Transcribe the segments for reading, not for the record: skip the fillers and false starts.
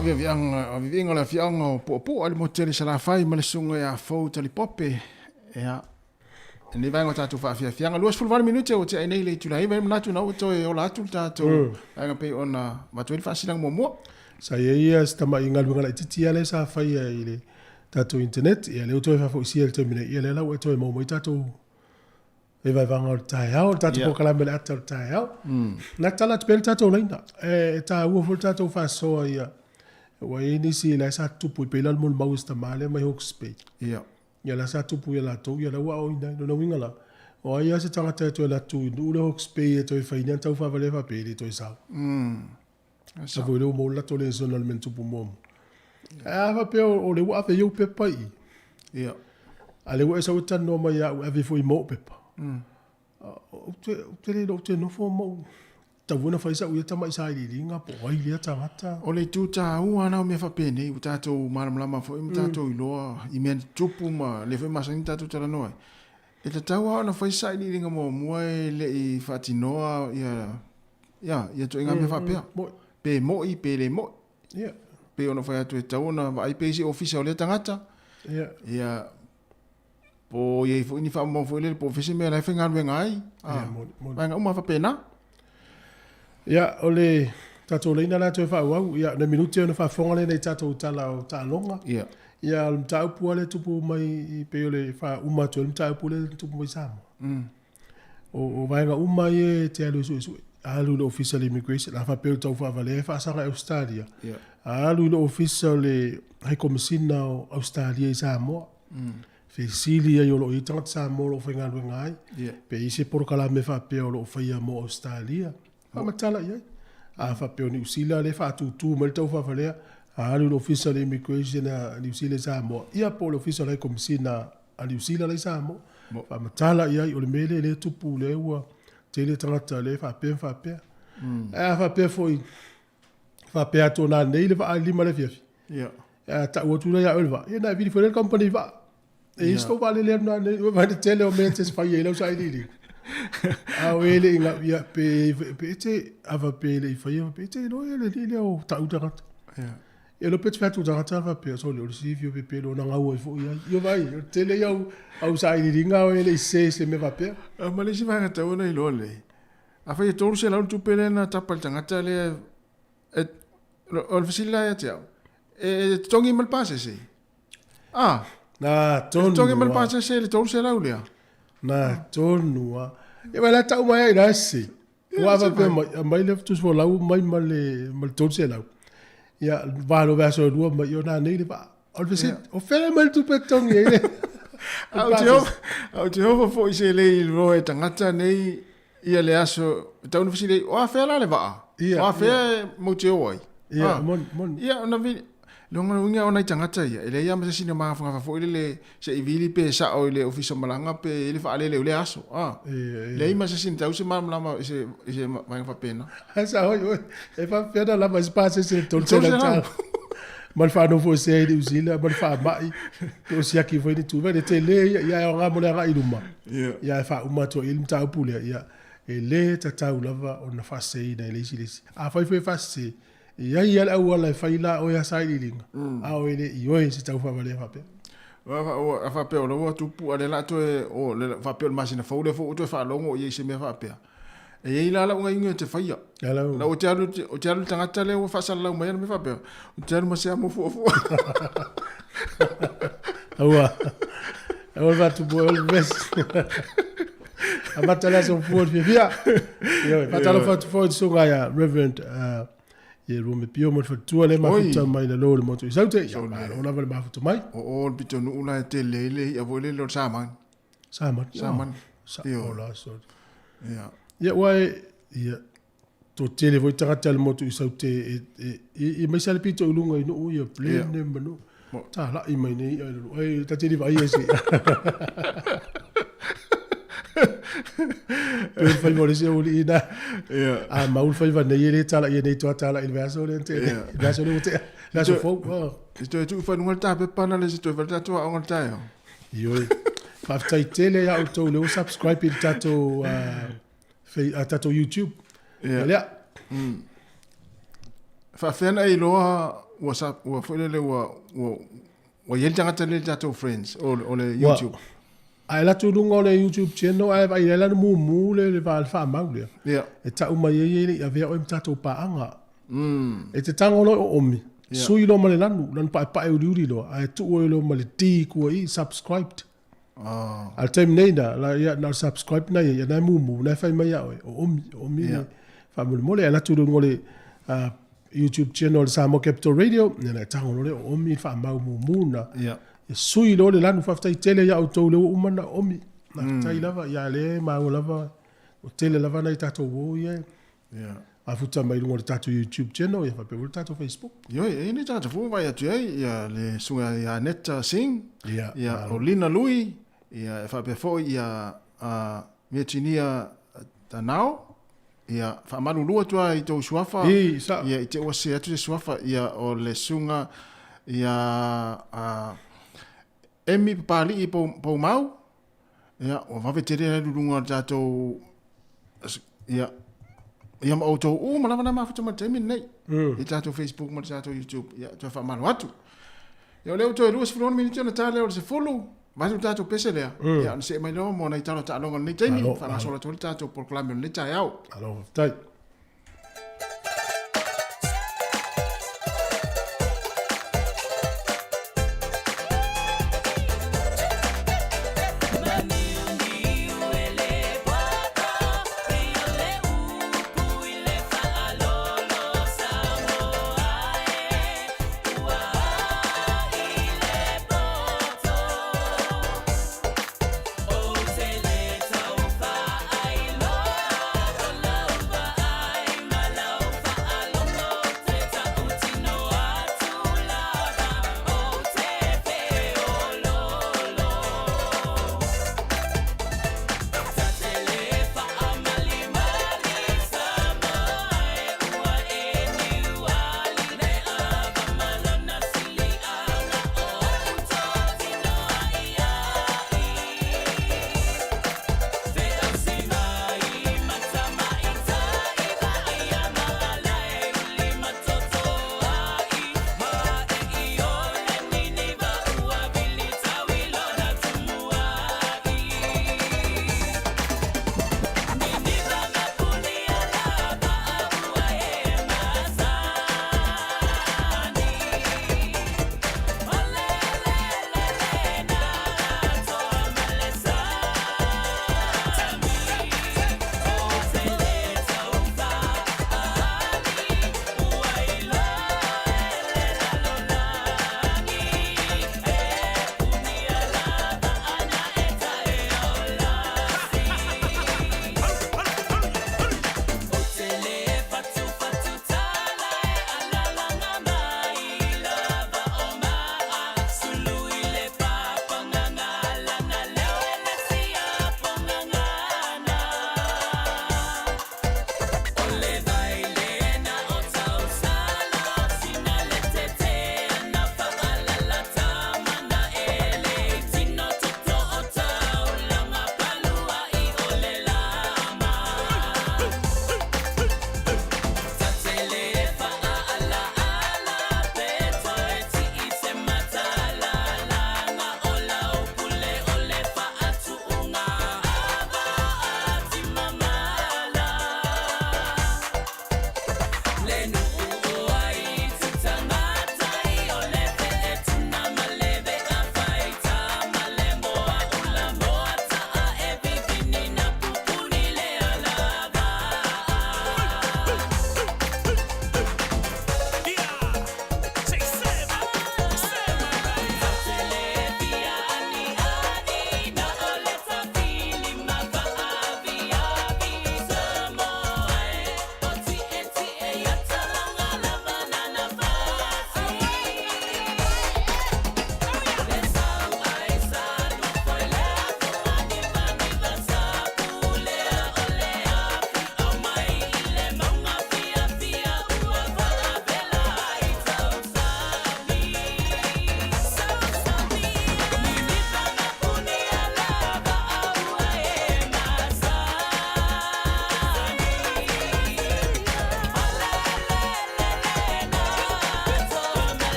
Aviaviga o le afioaga o Puapua i le motu tele i Salafai ma le susuga ia Fou Talipope. Ia, lenei vaega o tatou faafiafiaga, 28 minute ua tea ai nei le itula 9, e manatu na ua toe ola atu le tatou vaega pei ona avatu ai le faasiliga muamua. Sa i ai ia si tamai galuega laitiiti lea sa faia i le tatou internet, ia lea ua toe faafoisia i le taimi nei, ia lea la ua e toe maua mai tatou le vaevaega o le taeao, le tatou polokalame o le ata o le taeao. Na tala atu pea le tatou laina, e taua foi le tatou faasoa ia, ua i ai nisi la e sa tutupu i pei la le molimau i si tama lea mai Hawke's Bay. Ia la sa tupu ia latou, ia la ua aoaoina ai. Lona uiga la, o ai lava se tagata e toe alu atu i nuu lea o Hawke's Bay e toe fai ni ana taufaavalia faapea, e le toe sao. Sa foi lea ua maua le latou lesona i le mea na tupu muamua. Ae a faapea o lea ua ave ai ou pepa i i, a o lea ua e sau e talanoa mai ia au e ave foi ma ou pepa, ou te le iloa ou te nofo ma ou tatau foi ona fai sau ia tamai sailiiliga po o ai lea tagata. O le itu taua lena o mea faapenei, ua tatou malamalama foi ma tatou iloa i mea na tutupu ma lea foi e masani ona tatou talanoa ai. E tatau lava ona fai sailiiliga muamua e le i faatinoa ia ia ia ituaiga mea faapea. Pe moi pe le moi. Pei ona fai atu e tatau ona vaai pe i se ofisa o lea tagata. Ia po o i ai foi ni faamaumauga foi lele po o fea se mea la e faigaluega ai. Vaega uma faapena. Ia, o le tatou laina la toe faaauau, ia, nai minute ona faafofoga lea i tatou tala o taaloga. Ia, o le mataupu lava lea e tupu mai e pei o le faauma atu ai le mataupu lea e tupu mai i Samoa. O vaega uma ia e te alu e suesue, alu i le Ofisa o le Immigration, a faapea o le taufaavalea e faasaga i Ausetalia, alu i le Ofisa o le High Komesina o Ausetalia i Samoa, fesili ai o lo o i ai tagata Samoa o lo o faigaluega ai, pe i ai se polokalame faapea o lo o faia mo Ausetalia, faamatala i ai. A faapea o Niu Sila lea e faatūtū mai le taufaavalea, alu i le Ofisa o le Immigration a Niu Sila i Samoa, ia po o le Ofisa o le High Komesina a Niu Sila la i Samoa, faamatala i ai, o le mea lea lea e tupu lea ua tele tagata lea e faapea ma faapea. Ae a faapea foi, faapea atu o nanei le vaa i le 5 i le afiafi, a tau atu lea ia oe le vaa, ia ona e vili foi lea i le kamupani vaa. E i ai se tou vaalele e alu nanei, ua vaai i le tele o mea e te faia i lau sailiiliga. A o e le i gau, ia, pe, pe e te, a faapea e le i faia, pe e te iloa le alii lea o tau tagata. Ia iloa pe te fai atu i le tagata faapea, sole o le silafia o pepelo na gau ai foi ai. Ia vaai, o le tele ia au, au sailiiliga o e le i sese i se mea faapea. A ma le isi vaega tatau ona iloa lelei, afai e 300 le tupe lea na tapa i le tagata lea, e, o le fesili la ia te au, e totogi ma le pasese? Ah, Na tonu. E totogi ma le pasese le 300 lea. Na tonu lava. Ia vaai la tau mai ai la se. Ua faapea mai, aumai le tusifolau mai ma le 300. Ia, valo vaiaso e lua mai, ia ona nei le vaa. O le fesili, o fea e mai le tupe e totogi ai le A ou te ofo foi se le iloa e tagata nei ia le aso, e tatau ona fesili ai, o afea la le vaa? O afea e matou te o ai? Ia, moni, moni. Ia, ona vili, lona uiga o nai tagata ia, e leai lava ma se isi na magafagafa foi lele se i vili pe sao i le ofisa malaga pe i ai le faalele o lea aso. A, leai ma se isi na tau se malamalama i se, i se vaega faapena. Ae sao ai oe, e faapefea ona lava ai se pasese i le $300 ma le faanofoesea i Niu Sila ma le faamai, pe o siaki foi ni tupe, le tele ia, ia e aoga mo le agai i luma. Ia ae faauma atu ai i i le mataupu lea, ia e le tatau lava ona faaseseina e le isi le isi. Afai foi e faasese, E i ai lava le auala e fai la oe a sailiiliga, a o e le i oe se taufaavalea faapea. A faapea o la ua tupu, a o lea o le a toe, o, faapea o le masina fou lea foi ua toe faalogo i ai i se mea faapea. E i ai la lau gaioiga ou te faia. La ou te alu, ou te alu i le tagata lea ua faasalalau mai ana mea faapea, ou te alu ma se amo fuafua. Aua, aua le faatupu o le vesi. Amata le aso fua le fiafia. Ioe, faatalofa atu foi i le susuga ia Reverend Ierume Pio ma le faletua lea e mafuta mai lalo o le motu i Saute. Ia, malo lava le mafuta mai. O o le pitonuu la e tele ai le i'a foi lele o le samani. Samani. Samani. Sa o la sorry. Ia. Ia ua e ia to tele foi tagata le motu i Saute e e e mai sa le pito i luga i nuu ia plane ma nuu. Talai mai nei i'a i lalo. Ai ta te le vaai ai se i'a. Pe le faiva o le isi aualii ina. A mau le faiva nei e le talaia nei toa talai i le vaiaso lea na tea nei. Le vaiaso lea ua tea. Le vaiaso fou. E toe tuu whanunga le tāpepa na le se toe whare tātou aonga le taeao. Ioe. Faafetai tele ia outou lea ua subscribe i le tatou, tatou YouTube. Ia lea. Faafefea ona e iloa ua sa ua foi lele ua ua ua i ai le tagata lea i le tatou friends o o le YouTube. A e alu atu i luga o le YouTube channel ae vaai i ai lana mumu le le va le faamau lea. Ia. E tau mai ai e le i avea oe ma tatou paaga. E te tago loa i oomi, sui loa ma le lanu, lanu paepae uliuli loa, ae tuu ai loa ma le D i tua i i, subscribed. A o le taimi nei na, la, ia, na o le subscribe na ia, ia na e mumu, na e fai mai ia oe, oomi, oomi yeah. Faamolemole, alu atu i luga o le YouTube channel o le Samoa Capital Radio, ia na e tago loa le oomi, le faamau mumu na. Yeah. Ia sui loa le lanu, faafetai tele ia outou lea ua uma na oomi. Faafetai lava, ia lea e maua lava, ua tele lava nai tatou uo ia e. Yeah. Mafuta mai luga o le tatou YouTube channel ia faapea foi le tatou Facebook. Ioe, e i ai ni tagata foi ua vaai atu ai, ia le susuga ia Aneta Singh, Ia, ia malo. o Lina Lui, ia e faapea foi ia a Metinia Tanao, ia faamalulu atu lava i tou suafa, I, sa. ia i te ua sese atu se suafa, ia o le susuga ia a Emi Papali'i Poumau, ia, ua vave tele le alu i luga o le tatou, ia, ia ma outou uma lava na mafuta mai le taimi lenei, i le tatou Facebook ma le tatou YouTube, ia, toe faamalo atu. Ia, o lea ua toe 26 minute ona ta lea o le 10, vaeatu le tatou pese lea, ia, ona see mai loa mo nai tala o taaloga o lenei taimi, faagasolo atu ai le tatou polokalame o lenei taeao. Malo, faafetai.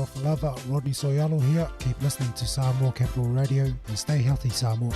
Talofa lava, Rodney So'oialo here. Keep listening to Samoa Capital Radio and stay healthy, Samoa.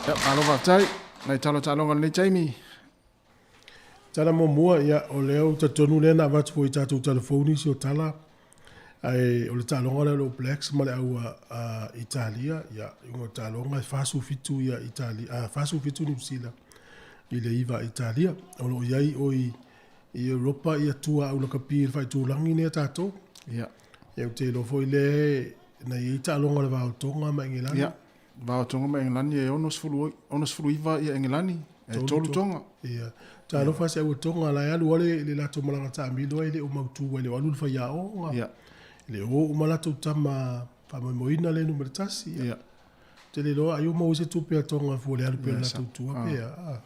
Ia, malo faafetai. Nai tala taaloga lenei taimi. Tala muamua, ia, o lea ou talitonu lea na avatu foi i tatou telefoni nisi o tala, ae o le taaloga lea o le All Blacks ma le au a Italia, ia, iuga o le taaloga e 47 ia Italia, a, 47 Niu Sila i le 9 a Italia. O lo o i ai o i i Europa ia tua au lakapi i le faaitulagi nei a tatou. Ia. Ia, ou te iloa foi lea na i ai taaloga o le Va o Tonga ma Engelani. Ia. Va o Tonga ma Engelani e 69, 69 ia Engelani, e tolu Tonga. Ia. Talofa se au Tonga la e alu ale le latou malaga taamilo ai le o mautu ai le o alu le faiaoga. Ia. Le o uma latou tama faamoemoeina le numera tasi. Ia. Te le iloa ai o maua se tupe a Tonga fua le alu pea le latou tua pea.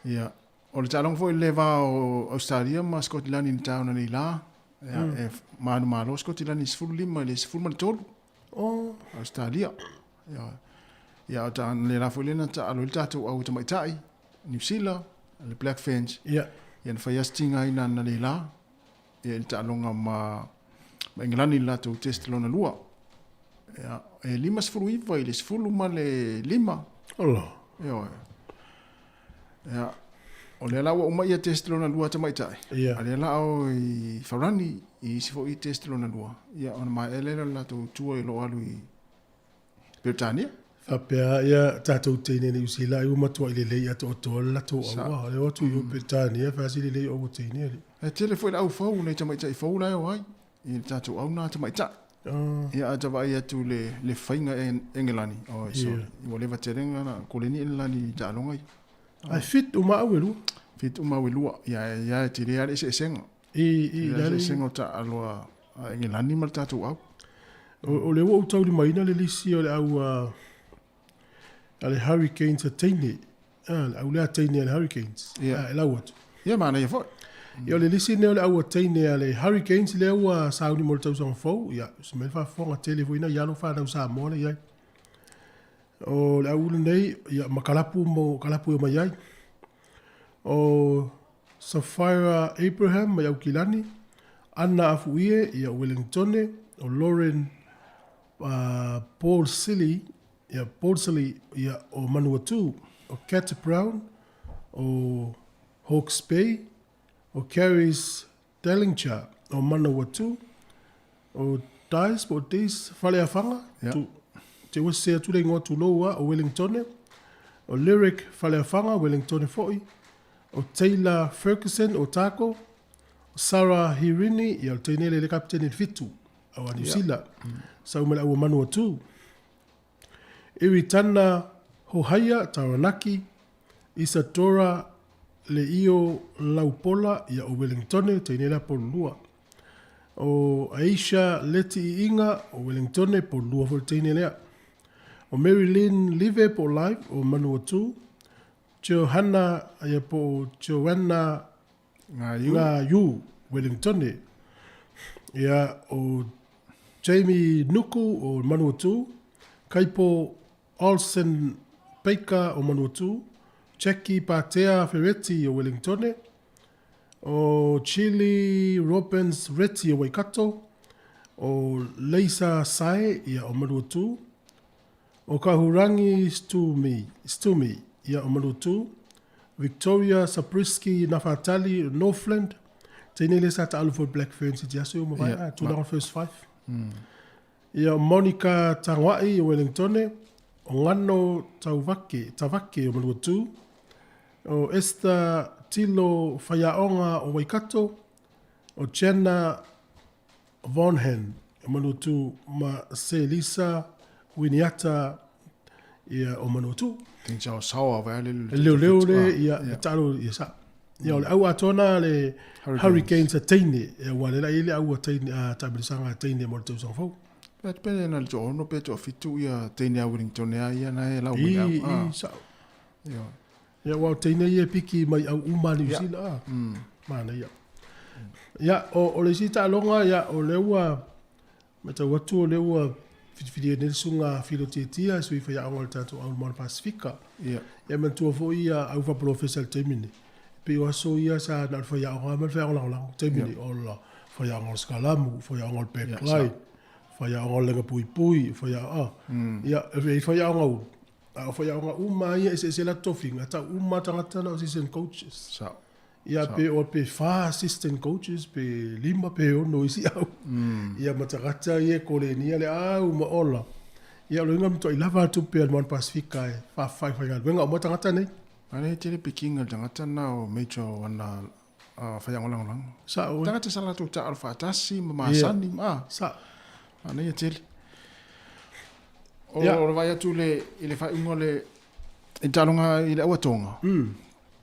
Ia. O le taaloga foi i le va o Ausetalia ma Sikotilani i le taeao nei la, ia, e manumalo Sikotilani i 15 i le 13. Oh. Ausetalia. Ia, ia o ta, le la foi lena taalo ai le tatou au tamaitai, Niu Sila, le Black Ferns. Ia. Ia na fai lava se tiga ina na le la, ia i le taaloga ma, ma Engelani i le latou test lona lua. Ia, e 59 i le 15. Ola. Ioe. Ia, o lea la ua uma ia test lona lua tamaitai. Ia. A lea la o i Farani i isi foi test lona lua. Ia, ona maea lea o le latou tour i lo alu i Peretania. Faapea ia tatou teine Niu Sila ai ua matuai lelei atoatoa le latou aua. O lea ua atu i o Peretania fai lava si lelei o aua teine alii. E tele foi le au fou, nai tamaitai fou la e o ai i le tatou au na tamaitai. Ia a ta vaai atu le le faiga e Engelani, oh sorry, ua leva tele na koleni Engelani i taaloga ia. Ae fit uma au e lua. Fit uma au e lua. Ia ia e tele lava le eseesega. I i le eseesega o taalo a Engelani ma le tatou au. O lea ua ou taulimaina le lisi o le au a le Hurricanes a teine. A, le au lea a teine a le Hurricanes. Ia. A, e lau atu. Ia, manaia foi. Ia, o le lisi lenei o le au a teine a le Hurricanes lea ua sauni mo le tausaga fou. Ia, se mea le faafofoga tele foi nai alo fanau Samoa la i ai. O le au lenei, ia, ma kalapu mo kalapu e omai ai. O Sapphira Abraham mai Aukilani, Anna Afuie ia Wellingtone, o Lauren uh, Paul Silly, ia Paul Silly ia o Manuatu, o Kat Brown o Hawke's Bay, o Carys Dallinger o Manawatu, o Dice po o Dice Faleafaga, yeah. tu, te ua sese atu le igoa tulou a, o Wellingtone, o Lyric Faleafaga, Wellingtone foi, o Taylor Ferguson o Otago, o Sarah Hirini, ia o le teine lea le kapitene i le fitu, au a New Yeah. Zealand, sau mai le au o Manuatu. Iritana Hohaia, Taranaki, Isadora Leio Laupola, ia o Wellingtone, teine lea polulua. O Aisha Leti Iiga, o Wellingtone, polulua foi le teine lea. O Mary Lynn Live po o Live, o Manuatu. Johanna, ia po o Joanna Ngā Yu. Ngā Yu, Wellingtone. Ia, o Jamie Nuku o Manuatu, Kaipo Olsen Baker o Manuatu, Jackie Patea Fereti o Wellingtone, o Chili Robbins Reti o Waikato, o Leisa Sae ia o Manuatu, o Kahurangi Stumi, Stumi ia o Manuatu, Victoria Zabriskie Nafatali Northland, teine lea sa taalu foi Black Ferns i te aso i o mavae, Ia, ah, tulaga first five. Ia, o Monica Tangoa'i o Wellingtone, o Ngano Tauvake, Tavake o Manuatū, o Esther Tilo Whaiaonga o Waikato, o Jenna Vaughan o Manuatū ma Selisa Winiata ia o Manuatū. Teng sao sao a le Le leoleo le ia e taalo ia sa. Ia o le au atoa na le Hurricanes a teine, ia ua le la i le au a teine a taamilosaga a teine mo le tausaga fou. Pe pe na le to'ono pe to'afitu ia teine a Wellington ea ia na e lau mai I, au. i, Ah, sao. ia. Ia ua o teine ia e piki mai au uma a Niu Ia. Sila a. Manaia. Ia, o, o le isi taaloga, ia, o lea ua matau atu o lea ua filifilia nei le susuga a Filo Tiatia e sui faiaoga o le tatou au i le Moana Pasifika. Ia. Ia manatua foi ia au faapolofesa i le taimi nei. E pei o aso ia sa na o le faiaoga lava ma le faiaoga lagolago. Taimi nei, ola, faiaoga o le sikalamu, faiaoga o le backline, faiaoga o le lega puipui, faiaoga, ia, e i ai faiaoga ulu. A o faiaoga uma lava ia e eseese latou tofiga, tau uma lava tagata na o assistant coaches. Sao. Ia pe o pe fa assistant coaches pe lima pe ono isi au. Ia ma tagata ia e kolenia le au ma ola. Ia o le uiga matuai lava atu pea le Moana Pasifika e whawhai whaigaluega uma tagata nei. Ana e tele pikinga le tagata na o Major o ana whaiaoga lagolago. Sao e. Tagata sa latou taalo faatasi ma masani ma. Sao. Ana ia tele. O Ia. le vaai atu le, i le faaiuga o le i taaloga i le auatoga.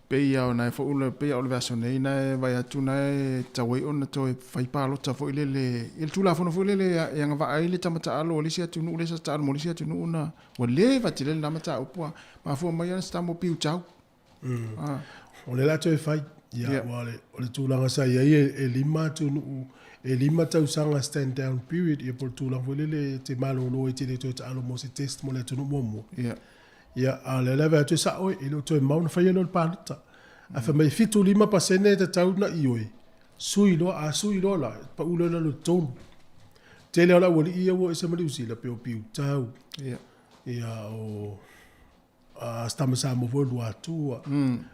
Pei lava ona e foi le, pei lava o le vaiaso nei na e vaai atu na e tatau ai ona toe fai palota foi lele i le Tulafono foi lele e agavaa ai le tama taalo o le isi atunuu lea sa taalo mo le isi atunuu na ua leva tele lena mataupu a mafua mai ana se tama o Piutau. Ah. O lea o le a toe fai. Ia, Ia. aua o le tulaga sa i ai e lima atunuu, e lima tausaga stand down period, ia po o le tulaga foi lele e te malolo ai e te le toe taalo mo se test mo le atunuu muamua. Ia. Ia, a o lea la e vaai atu e sa'o e le o toe mau ona faia lea o le palota. Ae fai mai e 75% e tatau ona ioe, sui loa, a sui loa la, pa'u loa i lalo i le tolu. Tele o le aualii ia ua ese ma Niu Sila, pei o Piutau, Ia. ia o a si tama Samoa foi o Luatua,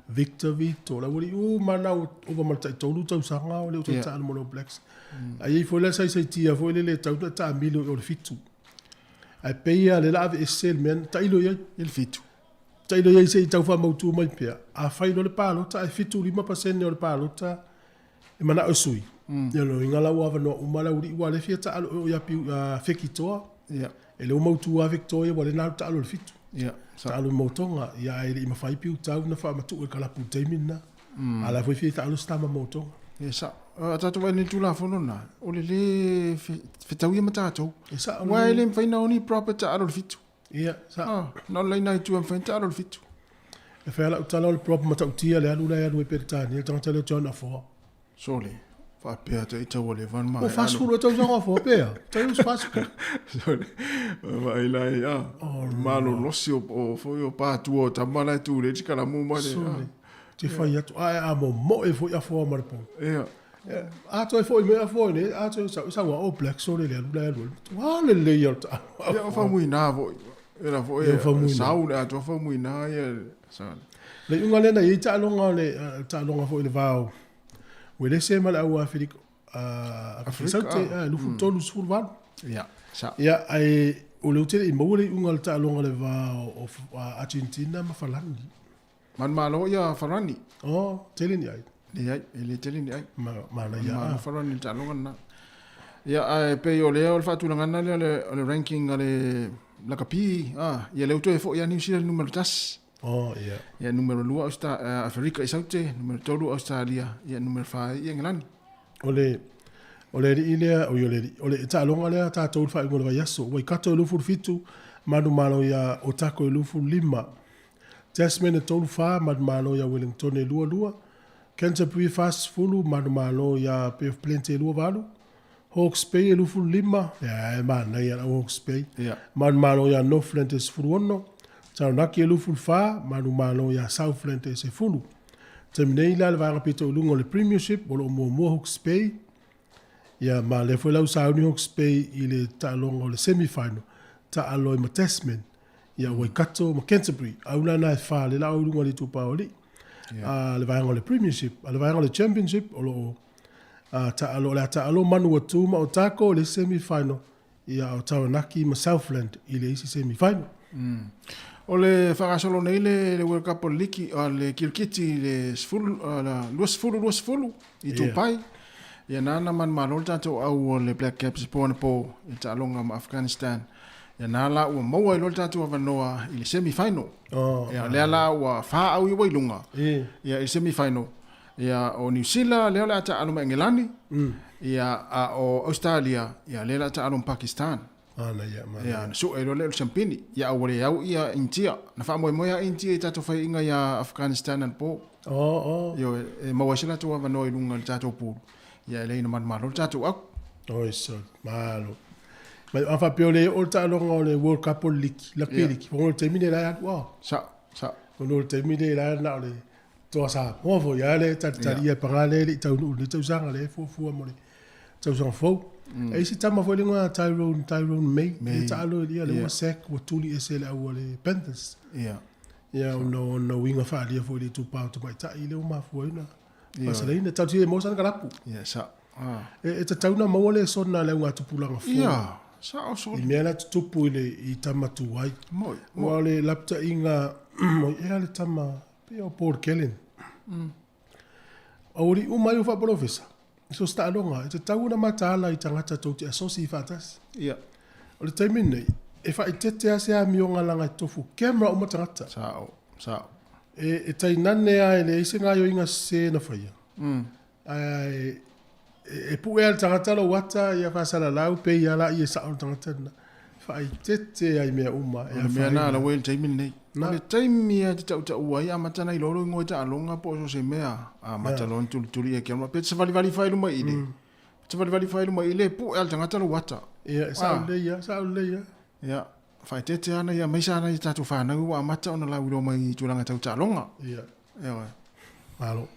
Victor Vito, le aualii uma na ua ova ma le taitolu tausaga o le o toe taalo mo le All Blacks. Ae i ai foi la saisaitia foi lele e tatau ona taamilo i o i le fitu. Ae pei lava o lea o le a aveese le mea, tailo i ai. I le fitu. Tailo i ai se i tau faamautu mai pea, afai loa le palota ae 75% o le palota e manao e sui, ia lona uiga la ua avanoa uma le aualii aua o lea e fia taalo i o ia Fekitoa. E le ua mautu lava Fekitoa ia aua o lea na alu taalo i le fitu. Taalo i Motoga, ia ae le i mafai Piutau ona faamatuu e le kalapu i le taimi lena. A o la e foi e fia taalo se tama Motoga. Ia sao. A tatou vaai i le Tulafono lena, o le le fetauia ma tatou. E sao. Aua e le mafai ona o ni prop e taalo i le fitu. Ia, sao. Ah, na o le laina i tua e mafai ona taalo i le fitu. E fai lava lau tala o le prop matautia le alu la e alu ai Peretania, le tagata lea o John Afoa. Sole, faapea ata ita ua leva ona Ua maea. 40 ea tausaga o Afoa pe a? Tai ua 40. Sole, vaai la i a, malolosi o, o foi o pātua o tama la e tu lei tikalamu ma le. Sole, te fai atu, ae a momoe foi Afoa ma le pou. Ia. A toe foi mai Afoa i nei, a toe sau, sau a All Blacks sole le alu la e alu ai. Matua lelei lava o le taalo. Ia, o Faumuina foi. E la foi, Ia, o Faumuina. sau le atoa Faumuina ia. Sole. Le iuga lea na i ai taaloga o le taaloga foi i le va o Uelese ma le au Aferika, Aferika Saute, 23 18. Ia, sa. Ia, ae o lea ou te le i maua le iuga o le taaloga i le va o Argentina ma Falani. Manumalo ia Falani. Oh, tele ni ai. Leai, e le tele ni ai. Ma, manaia. Manumalo Falani i le taaloga lena. Ia, ae pei o lea o le faatulagaga lea o le, o le ranking a le lakapi, ah, ia lea ua toe foi lava Niu Sila i le numera tasi. Oh, ia. Ia, numera lua Austa, Aferika i Saute, numera tolu Australia, ia numera fa i Engelani. O le, o le alii lea, oi o le alii, o le taaloga lea a tatou i le faaiuga o le vaiaso, Waikato e 27, manumalo ia Otago e 25. Tasman e 3 4, manumalo ia Wellington e 2 2, Canterbury e 40, manumalo ia Bay of Plenty e 2 8, Hawke's Bay e 25, ia e manaia lau Hawke's Bay, manumalo ia Northland e 16, Taranaki e 24, manumalo ia Southland e 10. Taimi nei la le vaega pito i luga o le Premiership o lo o muamua Hawke's Bay, ia ma lea foi la ua sauni Hawke's Bay i le taaloga o le semi-final, taalo ai ma Tasman. Ia Waikato ma Canterbury, au la na e wha le la au lunga le itupa o alii. A le vaega o le Premiership, a le vaega o le Championship, o lo o taalo, o le a taalo Manuatu ma Otago i le semi-final, ia o Taranaki ma Southland i le isi semi-final. O le faagasolo nei le World Cup o le liki, o le kirikiti i le sefulu, 20 20 i Dubai. Ia na ana manumalo le tatou au o le Black Caps i po anapo i le taaloga ma Afghanistan. Ia na la ua maua ai loa le tatou avanoa i le semi final. Ia lea la ua fa au i ua i luga. Ia i le semi final. Ia o New Zealand lea o le a taalo ma Engelani. Ia a o Australia ia lea o le a taalo ma Pakistan. Manaia, manaia. Ia, na sue loa lea o le siampini. Ia, a ua le au ia Initia. Na faamoemoe lava Initia i tatou faiaiga ia Afghanistan anapo. Oh, oh. Ioe, e maua ai se latou avanoa i luga i le tatou pulu. Ia, e leai na manumalo le tatou au. Oi, so, malo. Mai, a faapea o le oo le taaloga o le World Cup o le liki, lakapi liki, fono le taimi lea la e alu, oh. Sao, sao. Fono le taimi lea la na o le toa Samoa foi lava lea e talitali ia paga lea e le i taunuu i lenei tausaga lea e fuafua mo le tausaga fou. E i si tama foi le igoa Tyrone, Tyrone May, May. le taalo ia lea ua sack, ua tuli ese le au a le Panthers. Ia ona o ona uiga faaalia foi i le itupa o tamaitai lea ua mafua ai ona faasalaina. Tatou te le maua sana kalapu. Ia, sao. E tatau ona maua le sona a le augatupulaga fou. Ia, sao soli. I mea la tutupu i le i tama tuai. Moi. Aua o le lapataiga, oi ea le tama, pei o Paul Gallen. Aualii uma ai o faapolofesa, so se taaloga, e tatau ona mataala i tagata tou te asosi faatasi. Ia. O le taimi lenei, e faaeteete lava se amioga leaga e tofu camera uma tagata. Sao, sao. E tainane lava e leai se gaoioiga sese na faia. Ae e pue lava e le tagata lou ata ia faasalalau pei lava laia e sao le tagata lena. Faaeteete lava i mea uma e O le mea afaina. lena la ua i ai i le taimi lenei. O le taimi lava e te tautaua ai, amata ona iloa lou igoa i taaloga po o so o se mea, amata loa ona tulituli ia camera. Pe te savalivali fai i luma i le, pe te savalivali fai i luma i le, e pue lava e le tagata lou ata. Ia, e sao lelei lava, sao lelei lava. Ia, faaeteete lava nai aemaise lava nai a tatou fanau ua amata ona lauiloa mai i tulaga tau taaloga. Ia. Ioe. Malo.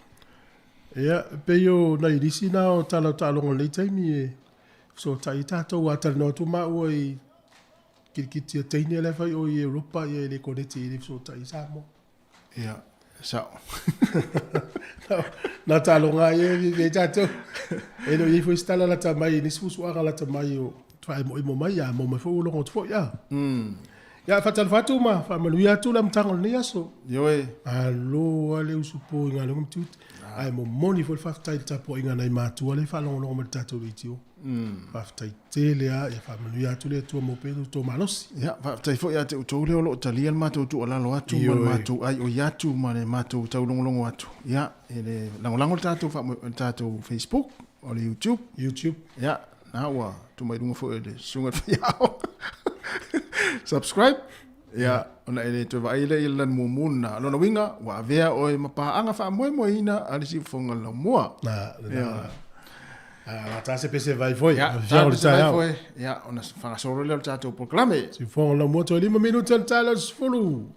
Ia, e pei o nai lisi na o tala o taaloga o lenei taimi e Fesootai tatou a talanoa atu maua i kirikiti a teine la e fai o i Europa ia e le koneti e le fesootai i Samoa. Ia, sao. Na taaloga ia e fiafia ai tatou. E le o i ai foi se tala lata mai i nisi fusuaga lata mai o faaemoemo mai, a maua mai foi ua logo atu foi a. Ia, faatalofa atu ma faamanuia atu le amataga o lenei aso. Ioe. Malo lava le usupo i galuega ma tiute. Ae momoli foi le faafetai i le tapuaiga a nai matua lea e faalogologo mai i le tatou leitio. Faafetai tele lava, ia faamanuia atu le Atua maua pea lo outou malosi. Ia, faafetai foi ia te outou lea o lo o talia le matou tuualalo atu ma le matou aioi atu ma le matou taulogologo atu. Ia, e le lagolago le tatou le tatou Facebook, o le YouTube. YouTube. Ia, na ua tuu mai luga foi o le susuga i le faiao. Subscribe. Ia, ona e le toe vaai lea i le lani mumu lena. O lona uiga, ua avea oe ma paaga faamoemoeina a le Siufofoga o le Laumua. Na, na. A ta se pese vai foi. Ia, ta pese vai foi. Ia, ona faagasolo lea o le tatou polokalame. Siufofoga o le Laumua, toe 5 minute o le taeao le 10.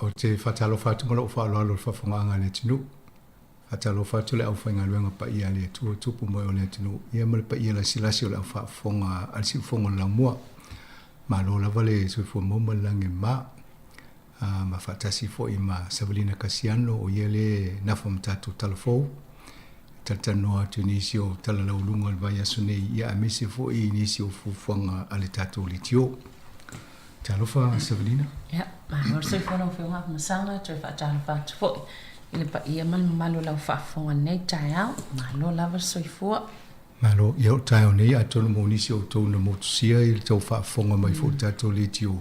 Ou te faatalofa atu ma lou faaaloalo i le faafofogaaga a le atunuu. Faatalofa atu le aufaigaluega paia a le Atua tupu moe o le atunuu, ia ma le paia lasilasi o le au faafofoga a le Siufogo o le Laumua. Malo lava le soifua maua ma le lagi e mama. Ma faatasi foi ma Savalina Kasiano, o ia lea e nafa ma tatou tala fou. E talatalanoa atu i nisi o tala laualuga o le vaiaso nei, ia aemaise foi i nisi o fuafuaga a le tatou leitio. Talofa Savalina. Ia, malo le soifua lau Afioga Afamasaga, toe faatalofa atu foi i le paia ma le mamalu o lau faafofoga i lenei taeao. Malo lava le soifua. Malo, ia o le taeao nei atonu mo nisi o outou na motusia i le tou faafofoga mai foi i le tatou leitio,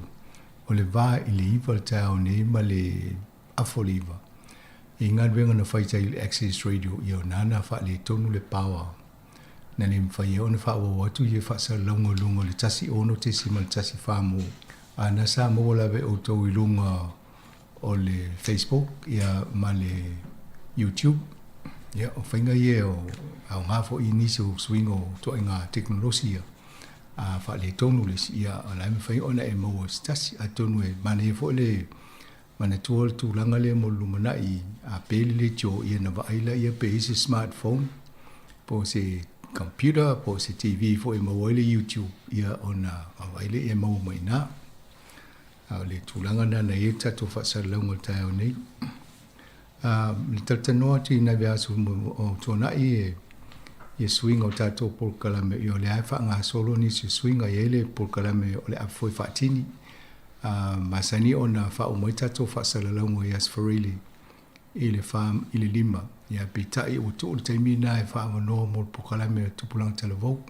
o le va i le 9 le taeao nei ma le afa o le 9. I galuega na fai tai i le Access Radio, ia o nana faaletonu le power na le mafai ai ona faaauau atu ia faasalalauga i luga o le 16.14 mo a na sa maua lava e outou i luga o le Facebook ia ma le YouTube. Ia, o faiga ia o aoga foi i nisi o suiga o ituaiga tekonolosi ia a faaletonu le isi, ia o la e mafai ona e maua se tasi. Atonu e manaia foi le manatua le tulaga lea mo le lumanai a pe le leitio, ia na vaai laia pe i ai se smartphone po o se computer po o se TV foi e maua ai le YouTube, ia ona vaai lea e maua mai i ina. A o le tulaga lena na i ai le tatou faasalalauga o le taeao nei. A, le talatalanoa atu i nai vaiaso o tuanai e ia suiga o tatou polokalame, ia o lea e faagasolo nisi o suiga, e i ai le polokalame o le a foe faatini. A, masani ona faauma ai tatou faasalalauga i Aso Faraile i le 4 i le 5, ia peitai ua tuu le taimi lena e faaavanoa mo le polokalame a Tupulaga Talavou.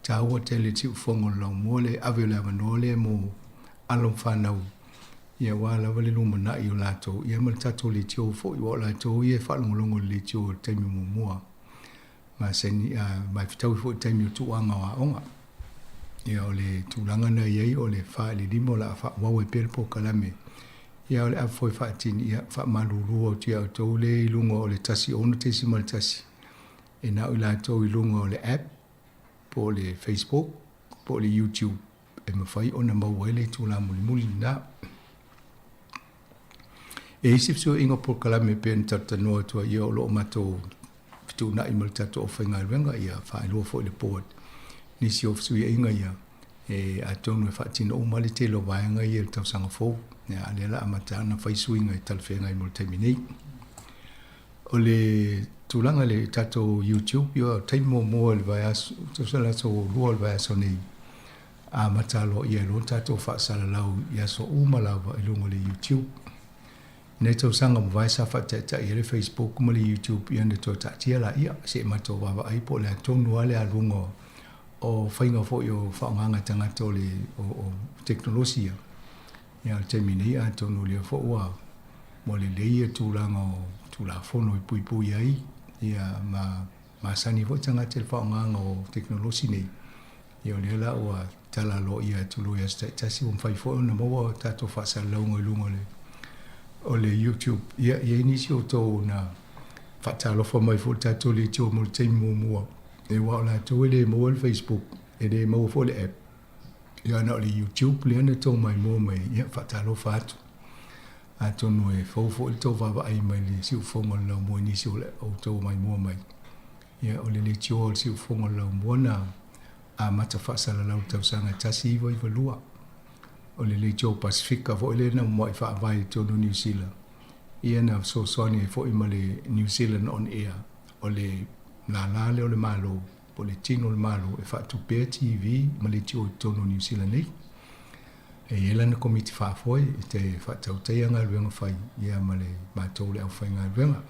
Taua tele le siufofoga o le laumua le ave o le avanoa lea mo alo ma fanau, ia aua lava le lumanai o latou, ia ma le tatou leitio foi, aua o latou ia e faalogologo i le leitio i le taimi muamua. Masani, ma e fetaui foi i le taimi o tuuaga o aoga. Ia o le tulaga na i ai o le 4 i le 5 o le a faaauau ai pea le polokalame. Ia o le ave foi faatini, ia faamalulu atu ia outou lea i luga o le 16.1, e na o i latou i luga o le app, po o le Facebook, po o le YouTube e mafai ona maua ai le itula mulimuli lena. E i ai se fesuiaiga o polokalame e pei ona talatalanoa atu ai, ia o lo o matou fetuunai ma le tatou aufaigaluega, ia faailoa foi i le board nisi o fesuiaiga ia, e atonu e faatino uma le tele o vaega ia i le tausaga fou. Ia, a lea la amata ona fai suiga e talafeagai mo le taimi nei. O le tulaga i le tatou YouTube, ia o le taimi muamua i le vaiaso, tusa o le aso lua o le vaiaso nei, amata aloaia ai loa le tatou faasalalau i aso uma lava i luga o le YouTube. I nei tausaga ua mavae sa faataitai ai le Facebook ma le YouTube, ia ona toe taatia laia se i matou vaavaai po o le a tonu lava le aluga o faiga foi o faaaogaga e tagata o le o tekonolosi ia. Ia, o le taimi nei, atonu o lea foi ua ua lelei ia tulaga o Tulafono e puipui ai, ia, ma masani foi tagata i le faaaogaga o tekonolosi nei. Ia, o lea la ua tala aloaia atu loa i aso taitasi, ua mafai foi ona maua tatou faasalalauga i luga o le o le YouTube. Ia, e i ai nisi o outou na faatalofa mai foi i le tatou leitio mo le taimi muamua, aua o latou e le maua le Facebook, e le maua foi le app. Ia na o le YouTube lea na tou maimoa mai ai, ia faatalofa atu. Atonu e fou foi le tou vaavaai mai le siufofoga o le laumua i nisi o outou maimoa mai. Ia o le leitioa o le siufofoga o le laumua na amata faasalalau i le tausaga e 1992. O le leitio Pasifika foi lea na mua'i faavae i totonu o Niu Sila, ia na fesoasoani ai foi ma le New Zealand On Air, o le lala lea o le Malo po o le tino o le Malo e faatupea TV ma leitio i totonu o Niu Sila nei. E i ai lana komiti faafoe e te faatautaia galuega fai ia ma le matou le aufaigaluega.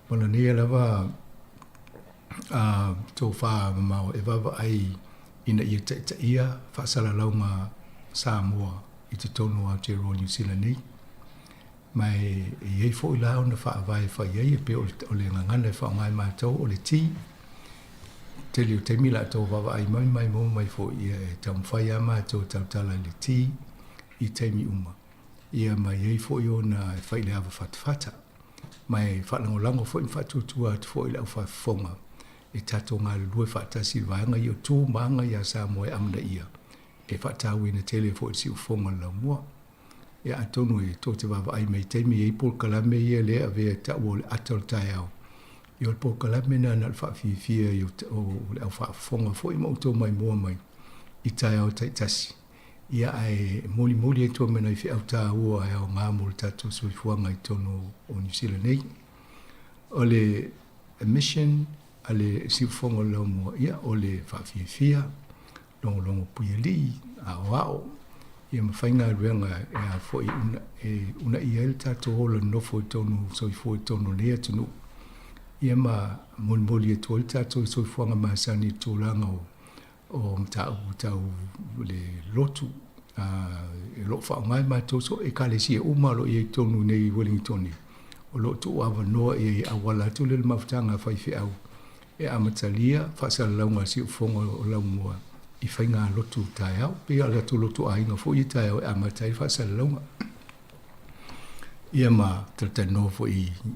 Ma lenei lava tofamamao e vaavaai ina ia taitaia faasalalauga Samoa i totonu o Aotearoa Niu Sila nei. Ma e i ai foi la ona faavae e fai ai, e pei o le gagana e faaaoga e matou o le ti. Tele o taimi la outou vaavaai mai ma e maua mai foi, ia e taumafai lava matou e tautala i le ti i taimi uma. Ia ma e i ai foi ona e fai i le ava fatafata. Ma e faalagolago foi ma faatuatua atu foi i le aufaifofoga e tatou galulue faatasi i le vaega ia o tu ma aga ia Samoa e amanaia e faatauaina tele foi i le siufofoga o le laumua. Ia atonu e tou te vaavaai mai i taimi e i ai polokalame ia lea e avea e taua o le ata o le taeao, ia o le polokalame lena na o le faafiafia ai o le au faafofoga foi ma outou maimoa mai i taeao taitasi. Ia ae molimoli atu ai ma nai feau taua e aoga mo le tatou soifuaga i totonu o Niu Sila nei. O le mission a le siufofoga o le laumua, ia o le faafiafia, logologo puialii, aoao, ia ma faigaluega e a foi e unaia ai le tatou ola nonofo i totonu, soifua i totonu o lenei atunuu, ia ma molimoli atu ai le tatou soifuaga masani i le tulaga o o mataupu tau le lotu o lo o faaaoga e matou so ekalesia uma o lo o i ai i totonu nei i Wellington o lo o tuuavanoa i ai e auala atu lea i le mafutaga a faifeau e amatalia faasalalauga a siufofoga o Laumua i faigalotu taeao pei o le latou lotu aiga foi ia taeao e amata ai le faasalalauga. Ia ma talatalanoa foi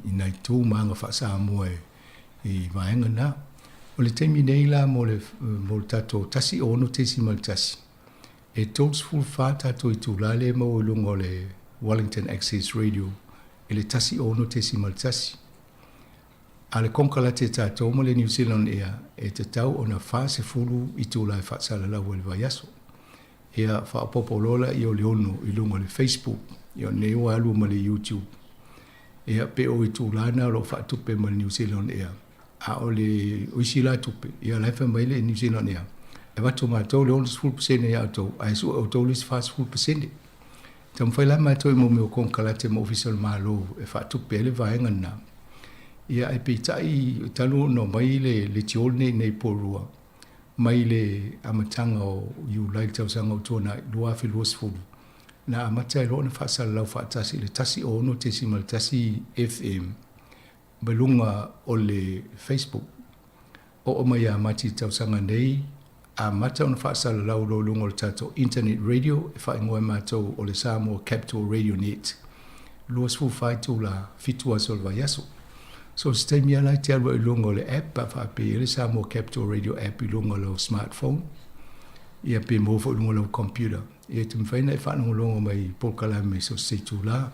i nai tu ma aga faa-Samoa e i vaega na. O le taimi nei la mo le, mo le tatou 16.1, e 34 tatou itulā lea e maua i luga o le Wellington Access Radio i le 16.1. A le konekarate a tatou ma le New Zealand Air e tatau ona 40 itulā e faasalalau ai i le vaiaso. Ia faaopoopo loa laia o le 6 i luga o le Facebook, ia o lenei ua alu ma le YouTube. Ia pe o itulā na o lo o faatupe ma le New Zealand Air, a o le o isi la tupe, ia la e fai mai le New Zealand Air, e avatu matou le 60% ia outou, ae sue outou le isi 40%. Taumafai la matou i mo mea o konekarate ma Ofisa o le Malo e faatupe ai le vaega lena. Ia ae peitai talu ona omai le leitio lenei i inei i Porirua, mai le amataga o Iulai i le tausaga ua tuanai, 2020, na amata ai loa ona faasalalau faatasi i le 106.1 FM ma luga o le Facebook. Oo mai ia Mati i le tausaga nei, amata ona faasalalau loa i luga o le tatou internet radio e faaigoa e matou o le Samoa Capital Radio Net, 24 itula, 7 aso o le vaiaso. So o se taimi lava la e te alu ai i luga o le app pe a faapea e i ai le Samoa Capital Radio app i luga o lau smartphone, ia pe maua foi i luga o lau computer. Ia e te mafai ona e faalogologo mai i polokalame i so o se itula.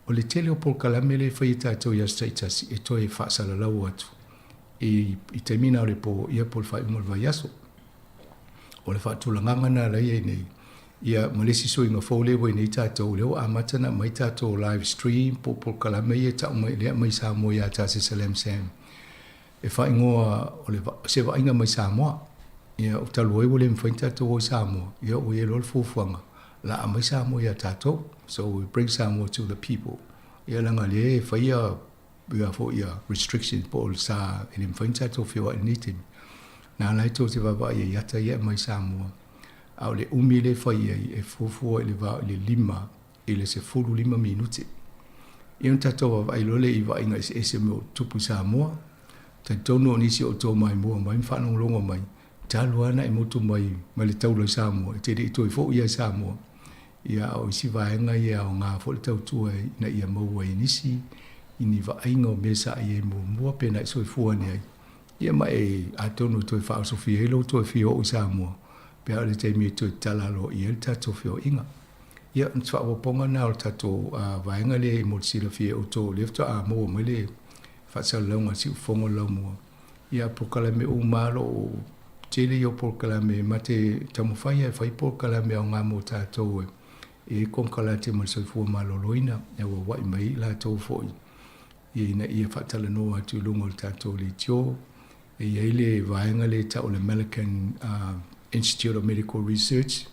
O le tele o polokalame lea e fai e tatou i aso taitasi e toe faasalalau atu i i taimi na o le po ia po o le faaiuga o le vaiaso. O le faatulagaga na la i ai nei, ia ma le isi suiga fou lea ua i nei tatou, lea ua amata ona aumai tatou live stream po o polokalame ia e tau mai lea e aumai Samoa ia Tasesa Lam Sam. E faaigoa o le se vaaiga mai Samoa. Ia o talu ai ua le mafai ona tatou o i Samoa, ia ua i ai loa le fuafuaga, la aumai Samoa ia tatou. So we bring Samoa to the people. Ia leaga lea e faia ia foi ia restrictions po o le sa e le mafai ona tatou feoai i lenei taimi. Na ala ai tou te vaavaai ai i ata ia e aumai Samoa. A o le umi lea e fai ai e fuafua i le va i le 5 i le 15 minute. Ia ona tatou vaavaai loa lea i vaaiga eseese o mea o tupu i Samoa. Talitonu o nisi o outou maimoa mai ma faalogologo mai, talu lava ona e motu mai mai le taula i Samoa, e te le i toe foi lava i Samoa. Ia a o isi vaega ia e aoga foi le tautua ina ia maua ai e nisi i ni vaaiga o mea sa i ai muamua pe na e soifua ane ai. Ia ma e atonu e toe faaosofia ai lou toe fia oo i Samoa pe a o le taimi e toe tatala aloaia ai le tatou feoaiga. Ia, o se faaopoopoga lena o le tatou vaega lea mo le silafia e outou o lea faatoa maua mai le faasalalauga a le Siufofoga o le Laumua. Ia, polokalame uma lava o lo o tele ia o polokalame ma te taumafai lava e fai polokalame aoga mo tatou e i ai konekarate ma le soifua maloloina e auauai mai ai i latou foi ina ia faatalanoa atu i luga o le tatou leitio. E i ai le vaega lea e tau o le American Institute of Medical Research,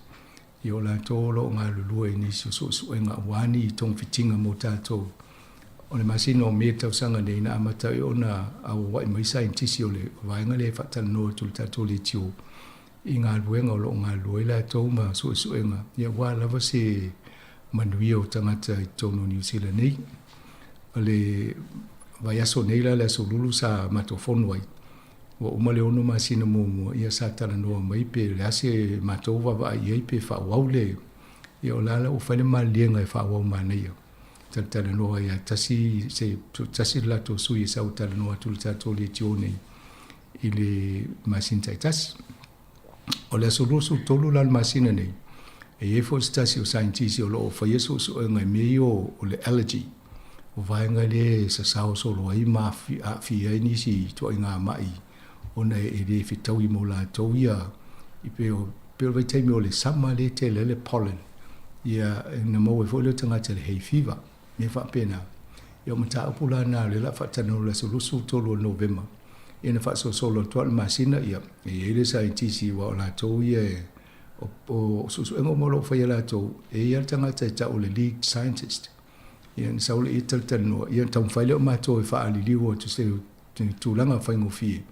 Ia o latou o lo o galulue i nisi o suesuega aua ni togafitiga mo tatou. O le masina o Me i le tausaga nei na amata ai ona auauai mai saienitisi o le vaega lea e faatalanoa atu i le tatou leitio i galuega o lo o galulue ai latou ma suesuega aua lava se manuia o tagata i totonu o Niu Sila nei. O le vaiaso nei la le Aso Lulu sa matou fono ai, ua uma le ono masina muamua, ia sa talanoa mai pe o le a se matou vaavaai i ai pe faaauau le, ia o la la ua fai le maliega e faaauau manaia. Talatalanoa ai tasi se tasi le latou sui e sau e talanoa atu i le tatou leitio nei i le masina taitasi. O le aso 23 la o le masina nei, e i ai foi se tasi o saienitisi o lo o faia suesuega i mea ia o le allergy, o vaega lea e sasao solo ai ma aafia ai nisi ituaiga mai ona e le fetaui mo latou ia e pei o pei o le vaitaimi o le sama lea e tele ai le pollen ia na maua ai foi lea o tagata i le hay fever mea faapena. Ia o mataupu la na o lea o le a faatalanoa i le aso 23 o Novema ia na faasolosolo atu lava le masina ia e i ai le saienitisi aua o latou ia e o suesuega uma o lo o faia e latou e i ai lava le tagata e tau o le lead scientist ia na sau lea talatalanoa ia taumafai lea o matou e faaliliu atu se tulaga faigofie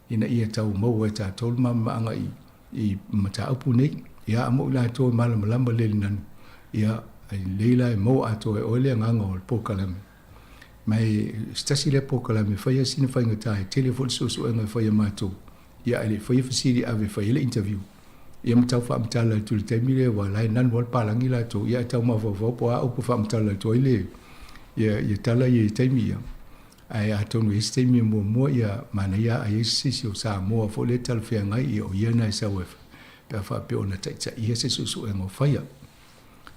ina ia tau maua e tatou le malamalamaaga i i mataupu nei. Ia a mo i latou e malamalama lelei i le nanu, ia, e lelei la e maua atoa e oe le agaga o le polokalame. Ma e se tasi lea polokalame e fai lava sina faigata, e tele foi le suesuega e fai e matou, ia ae le i faia fesili e ave e fai ai le interview. Ia ma tau faamatala atu i le taimi lea aua o la e nanu lava le palagi latou, ia ae tau mafaufau po o a upu e faamatala atu ai le, ia, ia tala ia i taimi ia. Ae atonu e i ai se taimi e muamua ia manaia a i ai se isi o Samoa foi lea e talafeagai ia o ia na e sau e pe a faapea ona taitaia se suesuega o faia.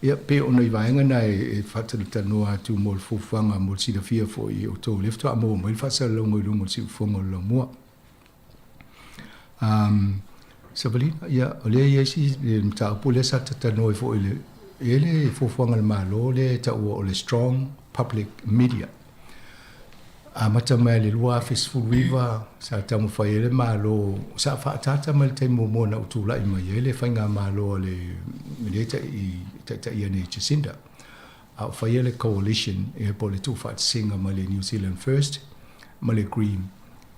Ia pei o nai vaega na e faatalatalanoa atu mo le fuafuaga mo le silafia foi e outou lea faatoa maua mai le faasalalauga i luga o le siufofoga o le laumua. Um, Savalina, ia, o lea e i ai si le mataupu lea sa talanoa ai foi i le, e i ai le fuafuaga a le Malo lea e taua o le Strong Public Media. Amata mai i le 2019 sa taumafai ai le Malo, sa faaataata mai le taimi muamua na ou tulai mai ai le faigamalo a le lea e taitaia nei e Jacinda, a o faia le coalition ia po o le tuufaatasiga ma le New Zealand First ma le Green.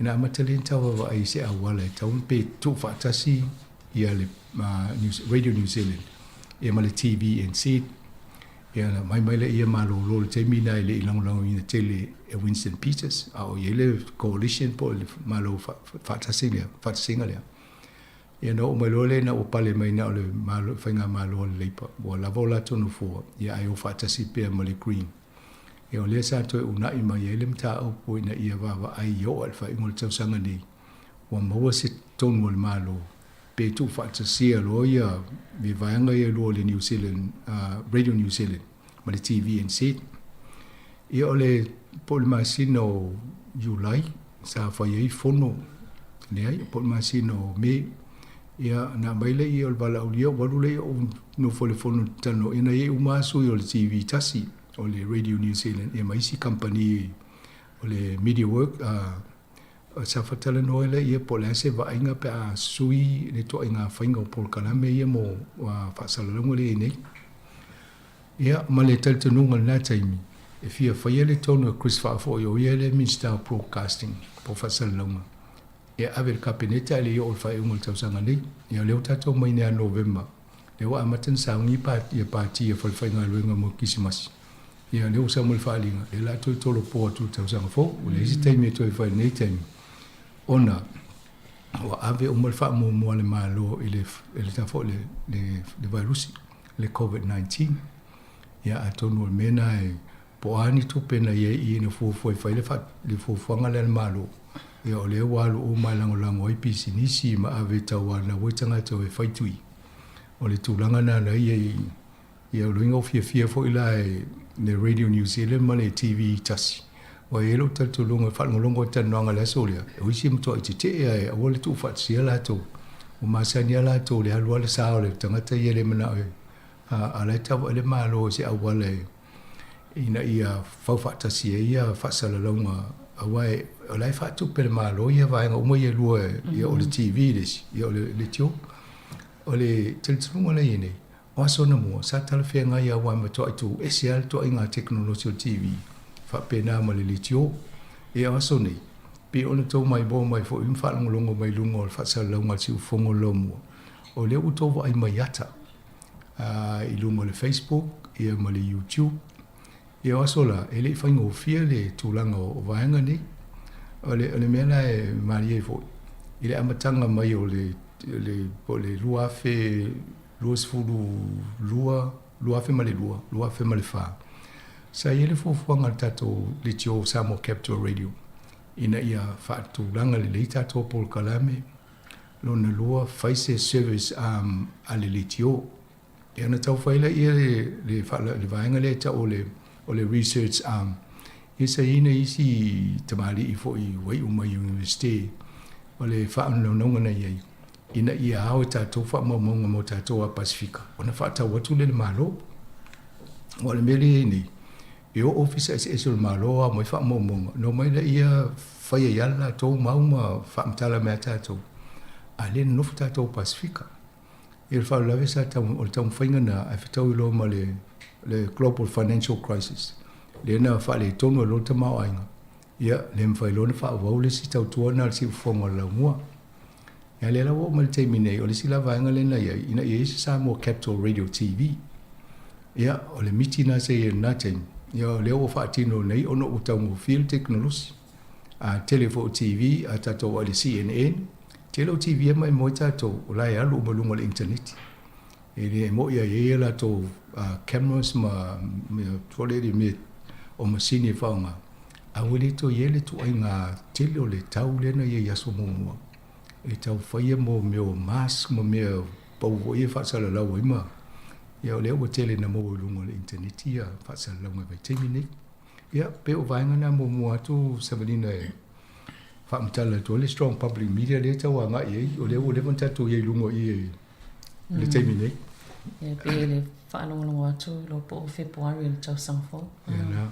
Ina amata lea ona tau vaavaai i se auala e tatau ona pe tuufaatasi ia le Radio New Zealand ia ma le TVNZ. Ia na aumai mai lea malolo i le taimi lena e le i lagolagoina tele e Winston Peters, a o i ai le coalition po o le Malo faatasi lea, faatasiga lea. Ia na oo mai loa lea ina ua pale mai na o le malo, faigamalo a le Labour, ua lava o latou nofoa, ia ae o faatasi pea ma le Green. Ia o lea sa toe uunai mai ai le mataupu ina ia vaavaai i oo i le faaiuga o le tausaga nei, ua maua se tonu a le Malo pe tuufaatasia loa ia vaega ia e lua o le New Zealand, Radio New Zealand ma le TVNZ. Ia o le po o le masina o Iulai sa fai ai fono, leai, po o le masina o Me, ia na aumai lea o le valaaulia, ou alu lea ou nofo i le fono talanoa, ia na i ai uma lava sui o le TV tasi, o le Radio New Zealand ia ma isi kamupani o le Media Work, Sa faatalanoa ai lea po o le a se vaaiga pe a sui le ituaiga faiga o polokalame ia mo faasalalauga lea e i ai nei. Ia, ma le talitonuga i lena taimi, e fia faia le tonu e Chris Faafo'i o ia le Minisita o Broadcasting po o Faasalalauga, e ave i le Kapeneta ae le i oo i le faaiuga o le tausaga nei. Ia, o lea ua tatou omai nei ia Novema, lea ua amata ona sauni ia pati a falefaigaluega mo le Kerisimasi. Ia, lea ua sau ma le faaaliga, lea o le a toe tolopo atu i le tausaga fou. Ua leai se taimi e toe fai i lenei taimi, ona ua ave uma le faamuamua a le Malo i le, i le foi le, le, le vairusi, le COVID-19. Ia, atonu o le mea lena e, po o a ni tupe na i ai i i na fuafua e fai le, fa, le fuafuaga lea a le Malo, ia o lea ua alu uma e lagolago ai pisinisi ma ave tauanau ai tagata e fai tui. O le tulaga lena na i ai Ia, o le uiga ua fiafia foi la e le Radio New Zealand ma le TV tasi. Ua i ai lou talitonuga e faalogologo i talanoaga i le aso lea, o isi e matuai tetee ae aua le tuufaatasia latou. Ua masani lava latou i le alu lava le sa o le tagata ia e le manao e, a, a la e tau ai le Malo i se auala e, ina ia faufaatasi ai ia faasalalauga, aua e, o la e faatupe e le Malo ia vaega uma ia e lua, ia o le TV le isi, ia o le leitio. O le talitonuga lea e i ai nei, O aso anamua, sa talafeagai aua e matuai tu ese lava le ituaiga tekonolosi o le TV. faapena ma le leitio. Ia o aso nei, pei ona tou maimoa mai foi ma faalogologo mai i luga o le faasalalauga a le Siufofoga o le Laumua, o lea ua tou vaai mai ata i luga o le Facebook ia ma le YouTube. Ia o aso la, e le i faigofie le tulaga o vaega nei. O le, o le mea la e malie ai foi, i le amataga mai o le, le, po o le 2022, 2002, 2004, sa i ai le fuafuaga a le tatou leitio Samoa Capital Radio ina ia faatulaga lelei tatou polokalame, lona lua, fai se service um, a le leitio. Ia ona tau fai lea le, le, le vaega lea e tau o le, o le research arm. Ia sa i ai nai isi tamalii foi ua iu mai Iunivesite, o le faanaunauga na i ai, ina ia ao e tatou faamaumauga mo tatou a Pasefika, ona faatau atu lea i le Malo. Aua o le mea lea e i ai nei, e o ofisa eseese o le Malo ao mai faamaumauga, ona omai lea fai ai lava le latou mau ma faamatala mai ia tatou, a o lea e nonofo tatou Pasefika. Ia le faalavelave sa tau, o le taumafaiga na ae fetaui loa ma le, le Global Financial Crisis, lea na faaletonu ai loa le tamaoaiga, ia le mafai loa ona faaauau le isi tautua na a le siufofoga o le laumua. Ia lea la ua oo mai le taimi nei, o le isi la vaega lea na i ai, ina ia i ai se Samoa Capital Radio TV. Ia, o le miti na sa i ai i lena taimi, ia o lea ua faatino nei ona ua taugofie le tekonolosi. A tele foi o TV a tatou vaai i le CNN, tele o TV e maimoa ai tatou, o la e alu uma i luga o le initaneti. E le mo'i a i ai a latou cameras ma mea foi lele mea o masini e faaaoga, a ua le toe i ai le ituaiga tele o le tau lea na i ai i aso muamua e tau faia mo mea o mask ma mea pau foi ia e faasalalau ai ma ia o lea ua tele ina maua i luga o le initaneti ia faasalalauga i vaitaimi nei. Ia, pei o vaega na muamua atu Savalina e faamatala atu ai le Strong Public Media lea e tau agai i ai, o lea ua leva ona tatou i ai i luga i i i le taimi nei. Ia, pei le faalogologo atu iloa po o Fepuari o le tausaga fou. Ia la.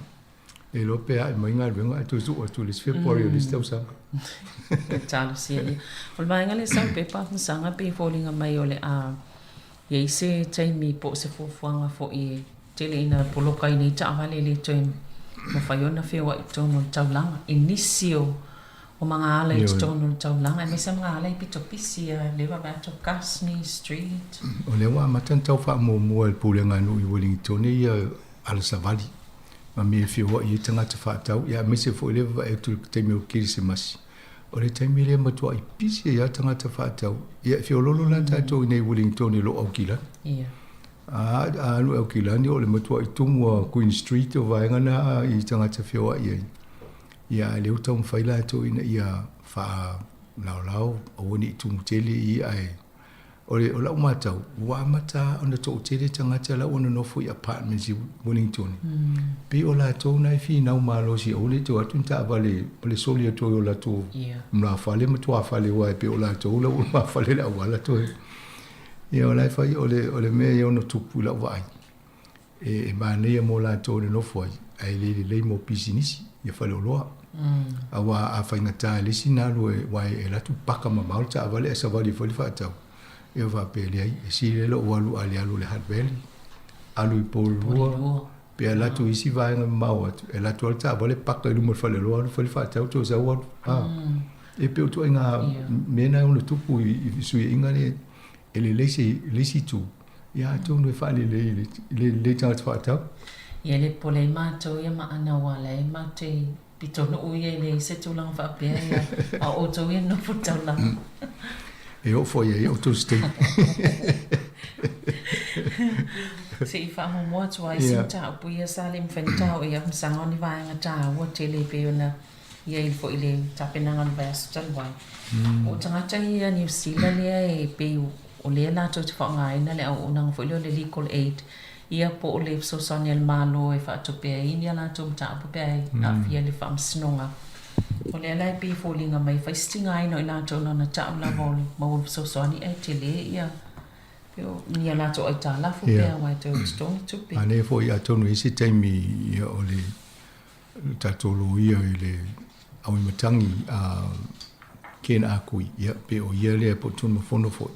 Le iloa pe ae mai galuega ae toe suu atu i le isi Fepuari o le isi tausaga. Talosia ia. O le vaega lea sa pepa masaga pei e foliga mai o le a i ai se taimi po o se fuafuaga foi e tele ina poloka ai nei taavale e le toe mafai ona feoai i totonu o le taulaga i nisi o o magaala i totonu o le taulaga aemaise magaala e pito pisi a lea vaavaai atu Gasney Street. O lea ua amata ona tau faamuamua e le Pulega a Nuu i Uelingitone ia ala savali ma mea e feoai ai tagata faatau, ia aemaise foi lea vaavaai atu i le taimi o le Kerisimasi. O le taimi lea e matuai pisi ai lava tagata faatau. Ia e feoloolo la tatou i nei Wellingtone i lo Aukilani. Ia. A, a alu i Aukilani o le matuai tumu a Queen Street o vaega na i tagata feoai ai. Ia a lea ua taumafai latou ina ia faalaolao aua ne i tumu tele i ae O le, o lau matau, ua amata ona toatele tagata la ua nonofo i apartments i Wellington. Pei o latou na e finau malosi aua ne i toe atu ni taavale ma le soli atu ai o latou lumafale ma tuafale aua e pei o latou la ua lumafale i le auala toe. Ia o la e fai, o le, o le mea e ono tupu i lau vaai, e manaia mo latou e nonofo ai, ae le lelei mo pisinisi, ia faleoloa. Aua a faigata e le isi ona alu aua e alu atu paka mamao le taavale ae savali ai foi le faatau, ia faapea e leai, e sili ai lou alu a le alu i le Hutt Valley, alu i Porirua, pe alu atu i isi vaega mamao atu, e alu atu lava le taavale paka i luma o le faleoloa alu fai le faatau toe sau alu. E pei o ituaiga mea na e ono tupu i fesuiaiga lea. E lelei se le isi itu, ia atonu e faalelei i le lelei tagata faatau. Ia le popole ai matou ia ma Ana aua la e matou te pitonuu ia e leai se tulaga faapea ia a o outou ia nofo taulaga. E oo foi i ai outou se taimi. Se i faamuamua atu ai isi mataupu ia sa le mafai ona taua i Afamasaga o ni vaega taua tele e pei ona i ai foi le tapenaga o le vaiaso talu ai. O tagata ia Niu Sila lea e pei o lea latou te faaaogaina le auaunaga foi lea o le legal aid, ia po o le fesoasoani a le Malo e faatupe ai ni a latou mataupu pe a aafia i le faamasinoga. O lea la e pei e foliga mai e fai se tigaina o i latou na ona tau lava o le maua o le fesoasoani ae tele ia pei o ni a latou aitalafu pe aua e toe totogi tupe. A nei foi atonu i isi taimi ia o le le tatou loia i le auimatagi a Ken Akui, ia, pe o ia lea po o Tunumafono foi,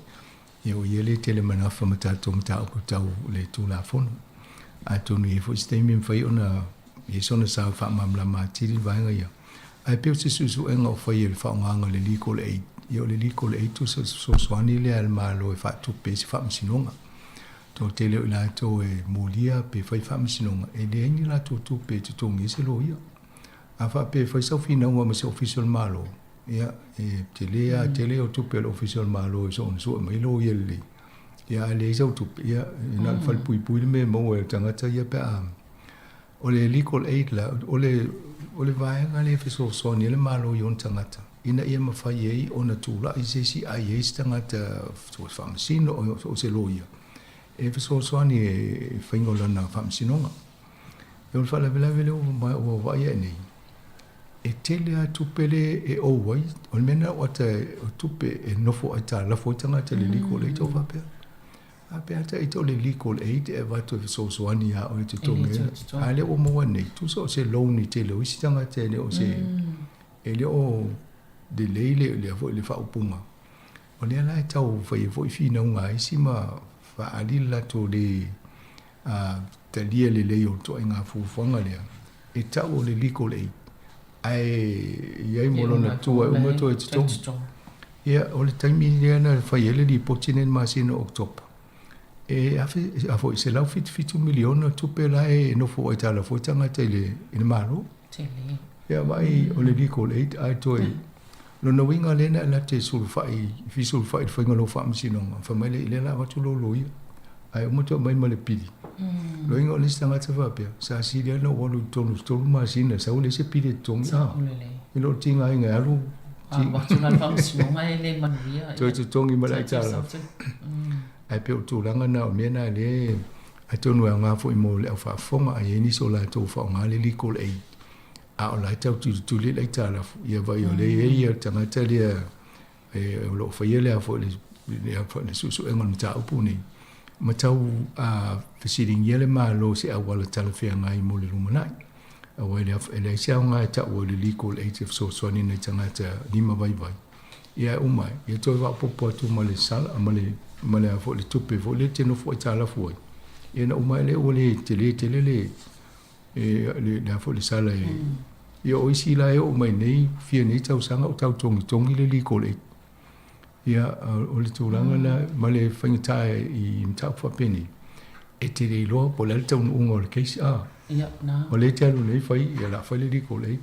ia o ia lea e tele manafa ma tatou mataupu tau le Tulafono. Atonu e i ai foi se taimi e mafai ona i ai sona sao e faamalamalama atili le vaega ia. Ae pei o se suesuega o faia i le faaaogaina o le Legal Aid, ia o le Legal Aid o se fesoasoani lea a le Malo e faatupe ai se faamasinoga. Toatele o i latou e molia pe fai faamasinoga, e leai ni latou tupe e totogi ai se loia. A faapea e fai sau finauga ma se Ofisa o le Malo, ia, e tele lava tele o tupe a le Ofisa o le Malo e soona sue mai loia lelei. Ia a leai sau tupe, ia, e na o le falepuipui le mea e maua e le tagata ia pe a O le Legal Aid la, o le, o le vaega lea e fesoasoani ai le Malo i ona tagata, ina ia mafai ai ona tulai se isi a i ai se tagata so o se faamasino, o se loia, e fesoasoani i le faiga o lana faamasinoga. O le faalavelave lea ua ua vaai ae nei, e tele lava tupe lea e ou ai, o le mea lena ua ata o tupe e nofo aitalafu ai tagata i le Legal Aid o faapea. A pe a ita o le Legal Aid e avatu e fesoasoani ia oe e totogi ai. A lea ua maua nei, tusa o se loan i tele o isi tagata e le o se, e le o lelei le, lea foi le faaupuga. O lea la e tau fai ai foi finauga a isi ma faaali le latou le talia lelei o le ituaiga fuafuaga lea, e tau o le Legal Aid, ae i ai ma lona tua e uma toe totogi. Ia, o le taimi lea na fai ai le lipoti nei i le masina o Oketopa, e afe, a foi, $177 miliona tupe la e nofo aitalafu ai tagata i le, i le Malo. Tele. Ia, vaai, o le Legal Aid, ae toe, lona uiga lea na e late sulufai, fesulufai i le faiga o lou faamasinoga, fai mai lea, lea o le a avatu lou loia, ae uma toe aumai ma le pili. Lona uiga o le isi tagata faapea, sa sili lava ona ou alu i totonu i le 3 masina, sau e leai se pili e totogi, a, i lou tigaina e alu Alu atu la le faamasinoga e le manuia. Toe totogi ma le aitalafu. Ae pei o le tulaga lena, o le mea lena lea atonu e aoga foi mo le au faafofoga, a i ai nisi o latou faaaoga le legal aid, a o la e tau tulituli le aitalafu, ia vaai o lea e i ai le tagata lea e, o lo o faia le, foi, le, le, le suesuega o le mataupu nei, ma tau fesiligia le Malo se auala talafeagai mo le lumanai. Aua e, e leai se aoga e tau ai le legal aid e fesoasoani nai tagata lima vaivai. Ia e uma ai, ia toe faaopoopo atu ma le sala, ma le, ma le, foi, le tupe foi lea e te nofo aitalafu ai. Ia na uma ai lea ua le tele tele le, e, le, le, foi le sala e, ia o isi la e oo mai nei, fia nei tausaga o tau togitogi le legal aid. Ia, o le tulaga lena ma le faigata i mataupu faapenei, e te le iloa po o le a le taunuuga o le case, a. Ia, na. O lea e te alu nei fai, ia o le a fai le legal aid,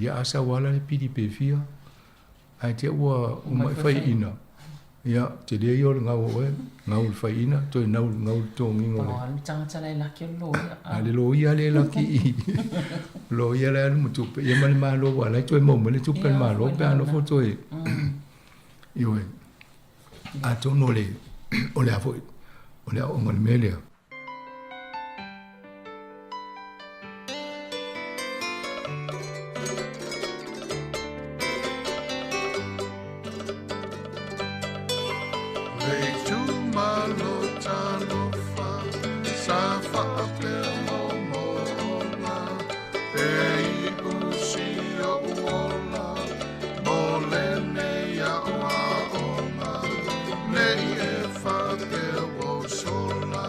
ia a sau lava la le pili pe fia, ae te i ua uma e faiaina, ia, tele ia o le gau o oe, gau i le faiaina, toe gau, gau i le totogiina o le. Pau lava le tagata la e laki o le loia. A le loia lea e laki i i, loia la e alu ma tupe, ia ma le Malo, aua o la e toe maua mai le tupe a le Malo pe a nofo toe. Ioe. Atonu o le, o le a foi, o le aoaoga o le mea lea. Le itumalo talofa sa faapea moomooga e iu si o'u ola mo lenei aoaoga nei e faapea ua ou sola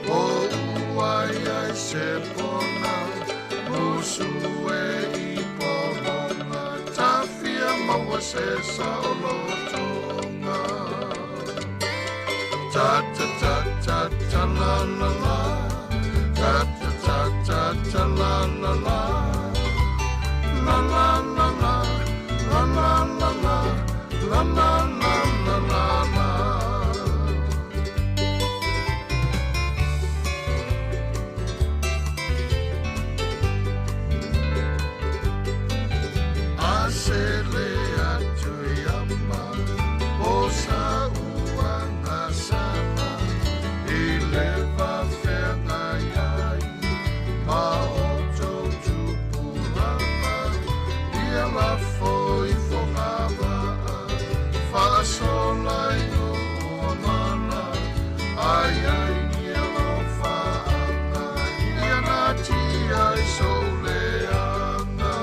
o uai ai se pona musu e i pologa tafia maua se saolotoga ta ta ta ta ta la la la ta ta ta ta ta la la la la la la la la la la la la la la la la la. A sele atu i ama o sa uaga sana i le va feagai ai ma outou tupulaga ia lafo i fogavaa faasola i nuu o mala ai ai ni alofaaga ia natia i sou leaga.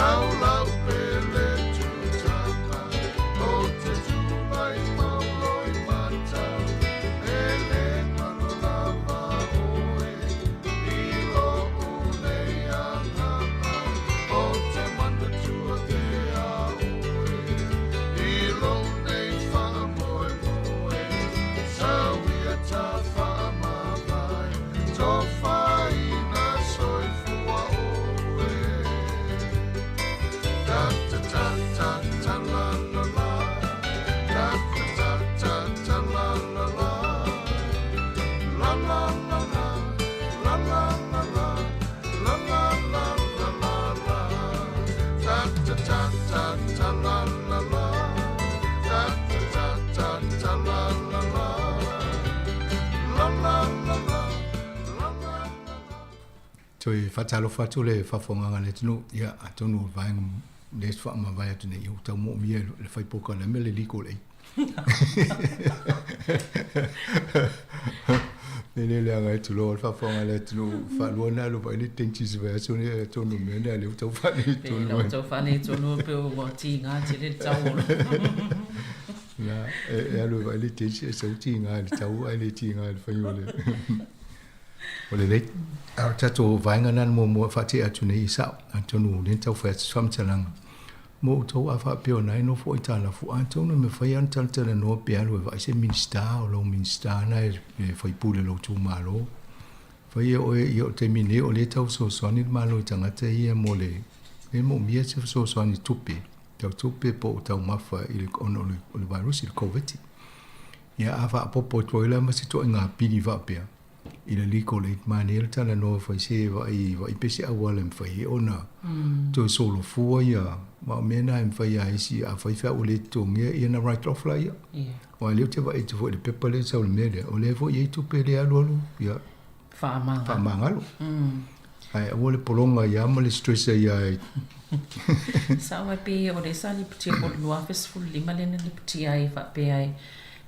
Sau lau pele tutaka O te tulai mau loi mata E le ngalo lava oe I lo'u nei agaga O te manatua pea oe I lou nei faamoemoe Sau ia ta faamavae Tofaina soifua oe Ta ta ta ta ta la la la Ta ta ta ta ta la la la La la la la La la la la La la la la la la Ta ta ta ta ta la la la Ta ta ta ta ta la la la La la la la La la la la Toe faatalofa atu le faafofogaga a le atunuu, ia, atonu o le vaega lea e faamavae atu nei, ia ua tau moomia e le fai polokalame le legal aid. Le le leaga e tuloa le faafofoga a le atunuu, faalua ona alu vaai le dentist i le vaiaso lenei, atonu o le mea lena lea ua tau faaletonu ai. Pe tau faaletonu pe ua tiga tele le tau o Na, e alu e vaai le dentist e sau tiga i le tau ae le tiga i le faiga o le O lelei. A o le tatou vaega lena na muamua e faatea atu nei i sao, atonu o lea na tau fai atu se faamatalaga mo outou a faapea o na e nofo aitalafu, atonu e mafai lava ona talatalanoa pe alu e vaai se Minisita o lau Minisita na e faipule i lou itumalo. Fai e oe, ia o le taimi nei o lea e tau fesoasoani le Malo i tagata ia mo le, e moomia se fesoasoani tupe, tau tupe po o taumafa i le, ona o le virus i le Koviti. Ia a faaopoopo atu ai la ma se ituaiga pili faapea, i le legal aid manaia le talanoa fai se vaai vaai pe se auala e mafai ai ona toe solofua ia ma o mea na e mafai a isi a fai feau ua le totogia ia na write off laia. Aua lea ou te vaai atu foi i le pepa lea e sau i le mea lea, o lea foi e i ai tupe lea e alualu ia faamagalo. Ae aua le pologa ai lava ma le stress ai lava. Sao ai pei o lea sa lipotia po o le 2015 lea na lipotia ai faapea ai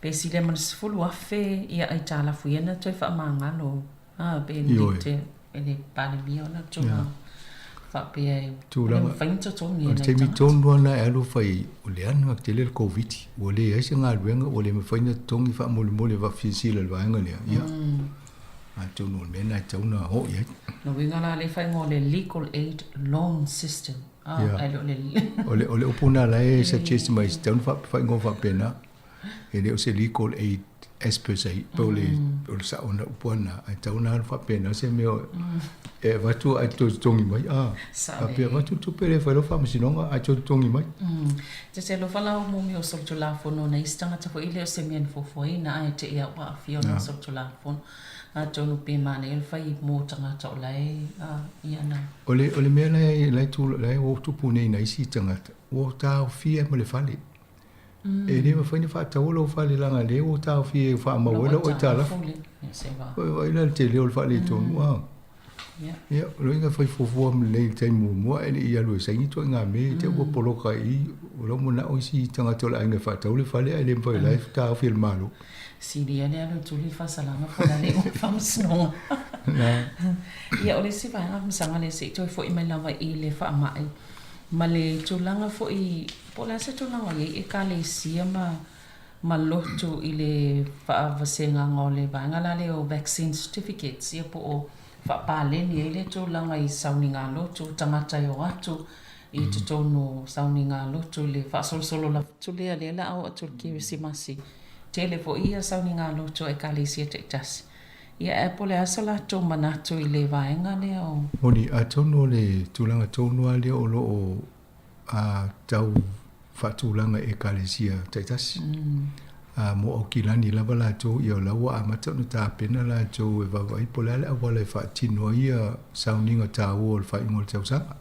pe silia ma le 10,000 ia aitalafu ia na toe faamagalo a pe le e le Palemia ona tulaga faapea e le mafai ona totogi e nai tagata. O le taimi tonu lava lena e alu fai o le ana tele le Koviti ua leai se galuega ua le mafai ona totogi faamolemole faafesilasila i le vaega lea ia atonu o le mea lena e tatau ona oo i ai. Lona uiga la lea e faaigoa o le Legal Aid Loan System ae le o le O le upu lena la e suggest mai e tatau ona faaigoa faapena. E le o se legal aid as per se, po o le, o le sao na upu ana, ae tatau ona alu faapena se mea e avatu ae toe totogi mai. Ah, faapea avatu le tupe lea e fai lau faamasinoga ae toe totogi mai. Te te alofa la o mea o solitulafono na isi tagata foi le o se mea na fuafuaina ae te i a ua aafia ona o solitulafono. Atonu pe manaia le fai mo tagata o la e ia na. O le, o le mea la e, la e, la e ua tupu nei na isi tagata, ua taofia ma le fale. E le mafai ona faataua lou fale leaga lea ua taofia e faamau ai lau aitalafu. Oi vaai la le tele o le faaletonu a. Ia, o lona uiga e fai fuafua lelei i le taimi muamua ae le i alu e saini ituaiga mea i te i ua poloka ai i i. O lou manao isi tagata o le aiga e faatau le fale ae le mafai o la e taofi e le Malo. Silia le alu e tuli le faasalaga po o le a le iuga faamasinoga. Ia, o le isi vaega faamasinoga lea se i toe foi mai lava i le faamai ma le tulaga foi Po o le a se tulaga o i ai Ekalesia ma ma lotu i le faavasegaga o le vaega la lea o vaccine certificates ia po o faapaleni ai le tulaga i sauniga lotu, tagata e o atu i totonu o sauniga lotu i le faasolosolo lava atu lea, lea o le a oo atu i le Kerisimasi. Tele foi ia sauniga lotu a Ekalesia taitasi. Ia ae po o le a so latou manatu i le vaega lea o. Moni, atonu o le tulaga tonu lava lea o lo o a tau faatulaga i Ekalesia taitasi. A mo Aukilani lava latou, ia o la ua amata ona tapena latou e vaavaai po o le a le auala e faatino ai ia sauniga taua o le faaiuga o le tausaga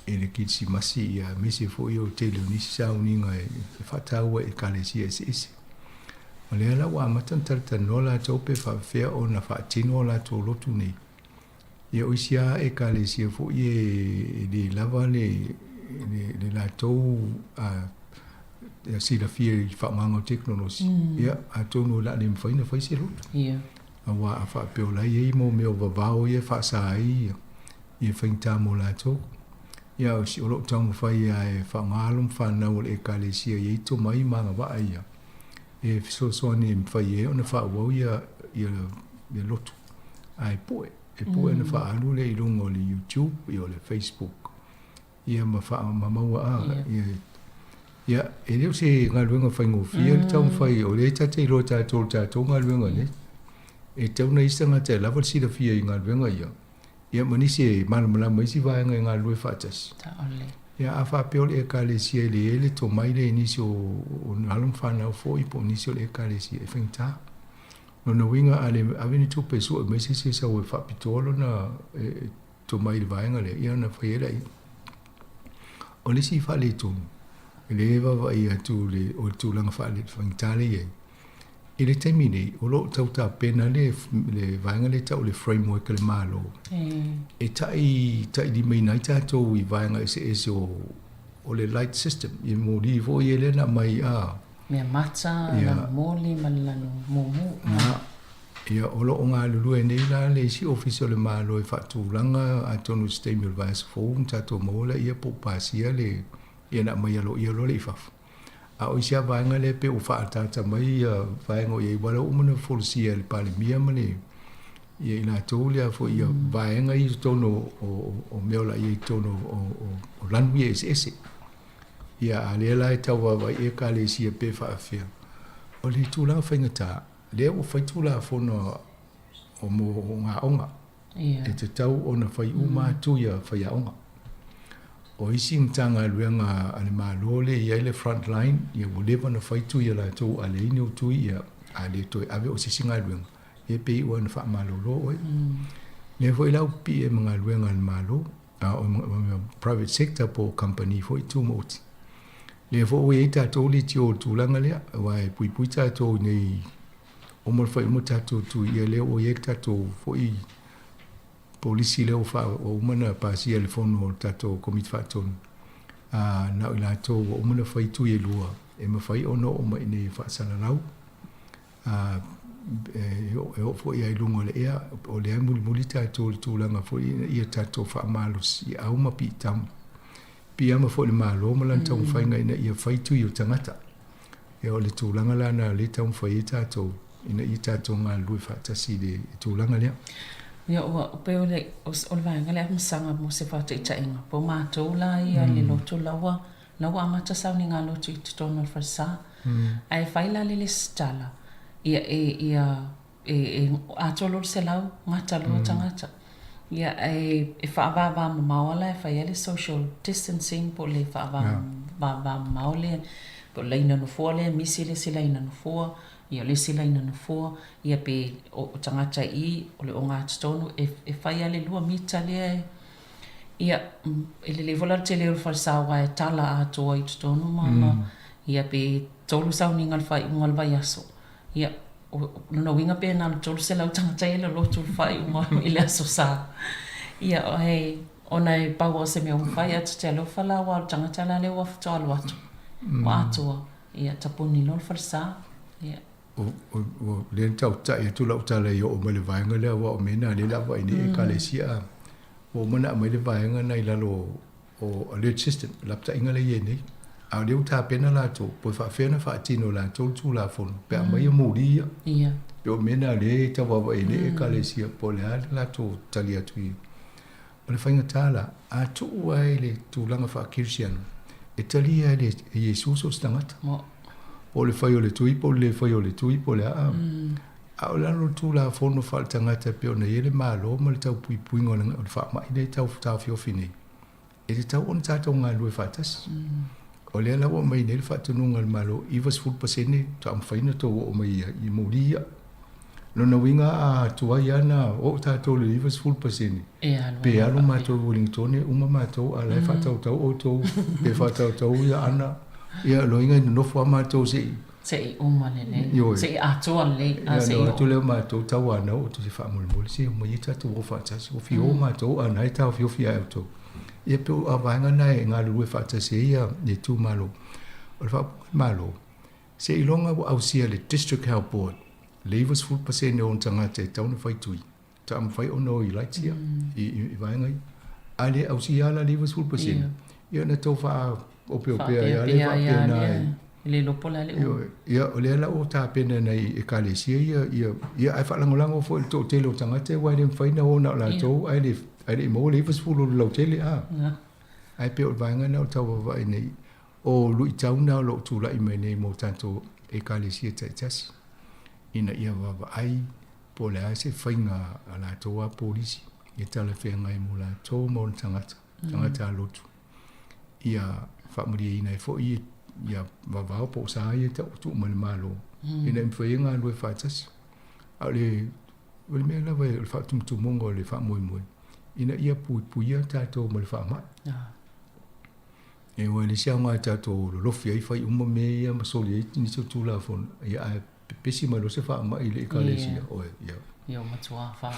i le Kirisimasi ia aemaise foi o le tele o nisi sauniga e faataua e Ekalesia eseese. O lea la ua amata ona talatalanoa latou pe faapefea ona faatino o latou lotu nei. Ia o isi lava Ekalesia foi e le lava le le latou silafia i le faaaogaina o tekonolosi, ia atonu o le a le mafai ona fai se lotu. Aua a faapea o la e i ai mo mea o vavao ia e faasa ai ia faigata mo latou. Ia, o si, o lo o taumafai lava e faaaoga alo ma fanau o le Ekalesia e i ai tomai ma agavaa ia e fesoasoani e mafai ai ona faaauau ia, ia, ia lotu. Ae pue, e pue ona faaalu lea i luga o le YouTube, ia o le Facebook, ia ma faa, ma maua a, ia, ia, e le o se galuega faigofie le taumafai, o lea ta te iloa e tatou i le tatou galuega nei, e tatau ona i ai se tagata e lava le silafia i galuega ia, Ia ma nisi e malamalama isi vaega e galulue faatasi. Ia a faapea o le Ekalesia e leai le tomai lea i nisi o, o alo ma fanau foi po o nisi o le Ekalesia e faigata. Lona uiga a le ave ni tupe e sue mai se isi e sau e faapitoa lona e, e, tomai i le vaega lea, ia ona fai ai lea. O le isi faaletonu, e le vaavaai atu le, o le tulaga faale, faigata lea e i ai, I le taimi nei, o lo o tau tapena le, le vaega lea e tau o le framework a le Malo e tai, tailimaina ai tatou i vaega eseese o, o le light system, i moli foi ia lea na aumai a. Mea mata, yeah. Lanu moli ma le lanu mumu. Na, ia, o lo o galulue nei la le isi ofisa o le Malo e faatulaga atonu i se taimi o le vaiaso fou ona tatou maua laia po o pasia le, ia na aumai aloaia loa lea i fafo. A o isi lava vaega lea pei ua faaataata mai ia vaega o i ai, aua o lea ua uma ona folasia e le Palemia ma le ia i latou lea foi ia vaega ia i totonu o, o, o mea o la i ai i totonu o, o, o lanu ia eseese. Ia a lea la e tau vaavaai i Ekalesia pe faafefea. O le tulaga faigata, lea ua fai Tulafono o mo aoga. E tatau ona fai uma atu ia faiaoga. O isi Matagaluega a le Malo lea e i ai le front line, ia ua leva ona fai tui a latou, a leai ni ou tui, ia a le toe ave o se isi galuega, ia pei ua ona faamalolo oe. Lea foi la ua pipii ai ma galuega a le Malo, a o private sector po o kamupani foi tumaoti. Lea foi ua i ai tatou leitio i le tulaga lea, aua e puipui tatou i nei Uma ona fai uma tatou tui, ia lea ua i ai le tatou foi polisi lea ua faa, ua uma ona pasia e le fono o le tatou Komiti Faatonu, ā, na o i latou ua uma ona fai tui e lua e mafai ona oo mai i inei e faasalalau, ā, e oo foi lava i luga o le ea, o lea e mulimuli tatou i le tulaga foi ina ia tatou faamalosi au ma piitamu, piiama foi i le Malo ma lana taumafaiga ina ia fai tui o tagata. Ia o le tulaga la lena o lea e taumafai ai tatou ina ia tatou galulue faatasi i le tulaga lea. Ia ua pei o le o le vaega lea masaga mo se faataitaiga po o matou la ia le lotu la ua la ua amata sauniga lotu i totonu o le falesa. Ae fai la le lesitala ia e ia e e atoa loa le 100 gata loa tagata. Ia ae e faavava mamao lava la e fai ai le social distancing po o le faavava mamao lea po o le laina nofoa lea misi le isi laina nofoa, ia o le isi laina nofoa, ia pe o tagata i o le ogatotonu e e fai lava le lua mita lea e ia e lelei foi la le tele o le falesa aua e tala atoa i totonu ma ma ia pe tolu sauniga i le faaiuga o le vaiaso. Ia, o lona uiga pe na o le 300 tagata ia e lolotu i le faaiuga i le Aso Sa. Ia, e, ona e pau lava o se mea ua mafai, ae ta te alofa la aua o le tagata la lea ua faatoa alu atu, ua atoa, ia, tapuni loa le falesa. Ia. O lea na tautai atu lau tala i oo mai le vaega lea, aua o mea na lea o le a vaai nei Ekalesia, a ua uma ona aumai le vaega na i lalo o alert system, lapataiga lea e i ai nei. A o lea ua tapena latou, po e faapefea ona faatino e latou le Tulafono pe a aumai ia moli ia. Ia. Pei o mea na o lea e tau vaavaai ai nei Ekalesia po o le a le latou tali atu i O le faigata la, a tuu lava i le tulaga faa-Kerisiano, e talia e le e Iesu so o se tagata. Po o le fai o le tui, po o le le fai o le tui, po o le a. A o lalo o le Tulafono faaletagata e pei ona i ai le Malo ma le taupuipuiga o le faamai lea e tau taofiofi nei, e tatau ona tatou galulue faatasi. O lea la ua aumai nei le faatonuga a le Malo, 90% faatoa mafai ona outou oo mai i moli ia. Lona uiga a tuai lava ona oo tatou i le 90%, pe alu matou i Ueligitone, uma matou, a o la e faatautau outou, pe faatautau ia Ana, ia lona uiga e nonofo lava matou se i Se i uma lelei. Ioe. Se i atoa lelei. A se i oo. Atu lea o matou tauanau outou se faamolemole se omai ia tatou o faatasi. Ua fia o matou a na e taofiofi ia outou. Ia pei o vaega na e galulue faatasi ai ia le itumalo. O le faaupuga a le Malo, seiloga ua ausia e le District Health Board le 90% o ona tagata e tatau ona fai tui, faatoa mafai ona o i lights ia, i vaega ia. A le ausia la le 90%, ia na tau faaopeopea ai lava le faapena ai. E le iloa po o le a le umi. Ia, o lea la ua tapena e nai Ekalesia ia, ia, ia ae faalagolago foi i le toatele o tagata aua e le mafai ona o na o latou ae le, ae le i maua le 90 o le lautele, a. Ae pei o le vaega lena o le tau vaavaai nei, o luitau na o lo o tulai mai nei mo tatou Ekalesia taitasi, ina ia vaavaai po o le a se faiga a latou lava polisi e talafeagai mo latou ma ona tagata, tagata lotu, ia faamalieina ai foi ia vavao po o sa ia e tuu mai le Malo, ina ia mafai ai ona galulue faatasi. A o le, o le mea lava o le faatumutumuga o le faamoemoe, ina ia puipuia tatou ma le faamai. E ua le isi aoga e tatou lolofi ai fai uma mea ia ma soli ai nisi o Tulafono, ia ae pepesi mai loa se faamai i le Ekalesia, oe, ia. Ia ua matua fa.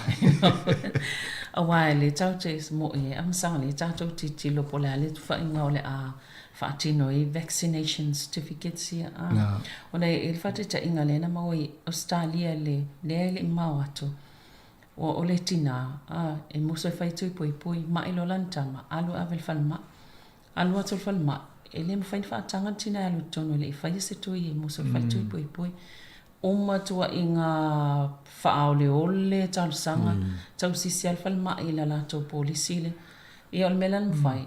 Aua e le tatou te mo'i e amasaga le tatou tilotilo po o le a le tufaiga o le a faatino ai vaccination certificates ia a. Ona e i le faataitaiga lea na maua i Ausetalia i le lea e le i mamao atu, ua o le tinā a e musu e fai tui puipui, ma'i loa lana tama, alu e ave i le falemai. Alu atu i le falemai, e le mafai ona faataga le tina e alu i totonu e le i faia se tui e musu e fai tui puipui. Uma tuuaiga faaoleole talosaga, tausisi lava le falemai i le latou polisi lea. Ia o le mea la na mafai,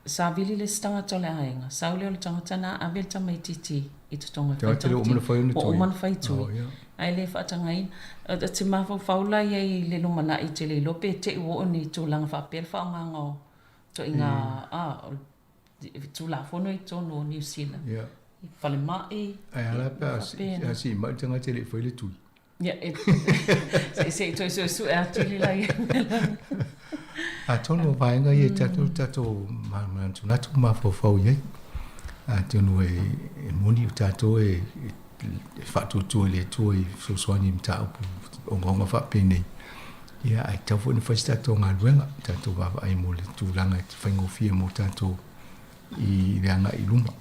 savili le isi tagata o le aiga, sau lea o le tagata lena ave le tamaitiiti i totonu e fai tana tui. Ua uma ona fai tui, ae le faatagaina. Ou te mafaufau la i ai i le lumanai, ou te le iloa pe te i ua oo i ni tulaga faapea le faaaogaina o ituaiga Tulafono i totonu o Niu Sila, i falemai. Ae a la pe a sii mai le tagata e le i faia le tui? Ia, se i toe suesue atili la ia mea la. Atonu o vaega ia e tatou tatou manatunatu ma mafaufau i ai. Atonu e moni o tatou e faatuatua i le Atua i fesoasoani i mataupu ogaoga faapenei. Ia, ae tatau foi ona fai se tatou galuega, tatou vaavaai mo le tulaga e faigofie mo tatou i le agai i luma.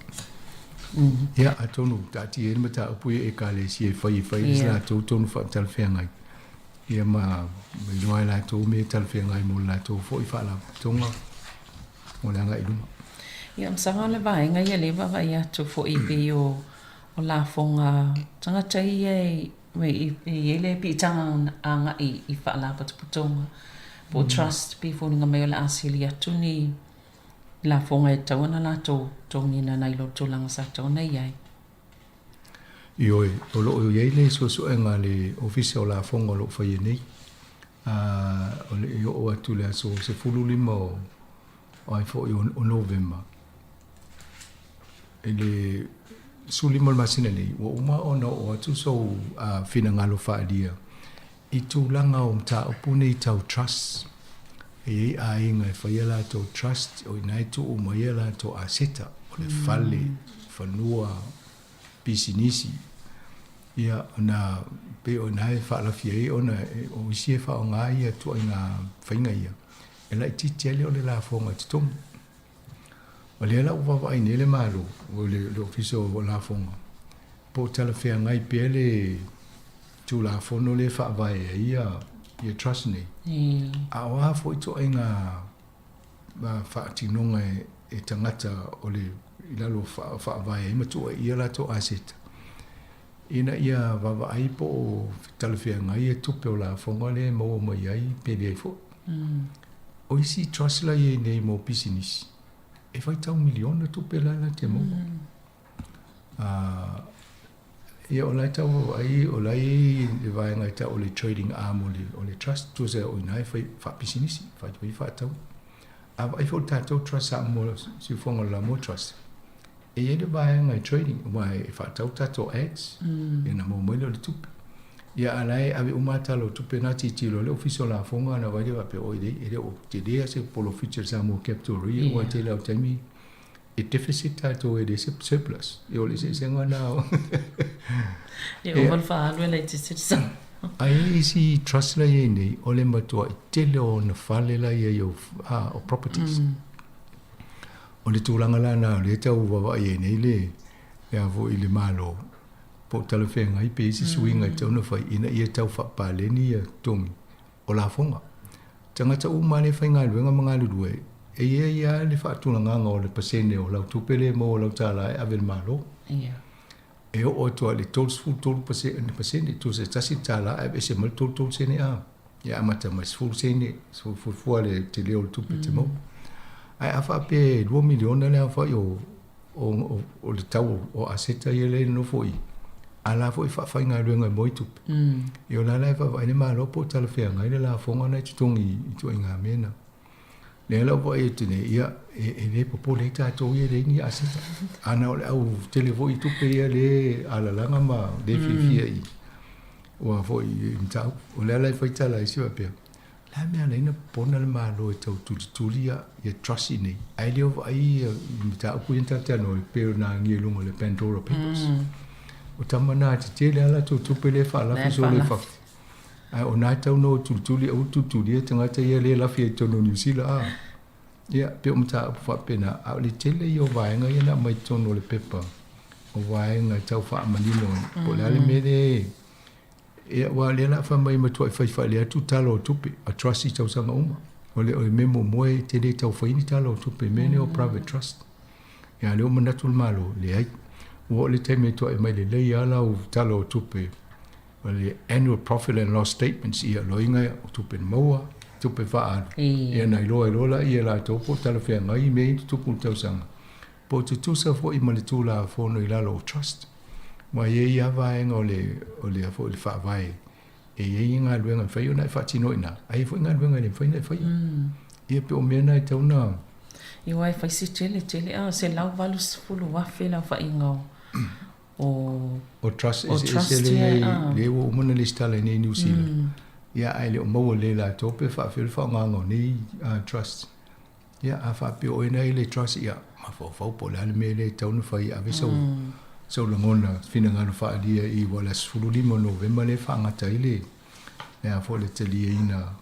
Ia, atonu taatia ai le mataupu i Ekalesia e fai e fai se latou tonu faatalafeagai, ia ma iloa ai latou mea e talafeagai mo le latou foi faalapotopotoga mo le agai i luma. Ia, masalo o le vaega ia lea e vaavaai atu foi pei o lafoga tagata ia e E i ai le piitaga agai i faalapotopotoga po o trust pei e foliga mai o le a sili atu ni lafoga e tatau ona latou totogiina nai lo le tulaga sa tatau ona i ai. Ioe, o lo o i ai le suesuega a le Ofisa o Lafoga o lo o faia nei, a o le i oo atu i le aso 15 o ai foi o Novema, I le 15 o le masina nei, ua uma ona oo atu sou finagalo faaalia i tulaga o mataupu nei tau trust. E i ai aiga e fai a latou trust, o i ina e tuu uma ai a latou aseta, o le fale, fanua, pisinisi. Ia, ona pei o i ina e faalafia ai ona o isi e faaaoga ia ituaiga faiga ia, e laitiiti ai lea o le lafoga i totonu. O lea la ua vaavaai nei le Malo, o le Ofisa o Lafoga, po o talafeagai pea le Tulafono lea e faavae ai ia trust nei. A o a foi ituaiga faatinoga e tagata o le i lalo faavae ai ma tuuaia latou aseta, ina ia vaavaai po o talafeagai ia tupe o lafoga lea e maua mai ai pe leai foi. O isi trust la i ai nei mo pisinisi, e faitau miliona tupe la la te maua. Ia o la e tau vaavaai, o la e i ai le vaega e tau o le trading arm o le, o le trust, tusa o i ina e fai faapisinisi, fai fai faatau. A vaai foi le tatou trust Samoa, Siufofoga o le Lamoa Trust, E i ai le vaega e trading aua e faatau tatou ads ia ona maua mai lea o le tupe. Ia a o la e ave uma lava tala o tupe na tilotilo ai le Ofisa o Lafoga ona vaai lea faapea oi lei e le o tele lava se polofiti a le Samoa Capital Re aua e tele lava o taimi e deficit tatou e leai se surplus. Ia o le eseesega lena o Ia ova le faaalu e laitiiti le sao. Ae i ai isi trust la i ai nei o le matuai tele o ona fale la i ai o properties. O le tulaga la lena o lea e tau vaavaai ai nei le a foi le Malo po o talafeagai pe i ai se suiga e tatau ona fai ina ia tau faapaleni ia totogi o lafoga. Tagata uma lava lea e faigaluega ma galulue, e i ai lava le faatulagaga o le pasene o lau tupe lea e maua i lau tala e ave i le Malo. E oo atu lava i le 33%, tusa e tasi le tala ae aveese mai le 33 sene a. Ia amata mai 10 sene, fuafua le tele o le tupe e te maua. Ae a faapea e 2 miliona le aofai o o, o le tau o aseta ia lea e nonofo i, a la foi e faafaigaluega e moi tupe. Ia o la la e vaavaai le Malo po o talafeagai le lafoga na e totogi i ituaiga mea na. Lea la ua vaai atu nei, ia, e, e le popole ai tatou ia e leai ni aseta. Ana o le au tele foi i tupe ia le alalaga ma le fiafia i, ua foi i mataupu. O lea la e fai tala ai si faapea, Le a mea ala ai na pona le Malo e tau tulituli ia ia trust i nei, ae le o vaai ia mataupu ia na talatalanoa ai pei ona agia i luga o le Pandora Papers. O tama na tetele lava latou tupe lea e faalafi solo i fafo. Ae o na e tau na o tulituli aua le tulitulia tagata ia lea e lafi ai i totonu o Niu Sila a. Ia, pei o mataupu faapena, a o le tele ia o vaega ia na aumai i totonu o le pepa, o vaega e tau faamanino ai, po o le a le mea lea Ia, aua o lea o le a fai mai e matuai fai faalelei atu tala o tupe a trust i tausaga uma. O le, o le mea muamua e te le tau fai ni tala o tupe i mea nei o private trust. Ia, a o lea ua manatu le Malo, leai. Ua oo le taimi e toai mai lelei lava lau tala o tupe, o le annual profit and loss statements, ia, loiga o tupe na maua, tupe faaalu. Ia, ona iloa ai loa lea e latou po o talafeagai mea ia na tutupu i le tausaga. Po o tutusa foi ma le Tulafono i lalo o Trust. Aua e i ai lava vaega o le, o le, foi, le Faavae e i ai galuega e mafai ona e faatino i ina, ae i ai foi galuega e le mafai ona e faia. Ia pei o mea na e tatau ona. Ia aua e fai si tele tele a, $180,000 le aofaiga o, o. O trust eseese lea e i ai, lea ua uma ona lesitala i inei i Niu Sila, ia ae le o maua lelei e latou pe faapefea le faaaogaina o nei trust. Ia, a faapea o oe na e i le trust, ia, mafaufau po o le a le mea lea e tatau ona fai e ave sau, sau lagona, finagalo faaalia i aua o le aso 15 o Novema lea e faagata ai le, le a foi le taliaina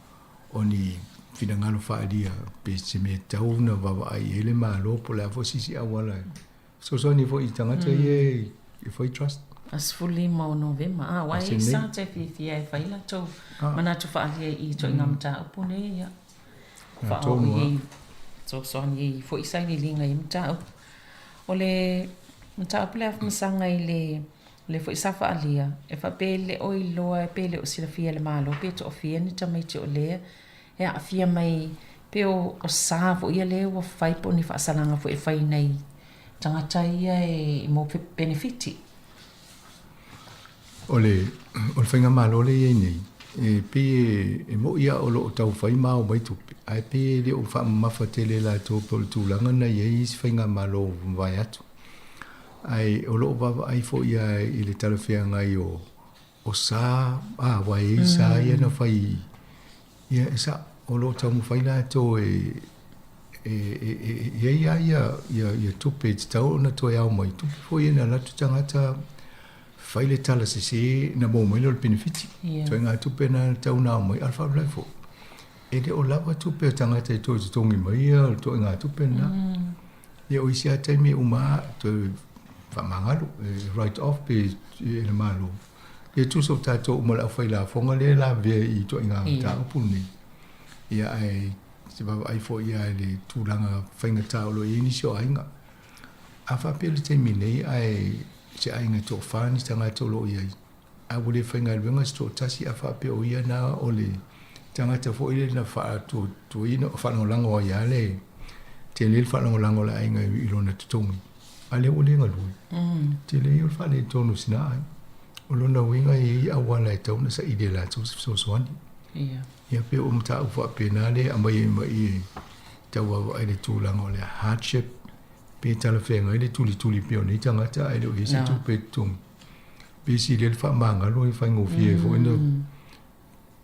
o ni finagalo faaalia pe se mea e tatau ona vaavaai i ai le Malo po o le a foi se isi auala e fesoasoani foi i tagata ia e fai trust. Aso 15 o Novema, a, aua e i ai sa te fiafia e fai latou manatu faaalia i ituaiga mataupu nei, ia. Faaoo i ai, fesoasoani ai foi sailiiliga i mataupu. O le mataupu lea Afamasaga i le lea foi sa faaalia, e faapea e le o iloa pe le o silafia e le Malo pe toafia ni tamaiti o lea e aafia mai pe o sa foi ia lea ua fai po o ni faasalaga foi e fai i nai tagata ia e mo penefiti. O le, o le faigamalo lea e i ai nei, e pei e, e mo'i lava o lo o tau fai ma ao mai tupe, ae pei e le o faamamafa tele e latou pei o le tulaga na i ai isi faigamalo ua mavae atu. Ae o lo o vaavaai foi lava i le talafeagai o, o sa, a, aua e i ai sa ia na fai, ia e sa'o, o lo o taumafai latou e, e, e, e i ai lava ia, ia, ia tupe e tatau ona toe ao mai, tupe foi ia na alu atu tagata fai le tala sese na maua mai lea o le penefiti. Yeah. Ituaiga tupe na e tatau ona ao mai, a o le faalavelave foi, e le o lava tupe a tagata e toe totogi mai ia ituaiga tupe na. Ia o isi lava taimi e uma lava toe faamagalo, e write off pe e le Malo. Ia tusa o tatou uma le aufai lafoga lea e lavea i ituaiga mataupu lenei. Ia ae se vaavaai foi lava i le tulaga faigata o lo o i ai nisi o aiga. A faapea i le taimi nei ae se aiga e toafa ni tagata o lo o i ai, ae ua le faigaluega se toatasi, a faapea o ia na o le tagata foi lea na faatuatuaina, faalagolago ai lava le tele le faalagolago a le aiga i lona totogi, a lea ua le galue, tele ia o le faaletonu o sina aiga. O lona uiga e i ai auala e tatau ona saili e latou se fesoasoani. Ia pei o mataupu faapena lea e aumai ai ma i e tau vaavaai i le tulaga o le hardship pe talafeagai le tulituli pea o nei tagata ae le o i ai se tupe e totogi. Pe sili ai le faamagalo e faigofie ai foi ona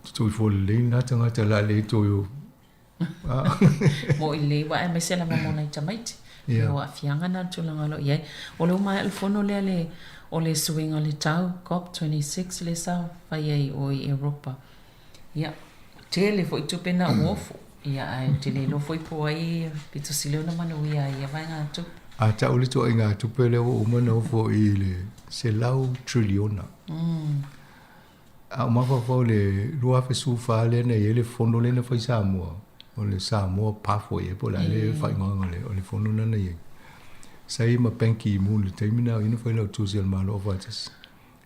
soifua lelei lena tagata o le a le toe o Mo'i lelei aua aemaise lava mo nai tamaiti. Yeah. O aafiaga na o le tulaga o lo o i ai. O le uma ae o le fono lea le, o le suiga o le tau, COP26 lea sa fai ai i o i Europa. Ia, tele foi tupe na ua ofo. Ia, ae ou te le iloa foi po o ai e pito sili ona manuia ai ia vaegatupe. A tau le ituaiga tupe lea ua uma ona ofo i le 100 triliona. A ou mafaufau i le 2014 lea na i ai le fono lea na fai i Samoa, o le Samoa Pathway ea po o le a le faaigoaga o le fono lena na i ai. Sa i ai ma Ban Ki-moon i le taimi lena o ia na fai lautusi o le Malo Aufaatasi.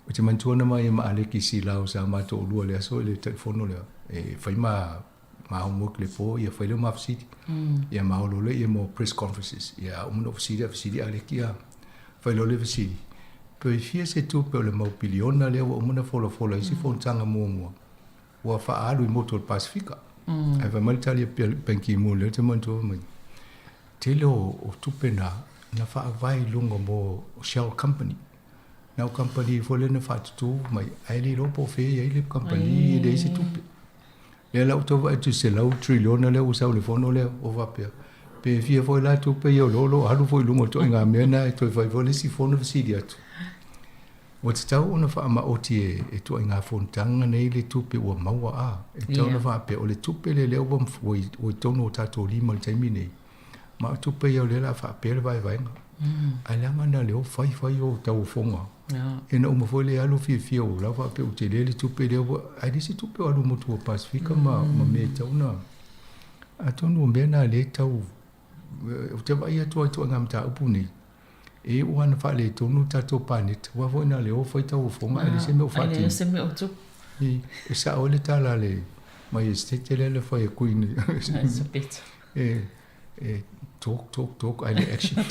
Ou te manatua na ma ia ma Aleki Silau sa ma toalua i le aso i le talifono lea e fai ma ma homework i le po ia fai lea o ma fesili. Ia ma olo lea ia mo press conferences. Ia a uma ona ou fesili a fesili Aleki a fai loa le fesili, Pe fia se tupe o le mau piliona lea ua uma ona folafola i isi fonotaga muamua ua faaalu i motu o le Pasefika? Ae fai mai le tali a Ban Ki-moon lea ou te manatua fai mai, Tele o tupe na na faavae i luga mo shell company. Na o kamupani foi lea na faatutū mai, ae le iloa po o fea e i ai le kamupani e leai se tupe. Lea la ua tau vaai atu i le 100 triliona lea ua sau i le fono lea, ua faapea, pe fia foi la tupe ia o lo o lo o alu foi i luga o ituaiga mea na e toe fai foi le isi fono fesili atu. Ua tatau ona faamaoti e ituaiga fonotaga nei le tupe ua maua a. E tatau ona faapea, o le tupe lea lea ua i totonu o tatou lima i le taimi nei, Ma o tupe ia o lea o le a faapea le vaevaega. Ae leaga na leo fai fai o tauofoga. Ina uma foi le alu fiafia o la faapea ua tele le tupe lea ua ae leai se tupe o alu motu o Pasefika ma ma mea e tatau ona atonu o mea na lea e tau ou te vaai atu lava i ituaiga mataupu nei e iu lava ina faaletonu le tatou paneta aua foi na leo fai tauofoga ae leai se mea o faatino. Ae leai se mea o tupu. E sao ai le tala a le Maiestete lea na fai e Queen Elisabeth. E e talk, talk, talk, ae le action.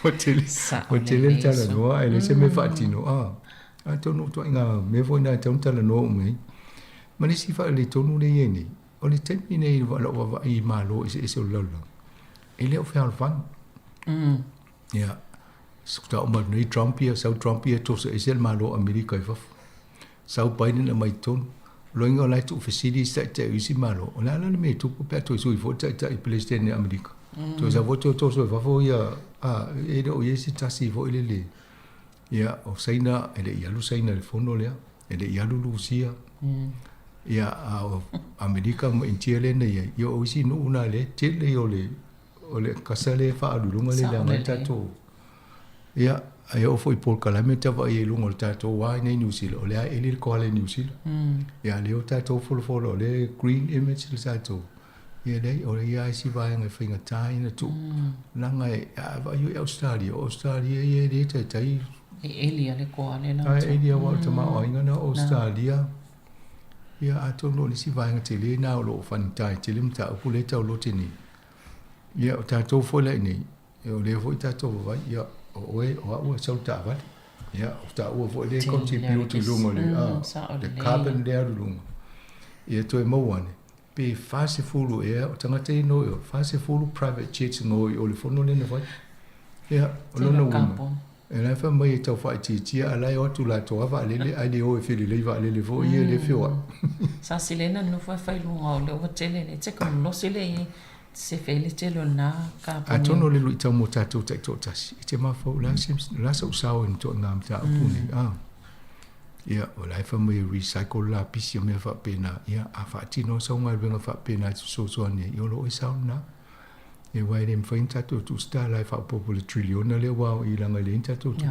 Ua tele, ua tele le talanoa ae leai se mea e faatino. Ah, atonu o ituaiga mea foi na e tatau ona talanoa uma i ai. Ma le isi faaletonu lea e i ai nei, o le taimi nei i lau vaavaai i Malo eseese o le lalolagi, e le o fealofani. Ia, faatoa uma atu nei Trump ia, sau Trump ia toso ese le Malo o Amerika i fafo. Sau Biden aumai i totonu. O lona uiga o la e tuufesili isi taitai o isi Malo, o le a la le mea e tupu pe a toe sui foi le taitai Peresetene o Amerika? Toe sau foi toe toso i fafo ia, a, e le o i ai se tasi foi lele. Ia, o Saina, e le i alu Saina i le fono lea, e le i alu Rusia, ia, a o Amerika ma Initia lea na i ai, ia o isi nuu na lea e tele ia o le, o le kasa lea e faaalu i luga lea e leaga ai le tatou. Ia, e oo foi i polokalame ta vaai ai i luga o le tatou wā i nei Niu Sila, o lea e eli le koala i Niu Sila. Ia, lea o tatou folafola, o lea e green image le tatou. Ia, leai, o ia isi vaega e faigata ai ona tuu. Leaga e, a vaai i Ausetalia, o Ausetalia ia e le taitai. E eli lava le koala e latou. E eli lava, aua o le tamaoaiga lena o Ausetalia. Ia, atonu o le isi vaega tele lena o lo o faigata ai tele mataupu lea e tau lote nei. Ia, o tatou foi la i inei, O lea foi tatou vaavaai, ia, o oe, o au e sau le taavale. Ia, o taua foi lea e contribute i luga o le, a, le carbon lea alu i luga. Ia toe maua ane, pe 40 ea, o tagata ia na o i o, 40 private jets na o i o i le fono lea na fai. Ia, o lona uiga, e la e fai mai e tau faaitiitia, a o la e o atu latou lava vaalele, ae le o e felelei vaalele foi ia lea e feoai. Sa silena nofo e fai luga o le ua tele le tekonolosi lea i ai Se fele tele o lena kaponi. Atonu o le luitau mo tatou taitoatasi, i te mafaufau, o le a se, o le a sou sao i ituaiga mataupu nei, a. Ia, o la e fai mai e recycle le lapisi o mea faapena, ia, a faatino sau galuega faapena e te fesoasoani ai, ia o lou sao lena. Ia, aua e le mafai ona tatou tuusita e faaopoopo i le triliona lea ua ao i leaga e leai ni tatou tupe.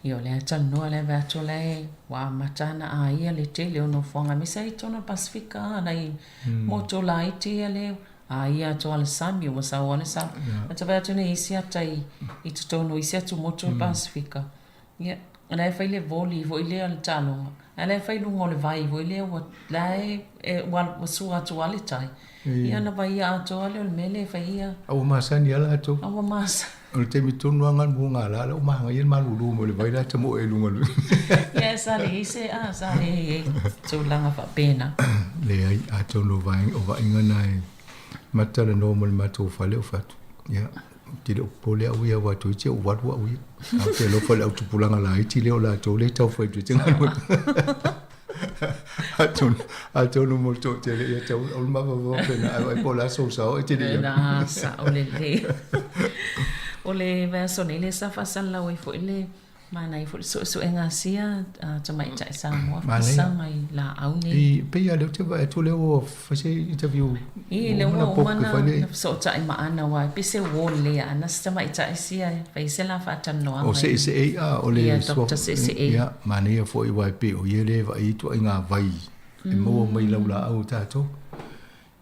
Ia o lea talanoa lea vae atu la e ua amata ana aia le tele o nofoaga aemaise ai totonu o le Pasefika nai motu laiti ia lea aia atu lava le sami ua sau lava le sami. Ua vaai atu nei isi ata i totonu o isi atu motu o le Pasefika ia o la e fai le voli foi lea o le taaloga ae la e fai i luga o le vai foi lea ua la e ua sua atu lava le tai. Ia ona vaia atoa lea o le mea lea e fai ia. A ua masani lava latou. A ua masani. O le taimi tonu lava na mugala la ua manaia le malulu mai o le vai la e tamoe i luga o le. Ia sa leai se a sa leai ai tulaga faapena. Leai, atonu o vaega o vaaiga na e matalanoa ma le matou fale o fatu. Ia, ou te le o popole au ia aua toeitiiti ou alu au ia. Ae ou te alofa i le au tupulaga laiti lea o latou lea e tau fai atu ai te galuega. Atonu, atonu mo le toatele, ia tau, o le mafaufau pena, ai vai po o le a sou sao e te le Na, sao lelei. O le vaiaso nei lea sa faasalalau ai foi le Manaia foi le suesuega a sia tamaitai Samoa faasaga i laau nei. I pei lava o lea ou te vaai atu o lea ua fai se interview I lea ua uma na fesootai ma Ana aua e pei se uo lelei a Ana si tamaitai sia e fai se la faatalanoaga O Seeseei a o le Ia Doctor Seeseei. Ia manaia foi aua e pei o ia lea e vaai i ituaiga vai e maua mai laulaau a tatou.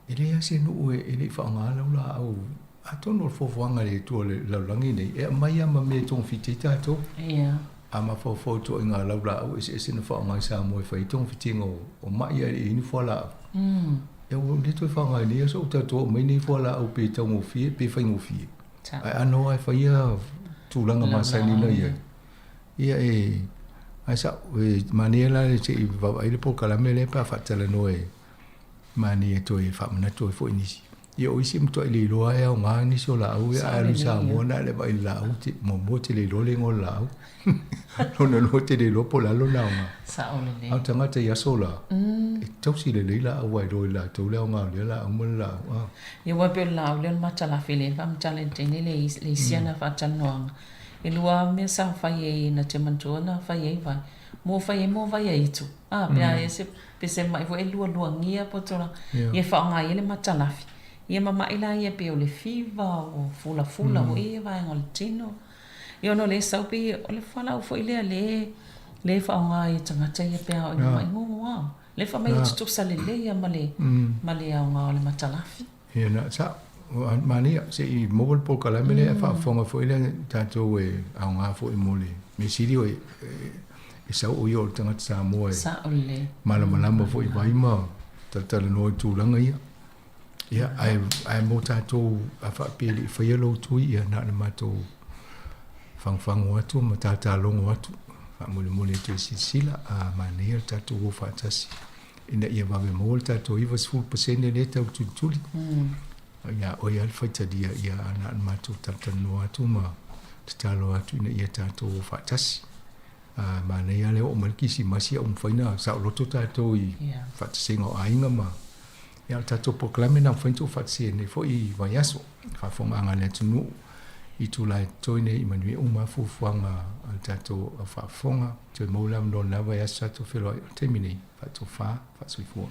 E leai lava se nuu e le i faaaogaina laulaau. Atonu o le fuafuaga a le Atua i le lalolagi lenei, e aumai lava ma mea e togafiti ai tatou. A mafaufau i ituaiga laulaau eseese na faaaoga i Samoa e fai ai togafitiga o mai ae le i i ai ni fualaau. Ia ua le toe faaaoga i lenei aso ua tatou aumai nei fualaau pe taugofie pe faigofie. Ae ano lava e fai ia tulaga masani na i ai. Ia e, ae sao, e manaia la se i vaavaai le polokalame lea pe a faatalanoa e Manaia e toe faamanatu ai foi nisi. Ia o isi e matuai le iloa e aoga nisi o laau ia, ae alu i Samoa na o le vaai i le laau, muamua e te le iloa le igoa o le laau. Lona lua e te le iloa po o le a lona aoga. Sao lelei. A o tagata i aso la, e tausi lelei laau aua e iloa e latou le aoga o lea laau ma le laau. A. Ia aua e pei o le laau lea o le matalafi lea e faamatala i le taimi lea le isi ana faatalanoaga. E lua lava mea sa fai ai na te manatua na fai ai vai. Mo fai ai mo vai a itu. A pe a ese pe se mai foi e lualuagia po o tulaga. Ia faaaoga ai le matalafi. Ia ma mai la ia pei o le fiva o fulafula foi ia vaega o le tino. Ia ona o lea e sau pei o le fualaau foi lea lea lea e faaaoga ai e tagata ia pe a oo ina mai gogo a. Lea fai mai e tutusa lelei lava ma le ma le aoga o le matalafi. Ia na sa manaia se i maua le polokalame lea e faafofoga foi le tatou e aoga foi mo le mea sili o e sau o ia o le tagata Samoa e Sao lelei. malamalama foi i vai ma talatalanoa i tulaga ia. Ia, ae, ae mo tatou a faapea e le i faia lou tui, ia na o le matou fagofago atu ma tatalogo atu, faamolemole e toe silasila, a manaia le tatou o faatasi. Ina ia vave maua le tatou 90% lea e tau tulituli. Ia oe lava le faitalia, ia na o le matou talatalanoa atu ma tatalo atu ina ia tatou o faatasi. A manaia lava le oo mai le Kirisimasi a ua mafai ona saoloto tatou i faatasiga o aiga ma ia o le tatou polokalame lena ua mafai ona tuu faatasia i lenei foi vaiaso. Faafofogaaga a le atunuu i itula e totoe nei i manuia uma lava fuafuaga a le tatou au faafofoga. Toe maua le avanoa i lena vaiaso tatou feiloai o le taimi nei, faatofa, faasoifua.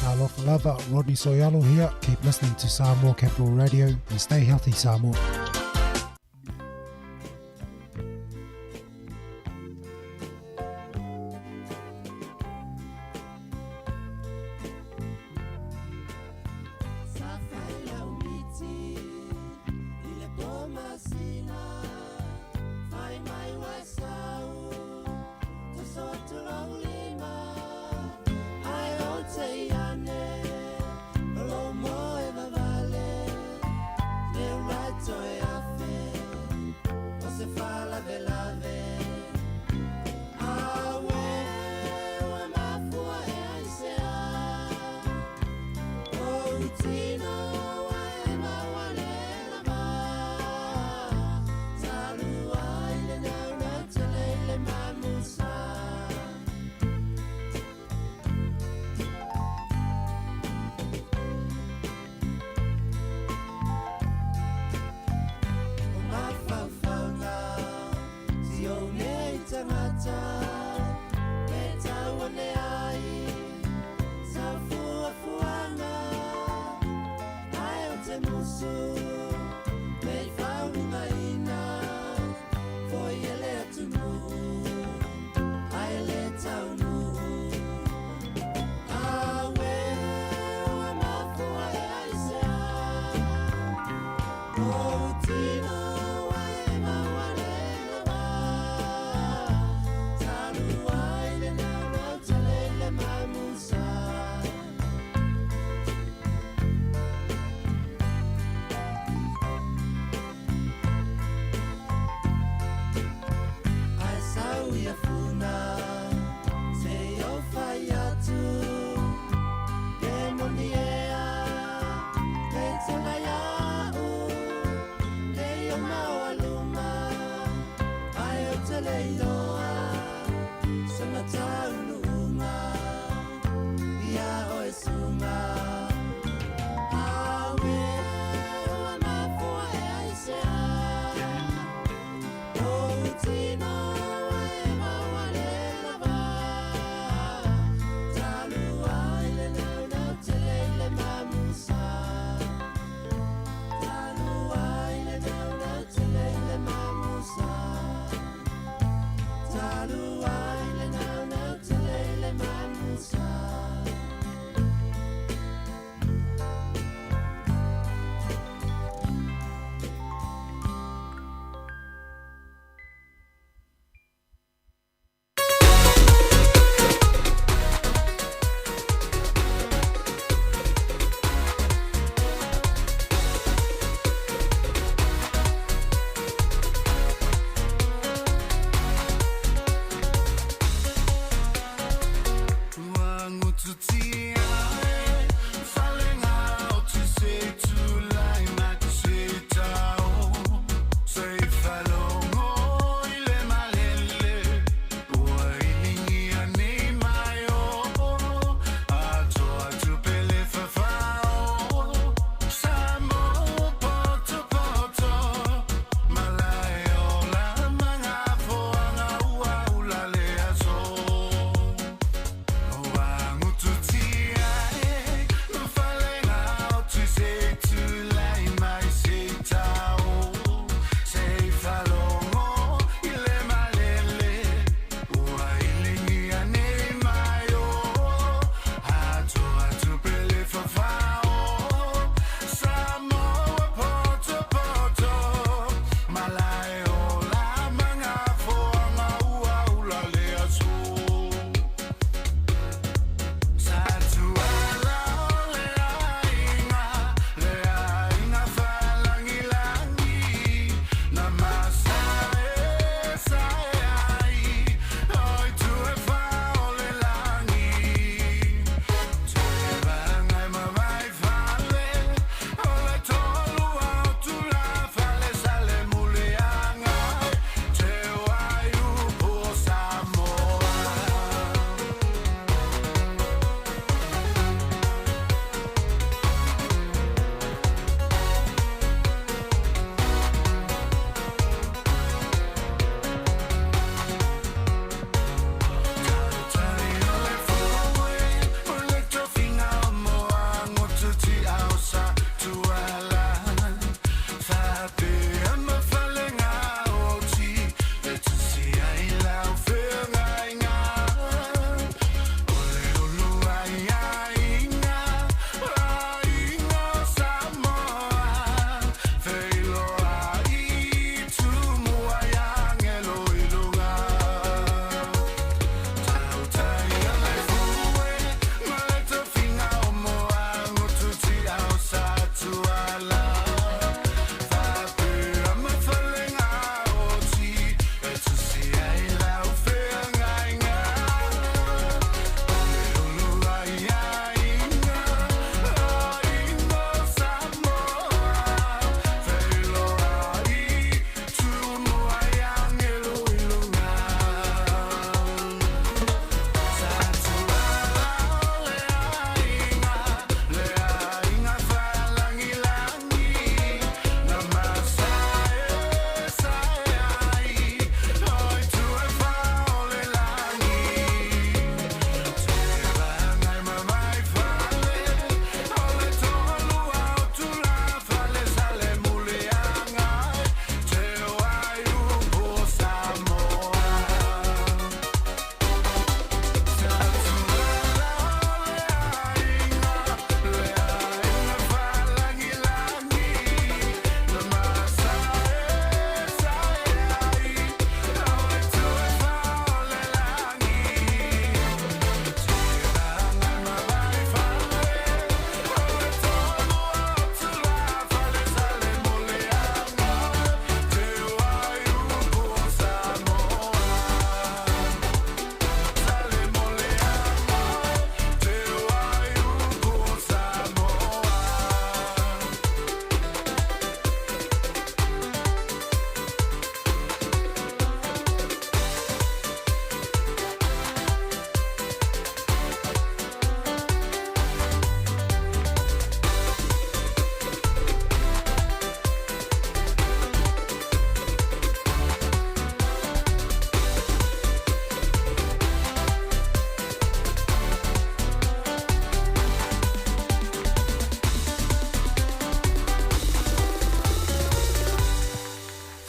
Alofa lava, Rodney Soyalo here. Keep listening to Samoa Capital Radio and stay healthy, Samoa.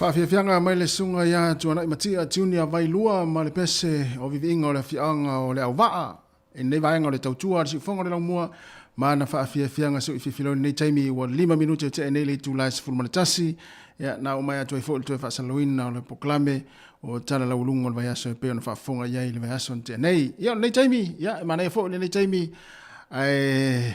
Faafiafiaga mai le susuga ia Tuanai Matia Junior Vailua ma le pese o viviiga o le afioaga o Leauvaa i lenei vaega o le tautua a le siufofoga o le Laumua ma ana faafiafiaga suififiloa i lenei taimi ua 5 minute e tea nei le itula e 11. Ia, na oo mai atu ai foi le toe faasalalauina o le polokalame o Tala Laualuga o le vaiaso e pei ona faafofoga i ai i le vaiaso na tea nei. Ia, o lenei taimi, ia, e manaia foi lenei taimi ae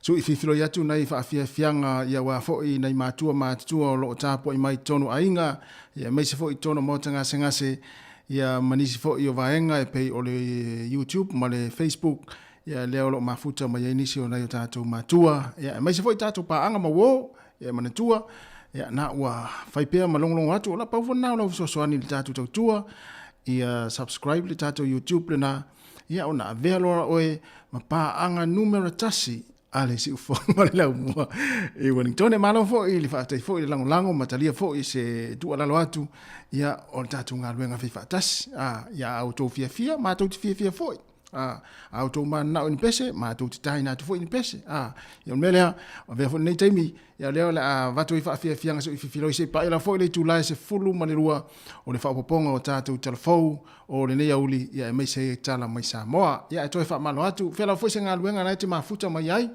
suififiloi atu nai faafiafiaga ia aua foi nai matua matutua o lo o tapuai mai totonu aiga, ia aemaise foi totonu o maota gasegase, ia ma nisi foi o vaega e pei o le YouTube ma le Facebook, ia lea o lo o mafuta mai ai nisi o nai o tatou matua, ia aemaise foi tatou paaga ma uo, ia e manatua, ia na ua fai pea ma logologo atu, o la pau foi lena o lau fesoasoani i le tatou tautua, ia subscribe le tatou YouTube lena, ia ona avea loa oe ma paaga numera tasi a le siufono ma le laumua i Wellington. E malo foi i le faafetai foi i le lagolago ma talia foi se tuualalo atu, ia o le tatou galuega faifaatasi. A, ia a outou fiafia, matou te fiafia foi. A, a outou mananao i ni pese, matou te taina atu foi i ni pese. A, ia o le mea lea, avea foi lenei taimi, ia lea o le a avatu ai faafiafiaga soififiloi se i paia lava foi le itula e 12 o le faaopoopoga o tatou talafou o lenei auli, ia aemaise ai tala mai Samoa. Ia e toe faamalo atu, fea lava foi se galuega na e te mafuta mai ai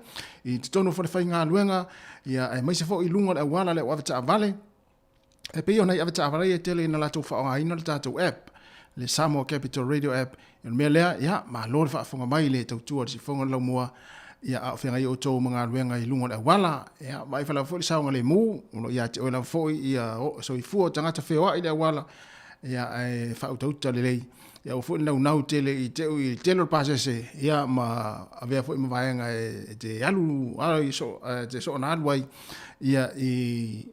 i totonu o falefaigaluega, ia aemaise foi i luga o le auala le au avetaavale. E pei o nai avetaavale ia e tele ina latou faaaogaina le tatou app, le Samoa Capital Radio app. O le mea lea, ia, malo le faafofoga mai i le tautua i le siufofoga o le laumua, ia, a o feagai outou ma galuega i luga o le auala. Ia, vaai lava foi le saogalemu, o lo o ia te oe lava foi ia soifua o tagata feoai i le auala, ia, ae faautauta lelei. Ia, aua foi le naunau tele i te i le tele o le pasese, ia, ma avea foi ma vaega e te alu, e te soona alu ai, ia, i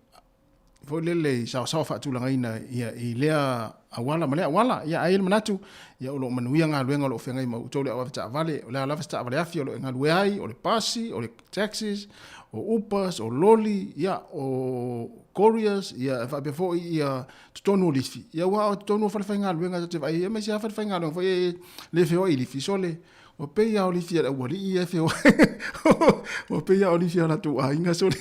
foi lele i saosaoa faatulagaina ia i lea auala ma lea auala. Ia, ae i ai le manatu, ia o lo o manuia galuega o lo o feagai ma outou le au avetaavale, o le a lava se taavale afi o lo o e galue ai, o le pasi, o le taxis, o Ubers, o loli, ia, o couriers, ia, e faapea foi ia totonu o lifi. Ia, aua o totonu o falefaigaluega ta te vaai ai, aemaise lava falefaigaluega foi e le feoai i lifi, sole, ua pei lava o lifi a le aualii ia e feoai. Ua pei lava o lifi a o latou aiga sole.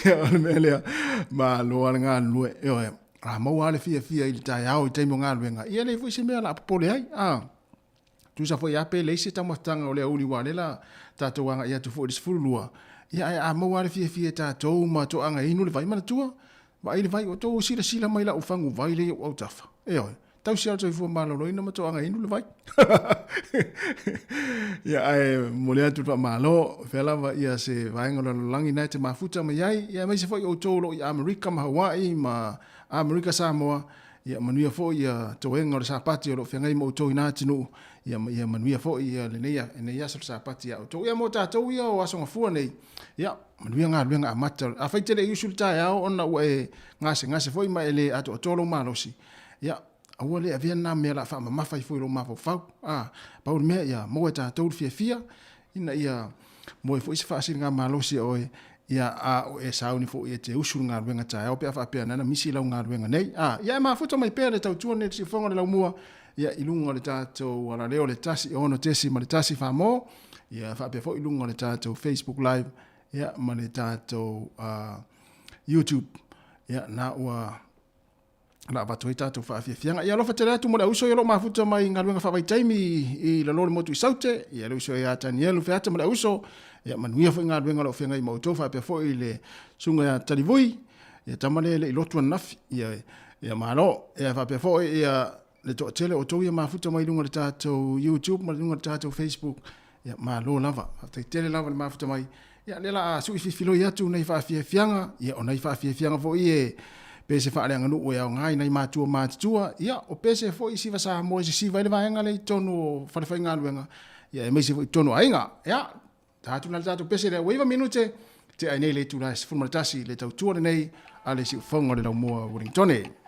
Ia, o le mea lea, malo lava le galulue. Ioe, a maua lava le fiafia i le taeao i taimi o galuega, ia e leai foi se mea o le a popole ai. A, tusa foi lava pe leai se taumafataga o le aoauli aua o lea o le a tatou agai atu foi i le 12, ia ae a maua lava le fiafia e tatou ma toaga e inu le vai, manatua, vaai le vai, ua outou silasila mai i lau faguvai lea i ou autafa. Ioe. Tausi lava le soifua maloloina ma toaga inu le vai. Ia, ae momoli atu le faamalo, fea lava ia se vaega o le lalolagi na e te mafuta mai ai, ia aemaise foi outou o lo o i Amerika ma Hawaii ma Amerika Samoa, ia manuia foi ia toega o le Sapati o lo o feagai ma outou i na atunuu, ia, ia manuia foi ia lenei, lenei aso o le Sapati ia outou. Ia mo tatou ia o Aso Gafua nei, ia manuia galuega amata. Afai e te le i usu i le taeao ona ua e gasegase foi ma e le atoatoa lou malosi, Ia, aua le avea lena mea o le a faamamafa ai foi i lou mafaufau. A, pau le mea, ia maua e tatou le fiafia, ina ia maua ai foi se faasiligamalosi a oe, ia, a o e sauni foi e te usu i le galuega taeao pe a faapea na misi lau galuega nei. A, ia e mafuta mai pea le tautua nei i le siufofoga o le laumua, ia, i luga o le tatou alaleo le 1 6.1 Famo, ia, faapea foi i luga o le tatou Facebook Live, ia, ma le tatou YouTube. Ia, na ua na avatu ai tatou faafiafiaga. Ia alofa tele atu mo le auso ia o lo o mafuta mai i galuega faavaitaimi i lalo o le motu i Saute, ia le uso ia Tanielu Feata ma le auso, ia manuia foi galuega o lo o feagai ma outou faapea foi le susuga ia Talivui, ia tama lea e le i lotu ananafi, ia, ia malo, ia faapea foi ia le toatele o outou ia mafuta mai luga o le tatou YouTube ma luga o le tatou Facebook, ia malo lava, faafetai tele lava le mafuta mai. Ia lea la a suififiloi atu nei faafiafiaga, ia o nai faafiafiaga foi e pese faaleaganuu e aoga i nai matua matutua, ia o pese foi siva Samoa e sisiva ai le vaega lea i totonu o falefaigaluega, ia aemaise foi i totonu o aiga. Ia, ta atu la le tatou pese lea ua 9 minute, tea ai nei le itula e 11 le tautua lenei a le siufofoga o le Laumua Ueligitone.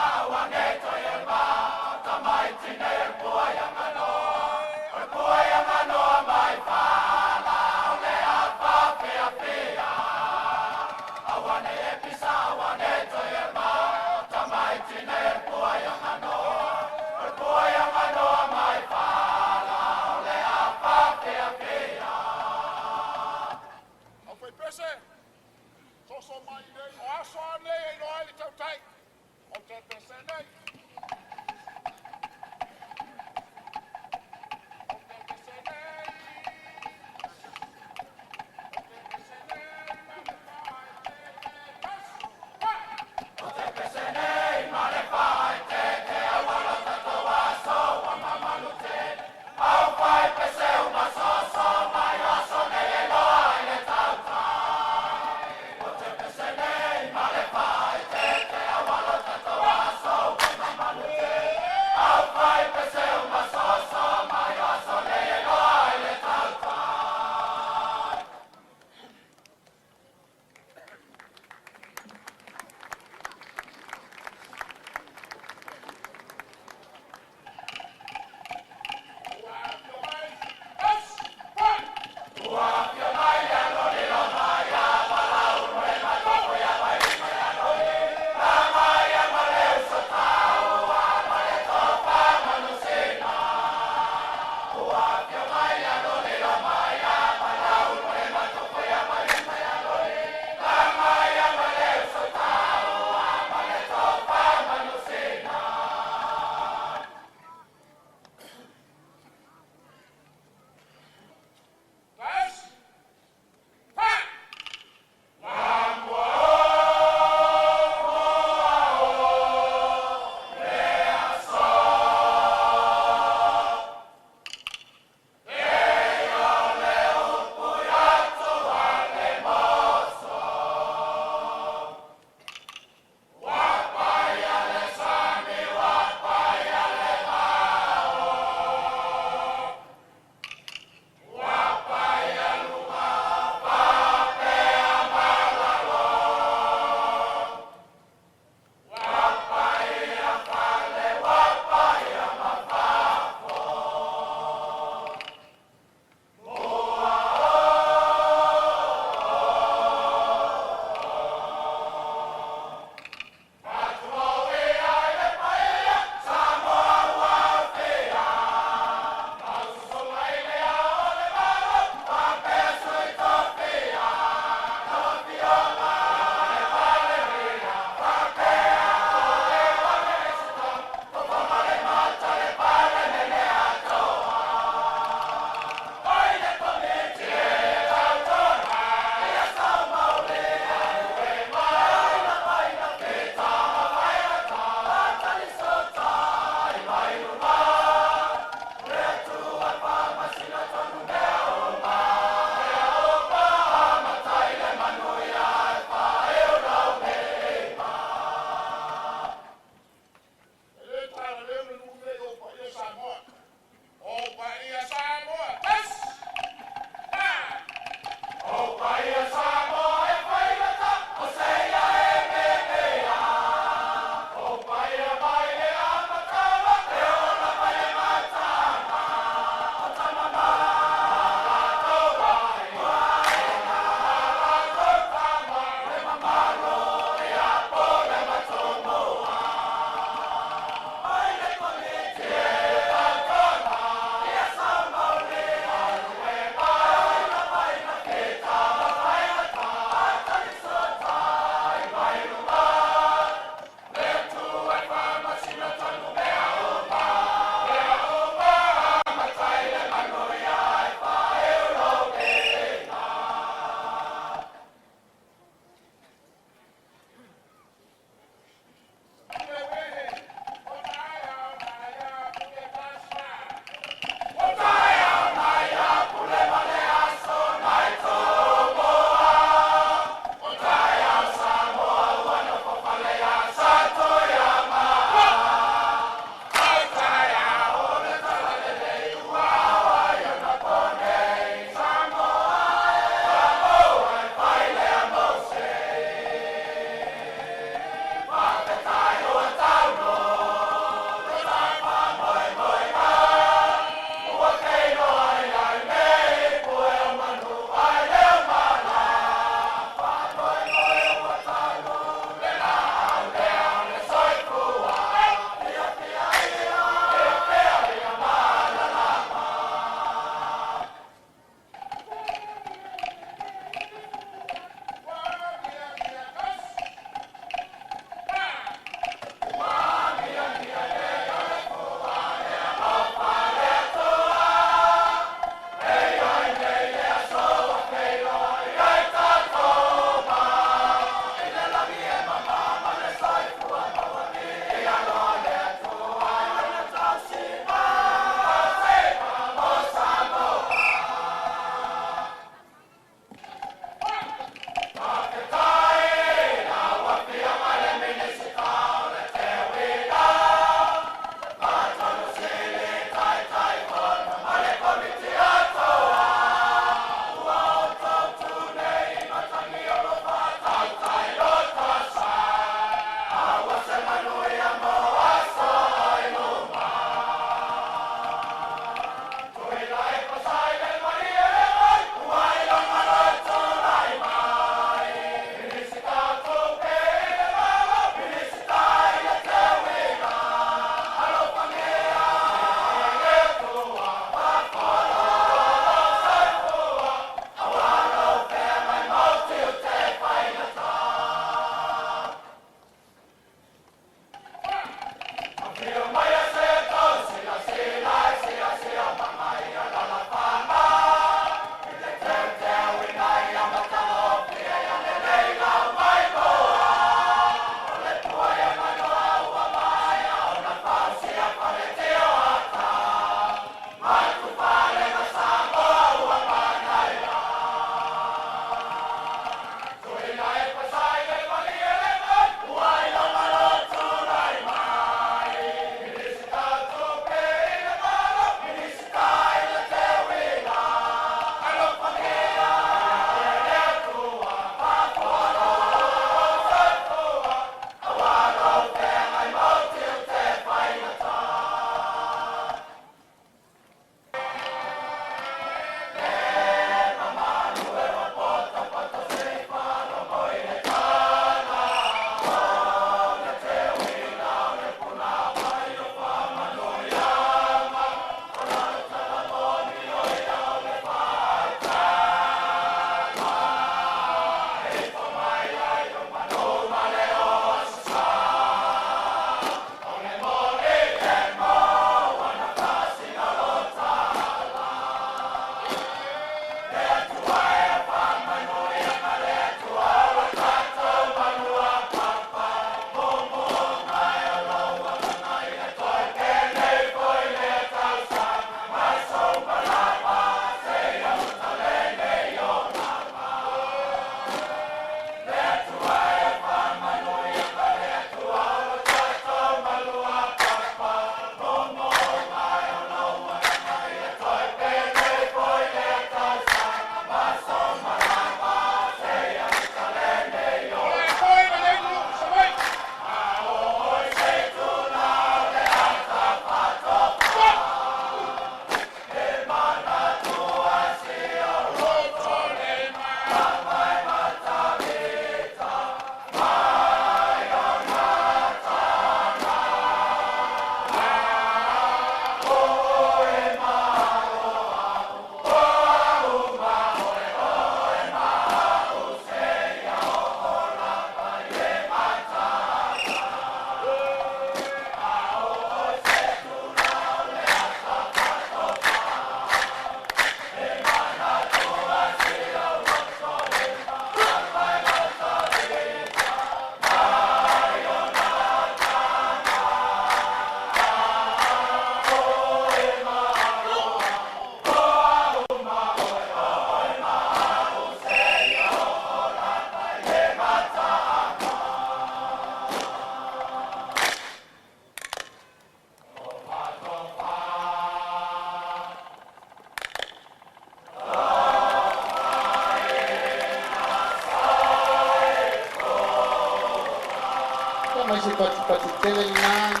se patupatu tele lena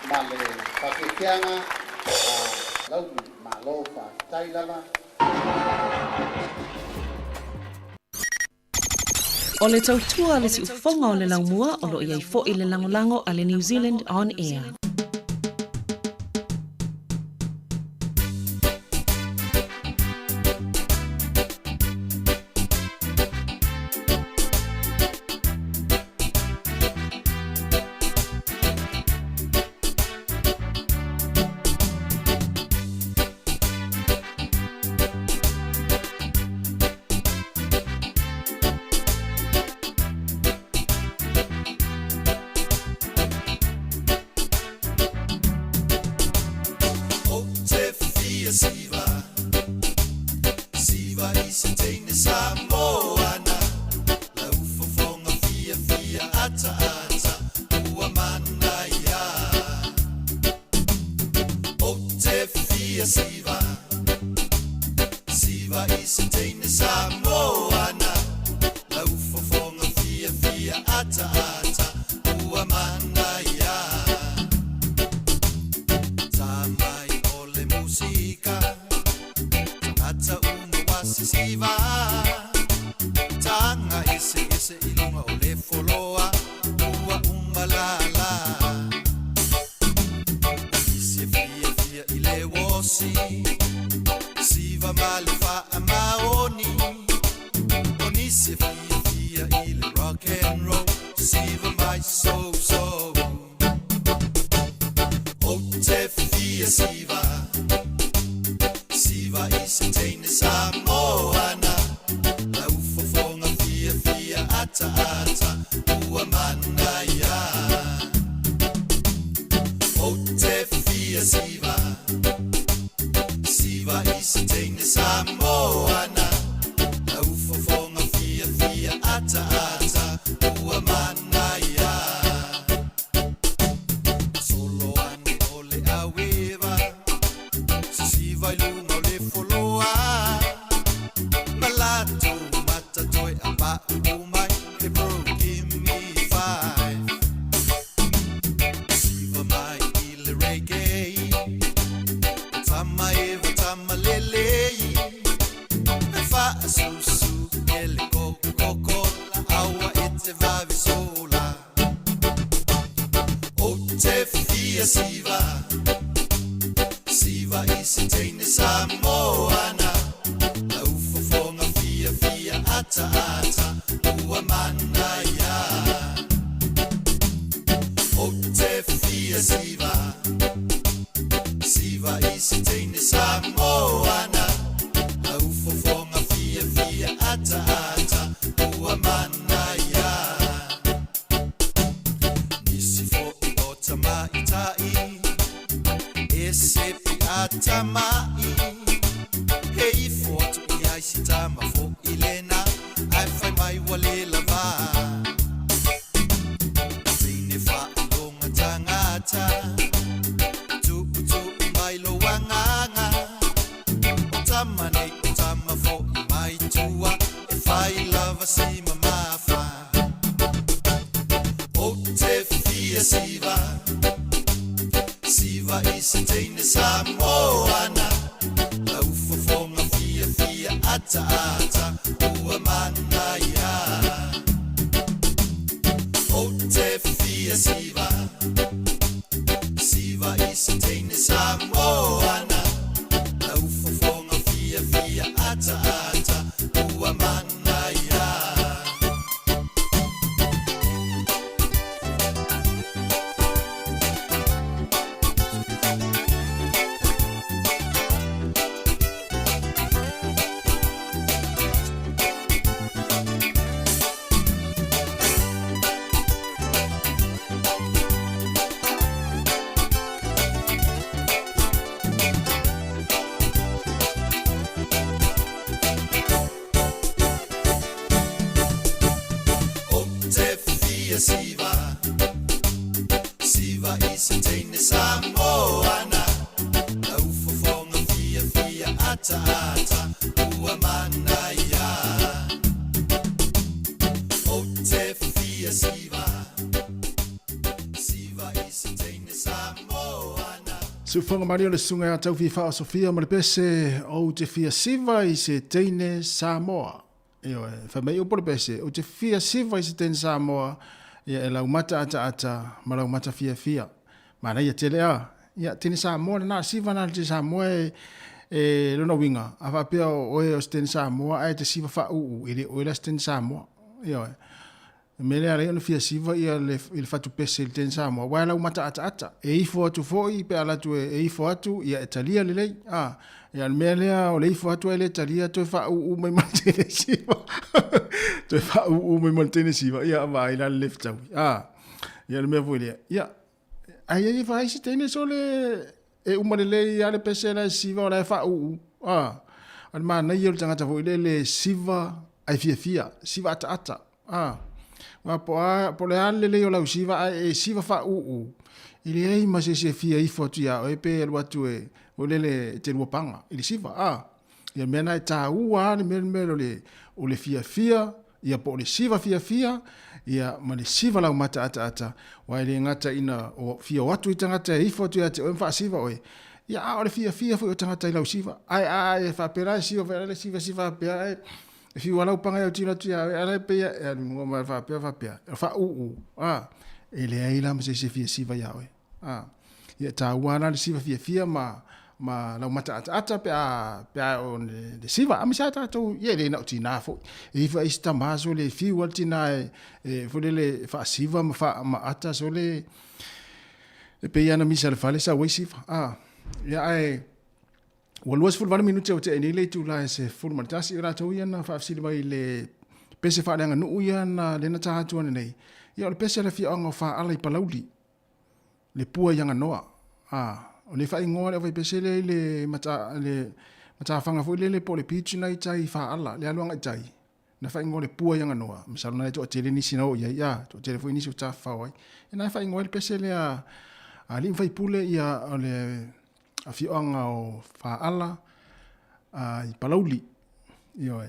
ma le faafiafiaga a Laauli. Malo faafetai lava. O le tautua a le siufofoga o le laumua o lo o i ai foi le lagolago a le New Zealand On Air. Siufoga malie o le susuga ia Taufifa o Sofia ma le pese, Ou te fia siva i se teine Samoa. Ioe, fai mai upu o le pese, Ou te fia siva i se teine Samoa, ia e laumata ataata ma laumata fiafia. Manaia tele a. Ia, teine Samoa lena, siva na le teine Samoa e, e lona uiga, a faapea o oe o se teine Samoa ae te siva faauu, e le oe la se teine Samoa. Ioe. O le mea lea e ala ai ona fia siva ia le, i le fatu pese i le teine Samoa, aua e lau mataataata. E ifo atu foi pe a alu atu e, e ifo atu, ia e talia lelei. A, ia o le mea lea o le ifo atu ae le talia, toe faauu mai ma le teine siva. Toe faauu mai ma le teine siva, ia vaai la le le fetaui. A, ia o le mea foi lea. Ia, ae i ai fai isi teine sole e uma lelei lava le pese la e siva o la e faauu. A, o le manaia o le tagata foi lele e siva ae fiafia, siva ataata. A, aua po o a, po o le a le lelei o lau siva ae e siva faauu, e leai ma se isi e fia ifo atu iā oe pe alu atu e, foi lele e te lua paga i le siva. A, ia mea na e taua lava le mea le mea o le, o le fiafia, ia po o le siva fiafia, ia ma le siva laumata ataata, aua e le gata ina o fia o atu i tagata e ifo atu ia te oe ma faasiva oe, ia a o le fiafia foi o tagata i lau siva. Ae a e faapea la e siva foi le siva siva faapea ae e fiu a lau paga e autilo atu ia oe, a la e pei e alu mua mai faapea faapea, e faauu, a, e leai la ma se isi e fia siva ia oe. A, ia e taua la le siva fiafia ma, ma lau mataataata pe a, pe a o le, le siva. A misa tātou, ia e le na o tinā foi. E ifa isi tamā so le fiu al tinā e, e foi lele e faasiva ma, fa, ma ata so le, e pei ana misa le fale sa wai siva. A, ia ae, Ua 28 minute ua tea nei le itula e 11, o latou ia na faafesili mai i le pese faaleaganuu ia na lea na ta atu ananei. Ia o le pese a le afioaga o Faala i Palauli, le pua i Aganoa. A, o le faaigoa le aufaipese lea i le mata, le matafaga foi lele po o le beach na i tai i Faala, le alu agai tai. Na faaigoa le pua i Aganoa, masalo na e toatele nisi na oo i ai, a, toatele foi nisi o tafafao ai. Ia na e faaigoa ai le pese lea a alii ma faipule ia o le afioaga o Faala a, i Palauli. Ioe.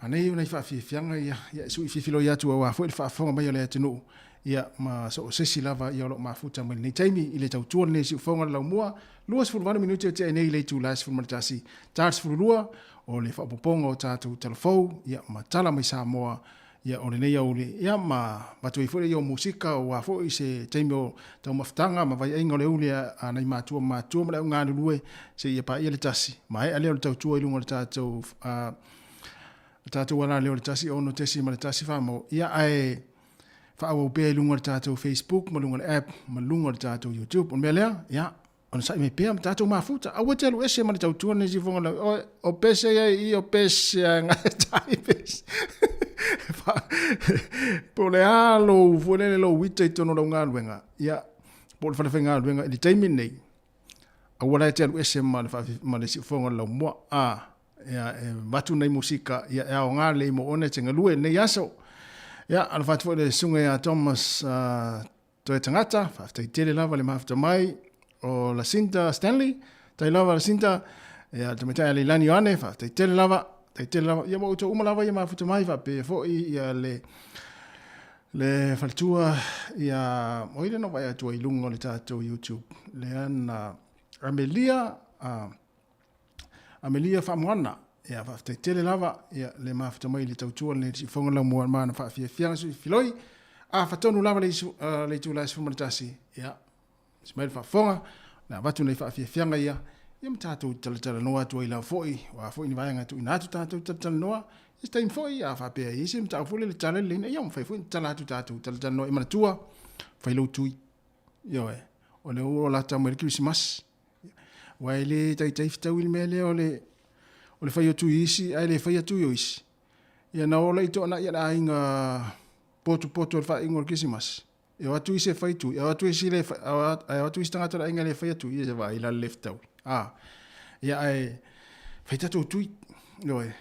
Manaia ia o nai faafiafiaga ia, ia e sui fifiloi atu aua foi le faafofoga mai a le atunuu, ia ma so o se isi lava ia o lo o mafuta mai lenei taimi i le tautua lenei siufofoga o le laumua, 28 minute o tea nei i le itula e 11, ta le 12 o le faaopoopoga o tatou talafou, ia ma tala mai Samoa, ia o lenei aoauli, ia ma avatu ai foi le ia o musika aua foi se taimi o taumafataga ma vaiaiga o le aoauli a nai matua ma matua ma le au galulue seia paia le tasi, maea lea o le tautua i luga o le tatou le tatou alaleo o le 1 6.1 faamau, ia ae faaauau pea i luga o le tatou Facebook ma luga o le app ma luga o le tatou YouTube. O le mea lea, ia, onosai mai pea ma tatou mafuta. Aua te alu ese ma le tautua lenei sifoga lau. O, o pese ia i o pese a ngai tai pese. Po o le a lou foi lele lou ita i totonu o lau galuega, ia, po o le fale faigaluega i le taimi lenei, aua la e te alu ese ma le, ma le siufoga o le laumua. A, ia, e avatu nei musika, ia, e aoga lelei mo ona e te galue i lenei aso. Ia, alofa atu foi le susuga ia Thomas uh, Toe tagata, faafetai tele lava le mafuta mai o Lacinda Stanley. Tai lava Lacinda, ia le tamaitai a Leilani Ioane, faafetai tele lava, faafetai tele lava. Ia ma outou uma lava ia mafuta mai, faapea foi ia le le faletua ia o ile na vaai atu ai i luga o le tatou YouTube lea na Amelia uh, Amelia Faamoana, ia faafetai tele lava ia le mafuta mai i le tautua lenei siufoga lau mua ma na faafiafiaga sui filoi. A fatonu lava le isu le itula e 11, ia si mai le faafofoga, na avatu nei faafiafiaga ia, ia ma tatou talatalanoa atu ai lava foi, o a foi ni vaega e tuuina atu tatou talatalanoa, i se taimi foi, a faapea e i ai se mataupu foi lele tala lelei, ia mafai foi ona tala atu tatou talatalanoa. E manatua, fai lou tui. Ioe, o lea ua lata mai le Kerisimasi. Aua e le taitai fetaui le mea lea o le, o le fai o tui isi ae le faia tui o isi. Ia na ola i toanai a le aiga potupotu o le faaiuga o le Kerisimasi. E o atu isi e fai tui, e o atu isi le, ae o atu isi tagata o le aiga e le faia tui, ia se vaai la le le fetaui. A, ia ae fai tatou tui. Ioe.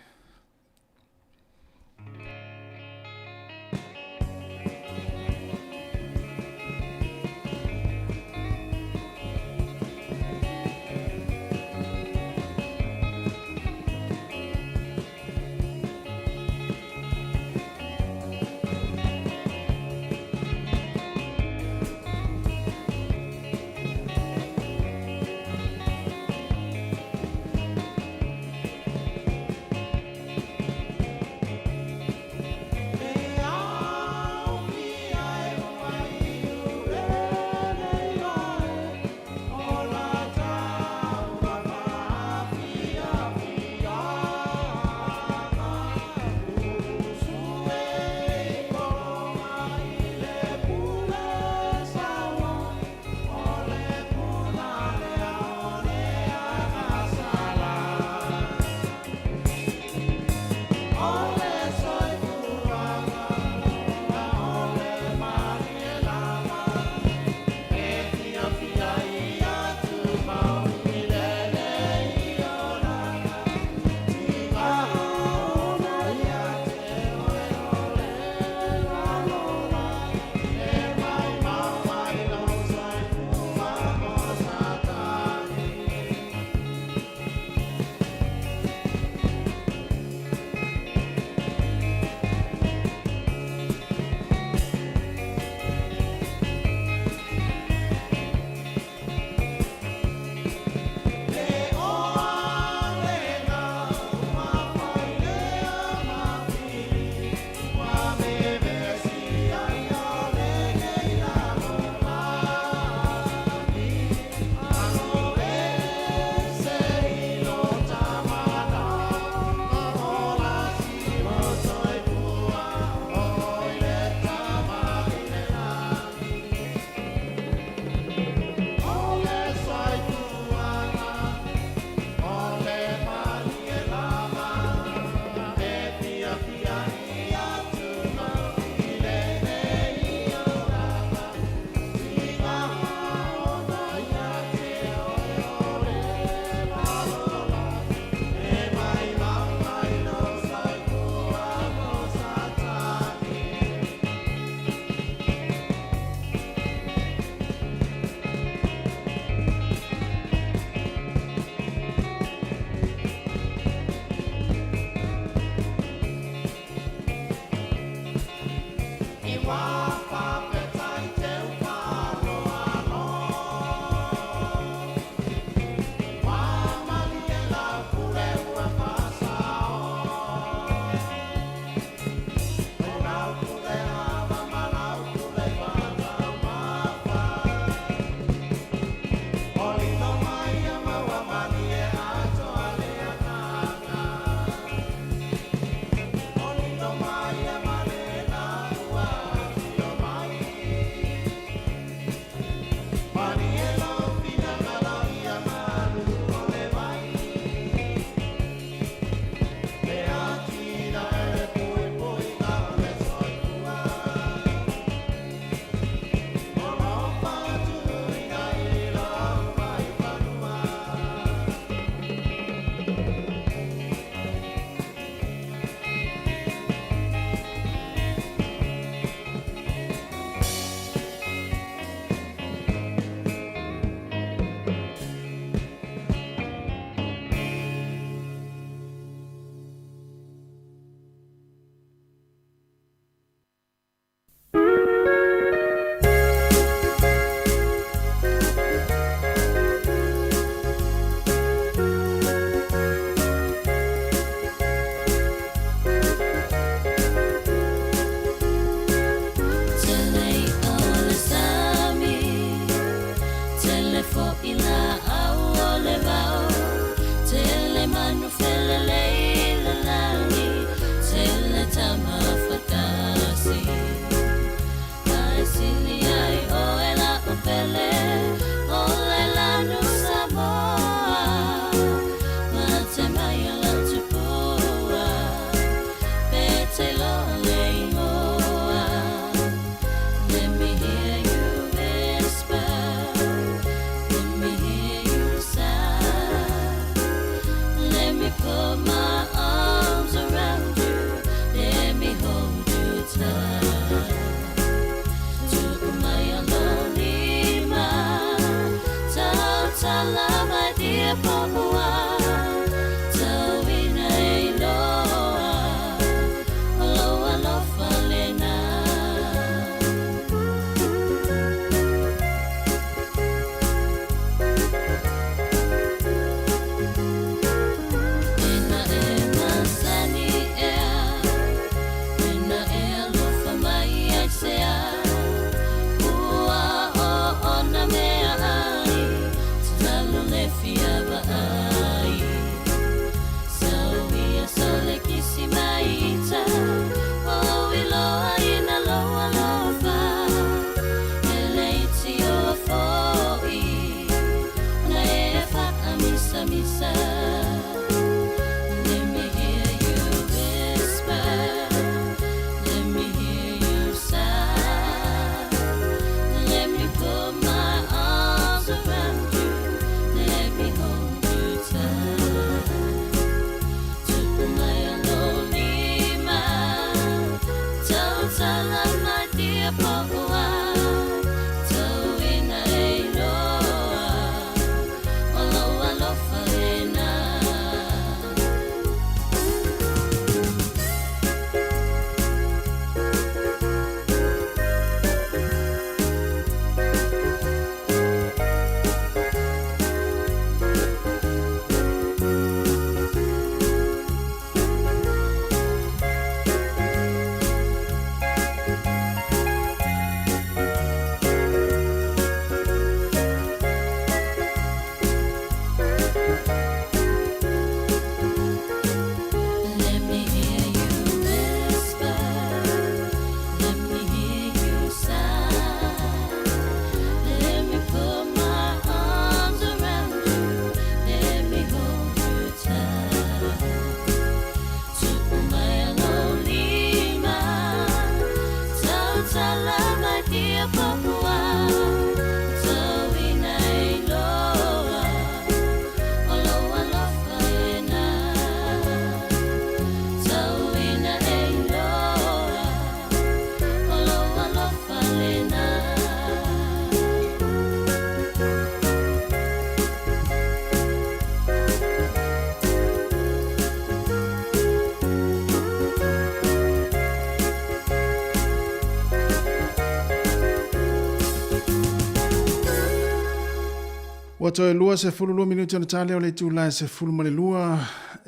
Ua toe 22 minute ona ta lea o le itula e 12,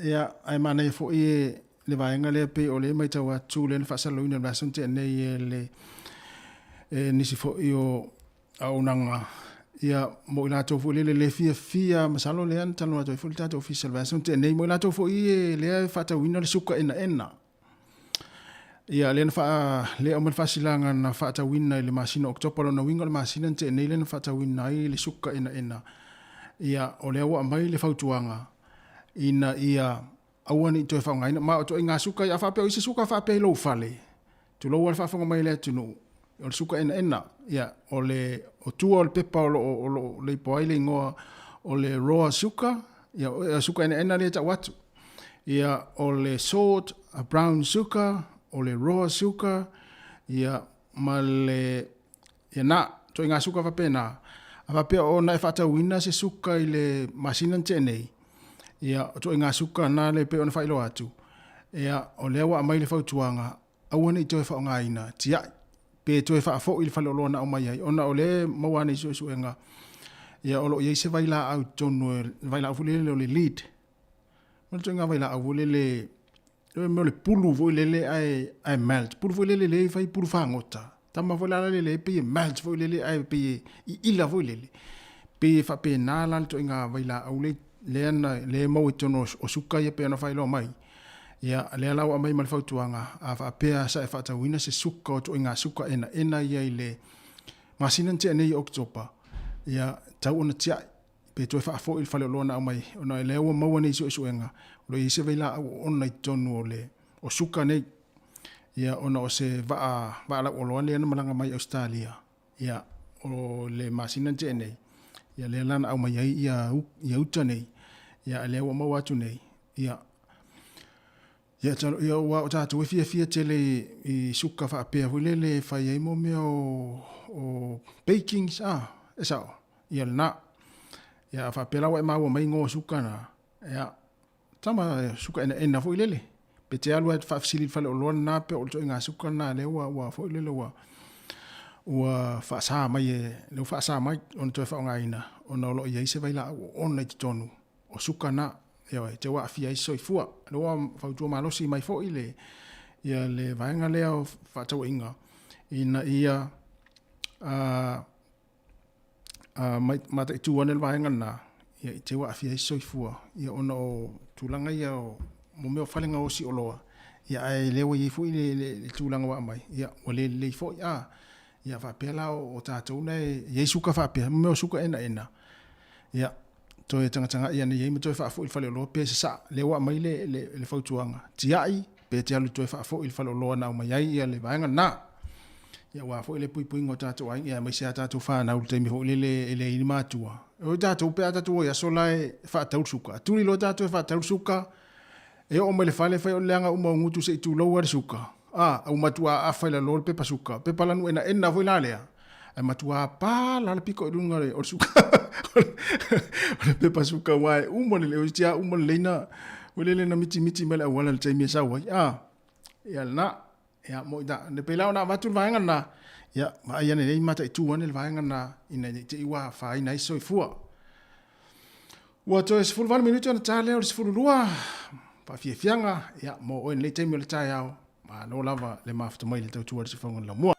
ia, ae manaia foi e le vaega lea pei o lea e matau atu lea na faasalalauina i le vaiaso na tea nei e le e nisi foi o auaunaga ia mo i latou foi lele le fiafia masalo lea na talanoa atu ai foi le tatou ofisa i le vaiaso na tea nei mo i latou foi e lea e faatauina le suka enaena. Ia, lea na faa, lea aumai le faasilaga na faatauina i le masina o Oketopa, lona uiga o le masina na tea nei lea na faatauina ai le suka enaena. Ia, o lea ua aumai le fautuaga ina ia aua ne i toe faaaogaina. Ma o ituaiga suka ia, a faapea o i se suka faapea i lou fale, tulou lava le faafofoga mai a le atunuu, o le suka enaena. Ia, o le, o tua o le pepa o lo o, o lo o leipoa ai le igoa o le raw sugar, ia, o suka enaena lea e tau atu. Ia, o le salt, brown sugar, o le raw sugar, ia, ma le, ia na, ituaiga suka faapena. A faapea o na e faatauina se suka i le masina na tea nei, ia, o ituaiga suka na lea e pei ona faailoa atu, ia, o lea ua aumai le fautuaga, aua ne i toe faaaogaina, tiai, pe toe faafoi i le faleoloa na aumai ai, ona o lea e maua ane i suesuega, ia, o lo o i ai se vailaau i totonu, le vailaau foi lele o le lead, O le ituaiga vailaau foi lele, o le mea o le pulu foi lele ae, ae melt. Pulu foi lele lea e fai pulu fagota. Tama foi la lele e pei e melt foi lele ae pei e iila foi lele. Pei e faapena la le ituaiga vailaau le lea na lea e maua i totonu o suka ia pei ona faailoa mai. Ia, lea la ua aumai ma le fautuaga, a faapea sa e faatauina se suka o ituaiga suka enaena ia i le masina na tea nei i Oketopa, ia, tau ona tiai. pe toe faafoi i le faleoloa na aumai, ona o lea ua maua nei suesuega, o lo o i ai se vailaau oona i totonu o le o suka nei. Ia, ona o se vaa, vaa lauoloa lea na malaga mai Ausetalia, ia, o le masina na tea nei, ia lea la na aumai ai ia, ia uta nei, ia a lea ua maua atu nei, ia, Ia, talo, ia, aua o tatou e fiafia tele i, i suka faapea foi lele e fai ai mo mea o, o bakings, ah, e sao, ia lena. Ia, a faapea la ua e maua mai igoa o suka na, ia, tama suka enaena foi lele. Pe te alu lava e te faafesili i le faleoloa lena pe o le ituaiga suka lena lea ua, ua foi lele ua, ua faasa mai e, lea ua faasa mai ona toe faaaogaina ona o lo o i ai se vailaau oona i totonu o suka na. Ioe, te ua aafia ai se soifua. Lea ua fautua malosi mai foi le, ia le vaega lea o faatauaiga ina ia mataitu ane le vaega lena, ia i te ua aafia ai se soifua, ia ona o tulaga ia o mo mea o fale gaosi oloa, ia ae lea ua i ai foi le, le, le tulaga ua aumai, ia ua le lelei foi. A, ia faapea la o, o tatou na e i ai suka faapea, mo mea o suka enaena, ia toe tagatagai ane i ai ma toe faafoi i le faleoloa pe sasaa. Lea ua aumai le, le, le fautuaga, tiai pe te alu toe faafoi i le faleoloa na aumai ai ia le vaega lena. Ia aua foi le puipuiga o tatou aiga, ia aemaise a tatou fanau i le taimi foi lele e leai ni matua. O tatou pe a tatou o i aso la e faatau le suka, tuli loa tatou e faatau le suka, E oo mai le fale fai o le leaga uma o gutu se i tulou a le suka. A, ua matua afa i lalo le pepa suka. Pepa lanu enaena foi la lea. Ae matua pa la le piko i luga o le suka. O le pepa suka aua e uma lelei, o tia uma lelei na, foi lele na mitimiti mai le auala i le taimi e sau ai. A, ia lena. Ia, mo i da, ne pei la ona avatu le vaega lena, ia, vaai ane nei mataitu ane le vaega lena ina ne i te i ua afaina ai se soifua. Ua toe 18 minute ona ta lea o le 12, faafiafiaga, ia, mo oe lenei taimi o le taeao, malo lava le mafuta mai i le tautua i le sifoga o le laumua.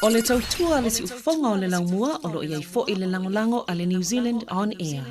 O le tautua a le siufofoga o le laumua o lo o i ai foi le lagolago a le New Zealand On Air.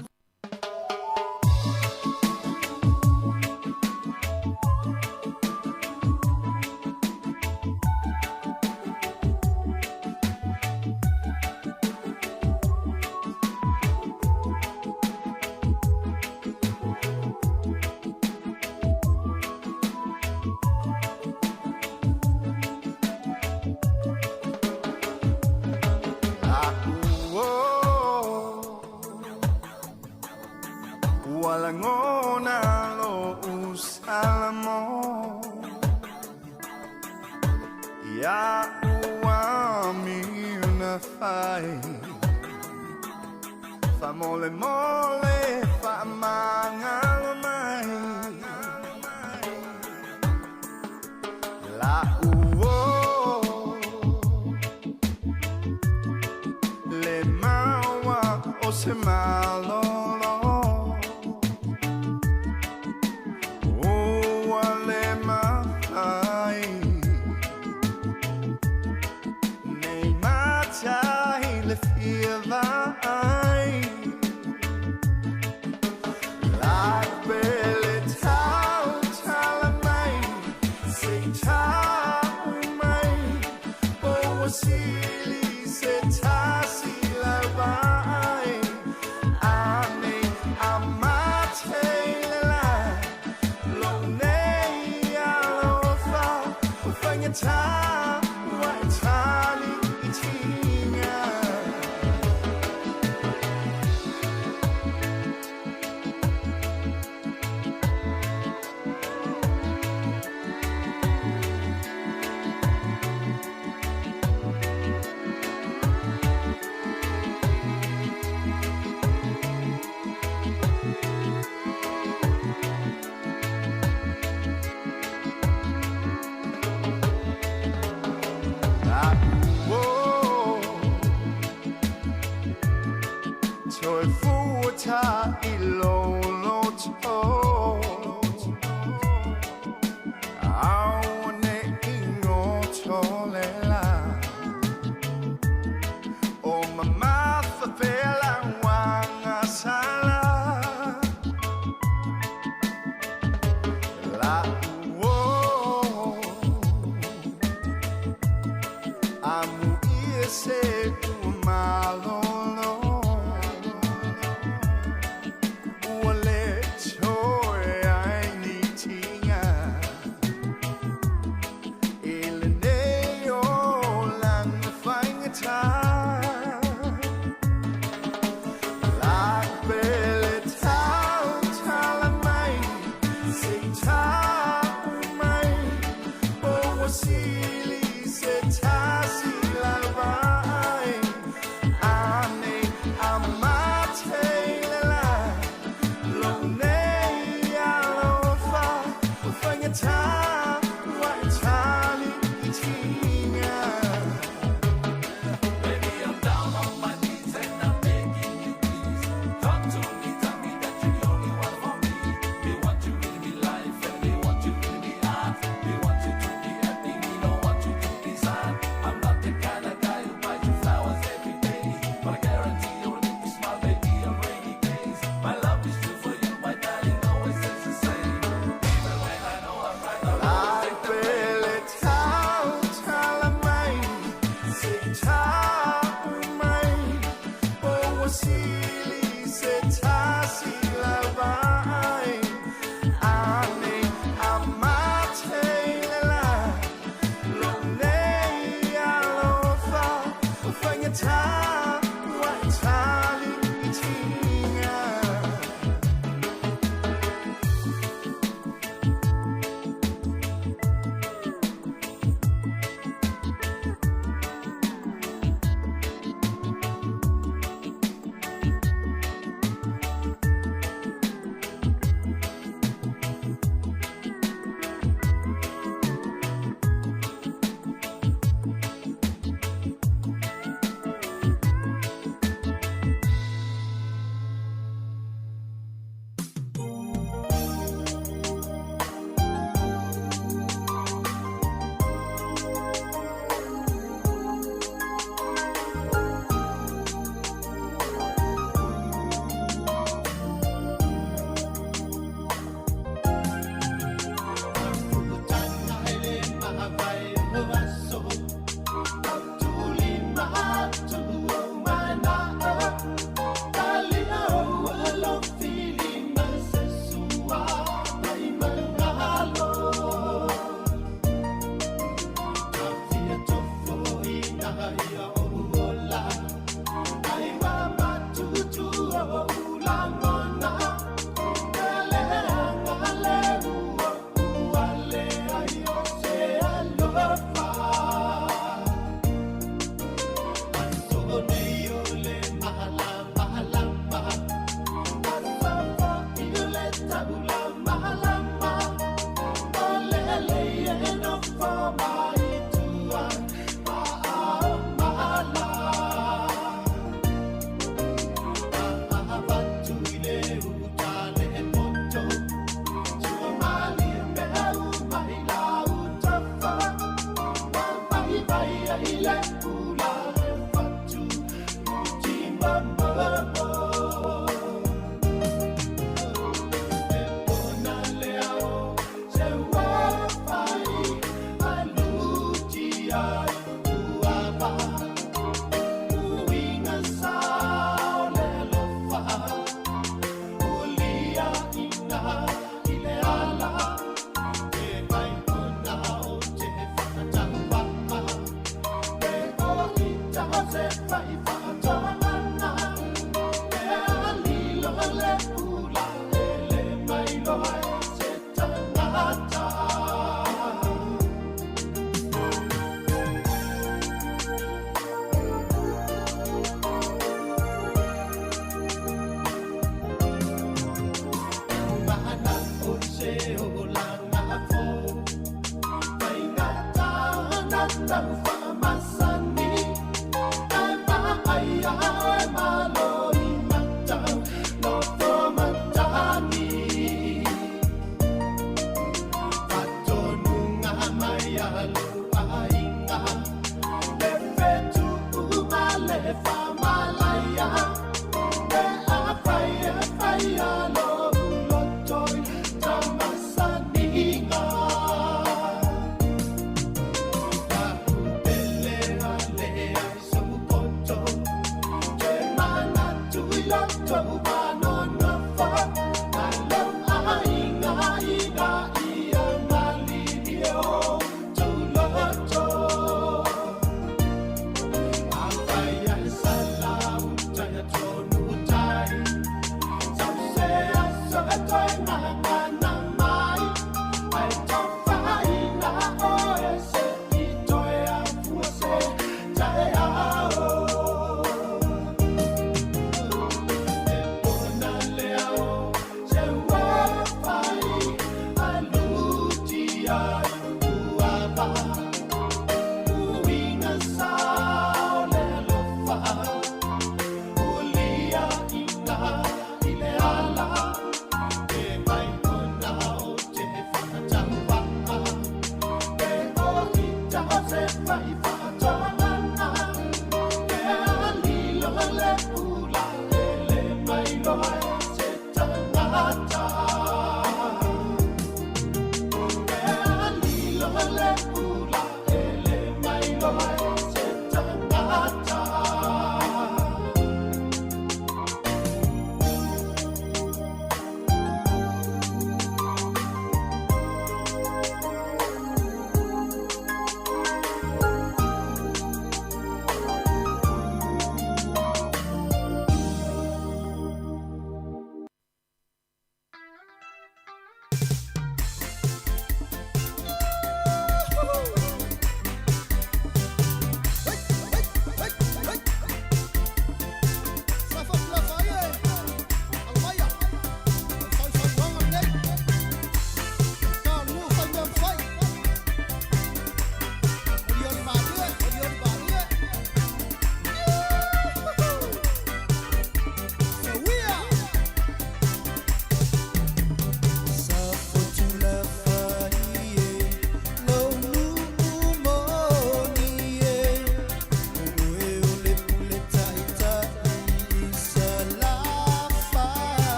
Le maua o se malolo Ua le mafai Nei matai le fia vaai La pele tau tala mai Se tau mai Po ua sili se tasi lau vaai Ane a mate le la Lou nei alofa Ua faigata ua e tali i tiga. Toe fuata i loloto Aua ne i goto le la O mamafa pea lau agasala La uo Amu ia se ua malolo Ua le toe.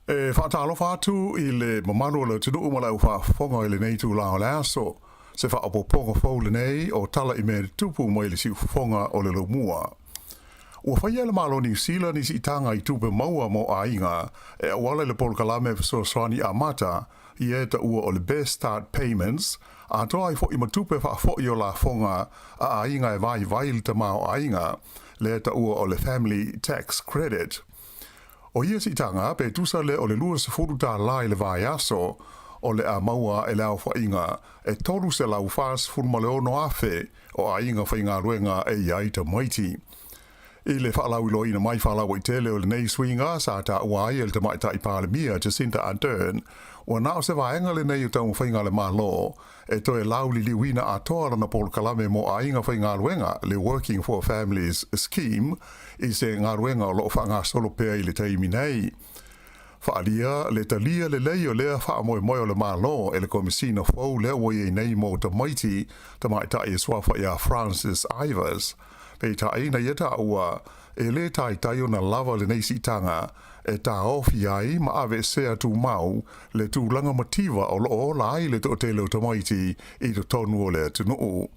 E faatalofa atu i le mamalu o le atunuu ma le aufaafofoga i lenei itula o le aso. Se faaopoopoga fou lenei o tala i mea tutupu mai le siufofoga o le laumua. Ua faia e le Malo o Niu Sila ni siitaga i tupe maua mo aiga e auala i le polokalame fesoasoani amata ia e taua o le Best Start Payments, atoa ai foi ma tupe faafoi o lafoga a aiga e vaivai le tamaoaiga, lea e taua o le Family Tax Credit. O ia siitaga, pe tusa lea o le $20 i le vaiaso, o le a maua e le aofaiga e 346,000 o aiga faigaluega e i ai tamaiti. I le faalauiloaina mai faalauaitele o lenei suiga sa taua ai e le Tamaitai Palemia Jacinda Ardern, ua na o se vaega lenei o taumafaiga a le Malo e toe lauliliuina atoa lana polokalame mo aiga faigaluega, le Working for Families Scheme, i se galuega o lo o faagasolo pea i le taimi nei. Faaalia le talia lelei o lea faamoemoe o le Malo e le Komesina fou lea ua i ai nei mo tamaiti tamaitai e suafa ia Francis Ivers. Peitai, na ia taua, e lē taitai ona lava lenei siitaga e taofi ai ma aveesea tumau le tulaga mativa o lo o ola ai le toatele o tamaiti i totonu o le atunuu.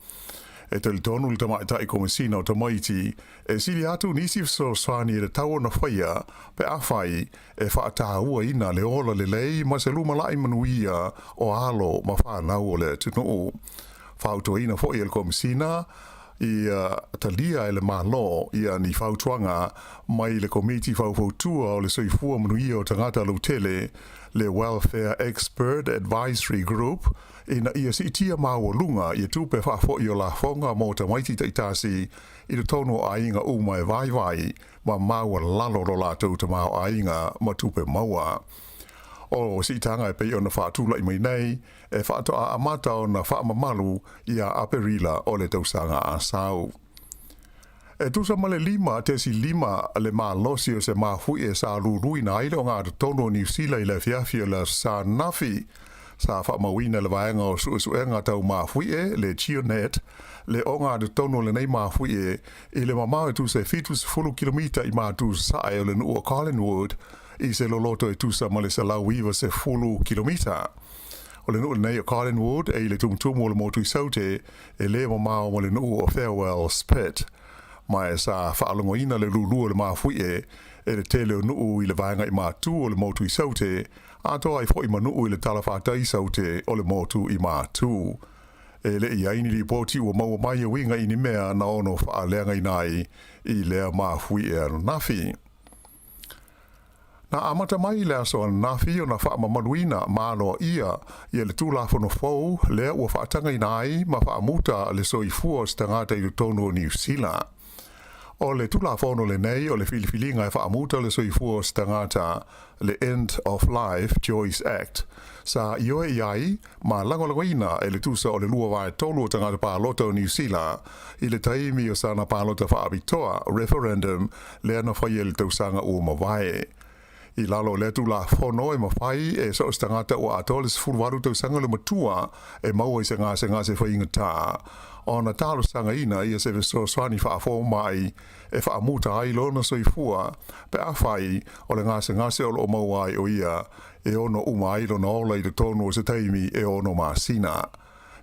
E talitonu le Tamaitai Komesina o Tamaiti, e sili atu nisi fesoasoani e tatau ona faia pe afai e faatauaina le ola lelei ma se lumanai manuia o alo ma fanau o le atunuu. Fautuaina foi e le Komesina ia talia e le Malo ia ni fautuaga mai le Komiti Faufautua o le Soifua Manuia o Tagata Lautele, le Welfare Expert Advisory Group, ina ia siitia maualuga ia tupe faafoi o lafoga mo tamaiti taitasi i totonu o aiga uma e vaivai ma maualalo lo latou tamaoaiga ma tupe maua. O siitaga e pei ona faatulai mai nei, e faatoa amata ona faamamalu ia Aperila o le tausaga a sau. E tusa ma le 5.5 le malosi o se mafuie sa luluina ai le ogatotonu o Niu Sila i le afiafi o le Aso Sa ananafi. Sa faamauina e le vaega o suesuega tau mafuie, le GeoNet, le ogatotonu o lenei mafuie i le mamao e tusa e 70 kilomita i matu sasae o le nuu o Collingwood i se loloto e tusa ma le 190 kilomita. O le nuu lenei o Collingwood e i le tumutumu o le motu i Saute e le mamao ma le nuu o Farewell Spit. Ma e sa faalogoina le lulu o le mafuie e le tele o nuu i le vaega i matu o le motu i Saute, atoa ai foi ma nuu i le talafatai i Saute o le motu i Matu. E le i ai ni lipoti ua maua mai e uiga i ni mea na ono faaleagaina ai i lea mafuie ananafi. Na amata mai i le aso ananafi ona faamamaluina ma aloaia ia le Tulafono fou lea ua faatagaina ai ma faamuta le soifua o se tagata i totonu o Niu Sila. O le Tulafono lenei o le filifiliga e faamuta le soifua o se tagata, le End of Life Choice Act, sa ioe i ai ma lagolagoina e le tusa o le 2/3 o tagata palota o Niu Sila i le taimi o sana palota faapitoa, referendum, lea na faia i le tausaga ua mavae. I lalo o lea Tulafono e mafai e so o se tagata ua atoa le 18 tausaga le matua e maua i se gasegase faigata ona talosagaina ia se fesoasoani faafomai e faamuta ai lona soifua pe afai o le gasegase o lo o maua ai o ia e ono uma ai lona ola i totonu o se taimi e 6 masina.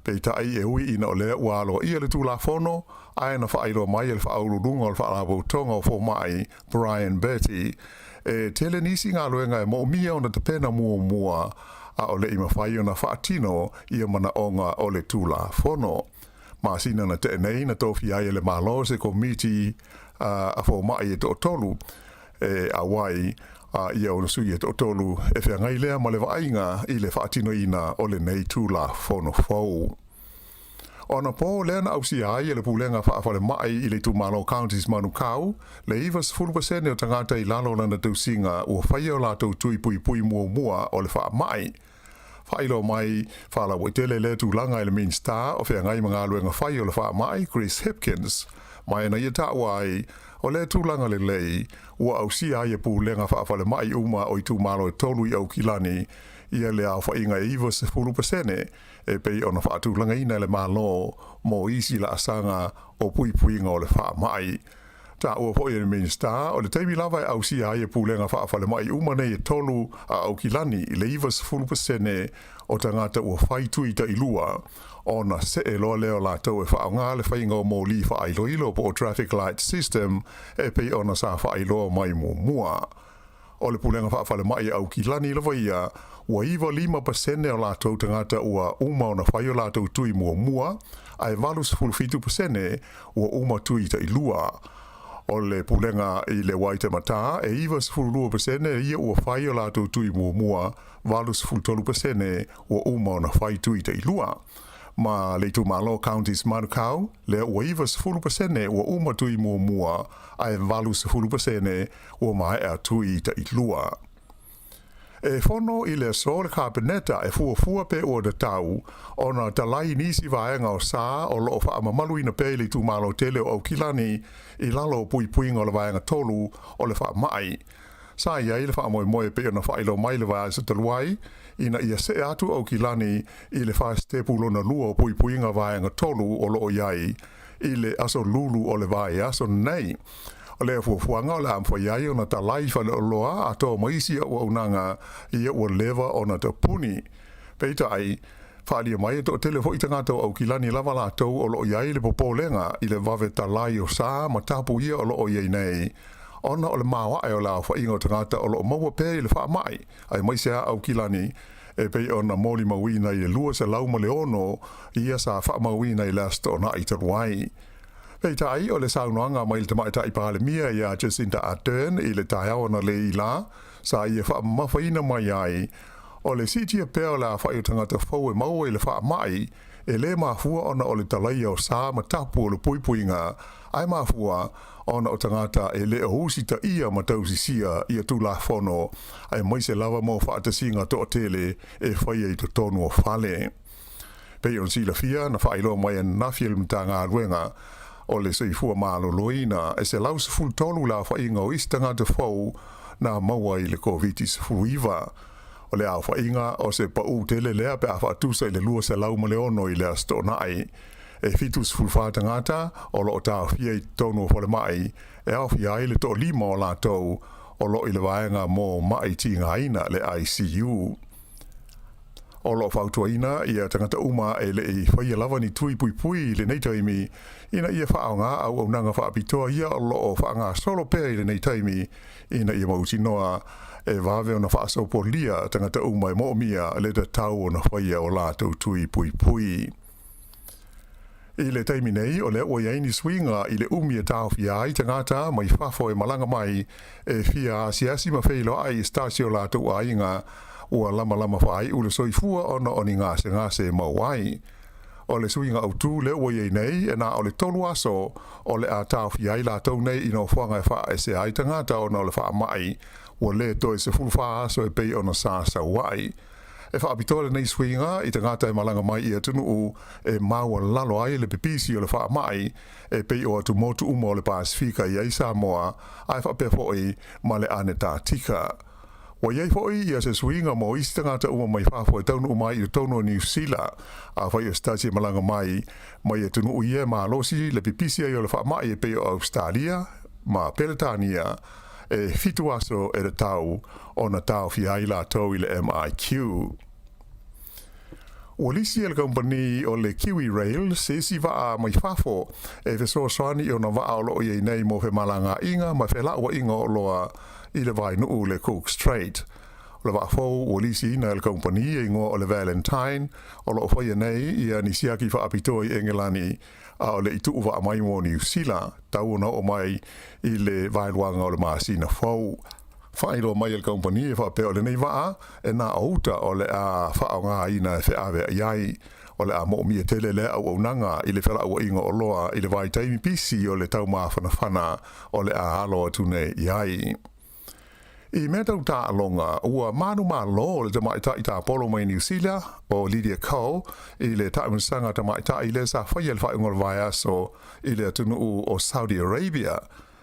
Peitai, e ui ina o lea ua aloaia le Tulafono, ae na faailoa mai e le Faauluuluga o le Faalapotopotoga o Fomai, Brian Batty, e tele nisi galuega e moomia ona tapena muamua a o le i mafai ona faatino ia manaoga o le Tulafono. Masina na tea nei na tofia ai e le Malo se komiti a fomai e toatolu e auai a ia ona sui e toatolu e feagai lea ma le vaaiga i le faatinoina o lenei Tulafono fou. O anapo lea na ausia ai e le Pulega Faafalemai i le itumalo Counties Manukau le 90% o tagata i lalo o lana tausiga ua faia o latou tui puipui muamua o le faamai. Faailoa mai faalauaitele lea tulaga e le Minisita o Feagai ma Galuega Fai o le Faamai, Chris Hipkins, ma e na ia taua ai, o lea tulaga lelei ua ausia ai e pulega faafalemai uma o itumalo e tolu i Aukilani ia le aofaiga e 90% e pei ona faatulagaina e le Malo mo isi laasaga o puipuiga o le faamai. Taua foi e le Minisita, o le taimi lava e ausia ai e pulega faafalemai uma nei e tolu a Aukilani i le 90% o tagata ua fai tui tailua, ona see loa lea o latou e faaaoga le faiga o moli faailoilo po o traffic light system e pei ona sa faailoa mai muamua. O le Pulega Faafalemai a Aukilani lava ia, ua 95% o latou tagata ua uma ona fai o latou tui muamua, ae 87% ua uma tui tailua. O le Pulega i le Waitematā, e 92% ia ua fai o latou tui muamua, 83% ua uma ona fai tui tailua. Ma le itumalo Counties Manukau, lea ua 90% ua uma tui muamua, ae 80% ua maea tui tailua. E fono i le aso le Kapeneta e fuafua pe ua tatau ona talai nisi vaega o sa o lo o faamamaluina pea i le itumalo tele o Aukilani i lalo o puipuiga o le vaega tolu o le faamai. Sa i ai le faamoemoe e pei ona faailoa mai le vaiaso talu ai, ina ia see atu Aukilani i le fasitepu lona lua o puipuiga vaega tolu o lo o i ai i le aso lulu o le vaiaso nei. O lea fuafuaga o le a mafai ai ona talai faleoloa atoa ma isi auaunaga ia ua leva ona tapuni. Peitai, Faaalia mai e toatele foi tagata o Aukilani lava latou o lo o i ai le popolega i le vave talai o sa ma tapu ia o lo o i ai nei ona o le maoae o le aofaiga o tagata o lo o maua pea i le faamai, aemaise lava Aukilani, e pei ona molimauina i le 206 ia sa faamauina i le Aso Toonai talu ai. Peitai, o le saunoaga mai le Tamaitai Palemia ia Jacinda Ardern i le taeao analeila la, sa ia faamamafaina mai ai, o le siitia pea o le aofai o tagata fou e maua i le faamai, e le mafua ona o le talaia o sa ma tapu o le puipuiga, ae mafua ona o tagata e le o usitaia ma tausisia ia Tulafono, aemaise lava mo faatasiga toatele e faia i totonu o fale. Pei ona silafia, na faailoa mai ananafi e le Matagaluega o le Soifua Maloloina e 113 le aofaiga o isi tagata fou na maua i le Koviti-19. O le aofaiga o se paū tele lea pe a faatusa i le 206 i le Aso Toonai. E 74 tagata o lo o taofia i totonu o falemai, e aofia ai le toalima o latou o lo o i le vaega mo ma'i tigaina, le ICU. O lo o fautuaina ia tagata uma e le i faia lava ni tui puipui i lenei taimi ina ia faaaoga auaunaga faapitoa ia o lo o faagasolo pea i lenei taimi ina ia mautinoa e vave ona faasopolia tagata uma e moomia le tatau ona faia o latou tui puipui. I le taimi nei, o lea ua i ai ni suiga i le umi e taofia ai tagata mai fafo e malaga mai e fia asiasi ma feiloai i se tasi o latou aiga ua lamalama faaiu le soifua ona o ni gasegase e maua ai. O le suiga autu lea ua i ai nei, e na o le tolu aso o le a taofia ai latou nei i nofoaga e faaesea ai tagata ona o le faamai ua le toe 14 aso e pei ona sa sau ai. E faapitoa lenei suiga i tagata e malaga mai i atunuu e maualalo ai le pipisi o le faamai e pei o atumotu uma o le Pasefika i ai Samoa, ae faapea foi ma le Anetatika. Ua i ai foi ia se suiga mo isi tagata uma mai fafo e taunuu mai i totonu o Niu Sila. Afai o se tasi e malaga mai mai atunuu ia e malosi le pipisi ai o le faamai e pei o Ausetalia ma Peretania, e fitu aso e tatau ona taofia ai latou i le MIQ. Ua lisi e le kamupani o le Kiwi Rail se isi vaa mai fafo e fesoasoani i ona vaa o lo o i ai nei mo femalagaaiga ma felauaiga o oloa i le vaenuu le Cook Strait. O le vaa fou ua lisiina e le kamupani e igoa o le Valentine o lo o faia nei ia ni siaki faapitoa i Engelani a o le i tuu vaa mai mo Niu Sila, tau ona oo mai i le vaeluaga o le masina fou. Faailoa mai e le kamupani e faapea o lenei vaa e na o uta o le a faaaogaina e feaveai ai. O le a moomia tele lea auaunaga i le felauaiga o oloa i le vaitaimi pisi o le taumafanafana o le a alo atu nei i ai. I mea tau taaloga, ua manumalo le tamaitai tapolo mai Niu Sila, o Lydia Ko, i le taamilosaga tamaitai lea sa faia i le faaiuga o le vaiaso i le atunuu o Saudi Arabia.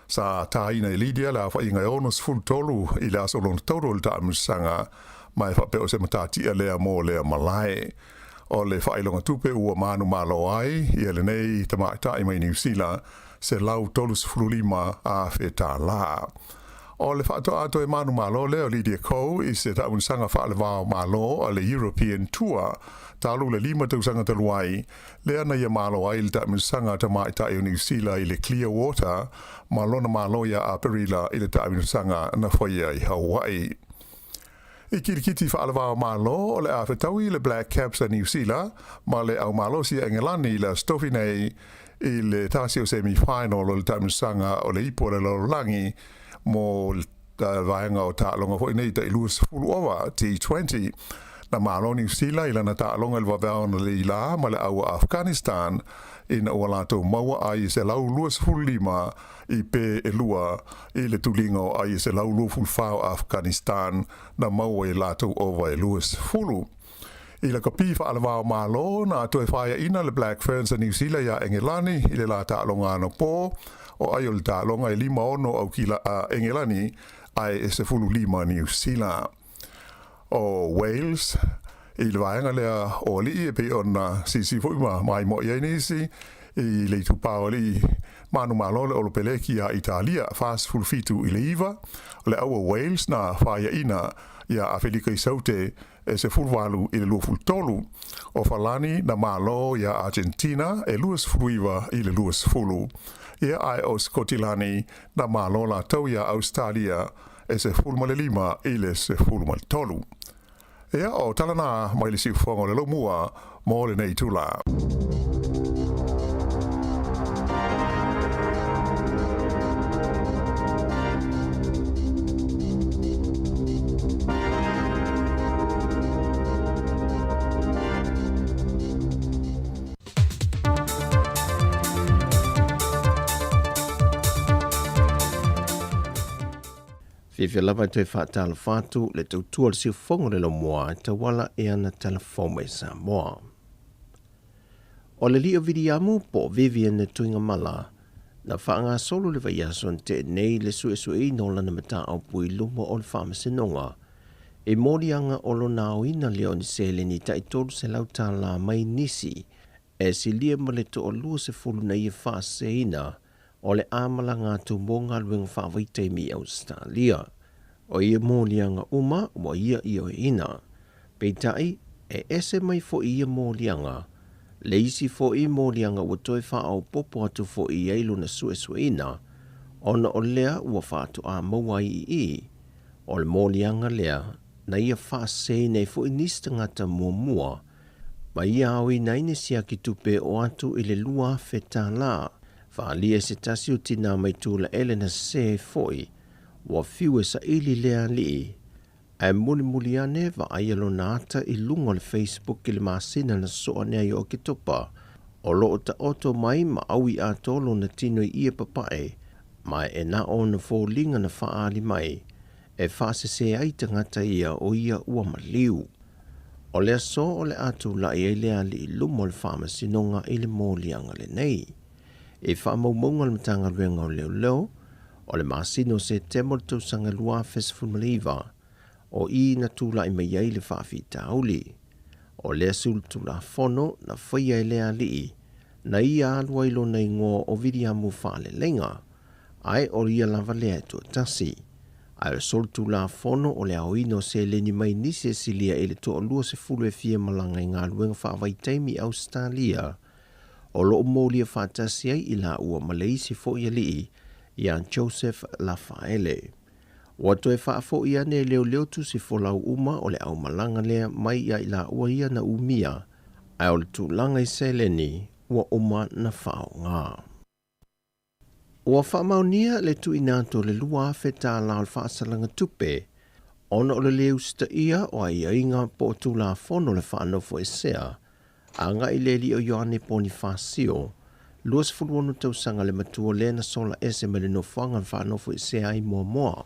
Sa taina e Lydia le aofaiga e 63 i le aso lona tolu o le taamilosaga, ma e faapea o se matatia lea mo lea malae. O le faailoga tupe ua manumalo ai ia lenei tamaitai mai Niu Sila, $135,000. O le faatoa toe manumalo lea o Lydia Ko i se taamilosaga faalevao Malo a le European Tour talu le lima tausaga talu ai, lea na ia malo ai le taamilosaga a tamaitai o Niu Sila i le Clearwater ma lona malo ia Aperila i le taamilosaga na faia i Hawaii. I kirikiti faalevao Malo o le a fetaui le Black Caps a Niu Sila ma le aumalosi a Engelani i le Aso Tofi nei i le tasi o semi final o le taamilosaga o le Ipu o le Lalolagi mo le vaega o taaloga foi nei tai 20 ova, T20. Na malo Niu Sila i lana taaloga i le vaveao analeila ma le au a Afghanistan ina ua latou maua ai e 125 i pē e lua i le tuliga o ai e 124 o Afghanistan na maua i latou ova e 20. I lakapi faalevao Malo na toe faeaina le Black Ferns a Niu Sila iā Engelani i le la taaloga anapo o ai o le taaloga e 56 aukila a Engelani ae e 15 Niu Sila. O Wales i le vaega lea o alii e pei ona silasila foi ma maimoa i ai nisi i le itupa o alii. Manumalo le Olopeleki iā Italia 47-9, o le au o Wales na faiaʻina iā Afelika i Saute e 18-23. O Falani na malo iā Argentina e 29-20. Ia ae o Sikotilani na malo latou iā Ausetalia e 15-13. Ia, o tala nā mai le siufofoga o le Laumua mo lenei itula. Fiafia lava e toe faatalofa atu le tautua o le siufofoga o le Laumua e tauala i ana tala fou mai Samoa. O le alii o Viliamu po o Vivian Tuigamala na faagasolo le vaiaso na tea nei le suesueina o lana mataupu i luma o le Faamasinoga i moliaga o lona aoina lea o ni seleni tai $300 tala mai nisi e silia ma le toalua sefulu na ia faaseseina o le a malaga atu mo galuega faavaitaimi i Ausetalia. O ia moliaga uma ua ia ioeina. Peitai, e ese mai foi ia moliaga, le isi foi moliaga ua toe faaopoopo atu foi i ai lona suesueina, ona o lea ua faatoa maua ai i i, o le moliaga lea na ia faaseseina ai foi nisi tagata muamua ma ia aoina ai ni siaki tupe o atu i le $2,000. Faaalia e se tasi o tinā mai Tulaele na sese ai foi, ua fiu e saili lea alii, ae mulimuli ane vaaia lona ata i luga o le Facebook i le masina na soa nei ai o Oketopa, o lo o taoto mai ma ʻaui atoa lona tino i ie papaʻe, ma e na o ona foliga na faaali mai e faasese ai tagata ia o ia ua maliu. O le aso o le a tulai ai le alii luma o le Faamasinoga i le moliaga lenei. I faamaumauga a le Matagaluega o Leoleo, o le masina o Setema o le tausaga 2019, o i na tulai mai ai le faafitauli. O lea solitulafono na faia e le alii, na ia alu ai lona igoa o Viliamu Faaleleiga, ae o ia lava lea e toatasi. Ae o le solitulafono o le aoina o seleni mai nisi e silia i le toalua sefulu e fia malaga i galuega faavaitaimi i Ausetalia, o lo o molia faatasi ai i laua ma le isi foi alii ia Joseph Lafaele. Ua toe faafoi ane e leoleo tusi folau uma o le aumalaga lea mai ia i laua ia na umia, ae o le tulaga i seleni ua uma na faaaoga. Ua faamaonia le tuuina atu o le $2,000 o le faasalaga tupe ona o le lē usitaia o aiaiga po o Tulafono o le Faanofoesea agai i le alii o Ioane Ponifasio, 26 tausaga le matua lea na sola ese mai le nofoaga na faanofoesea ai muamua.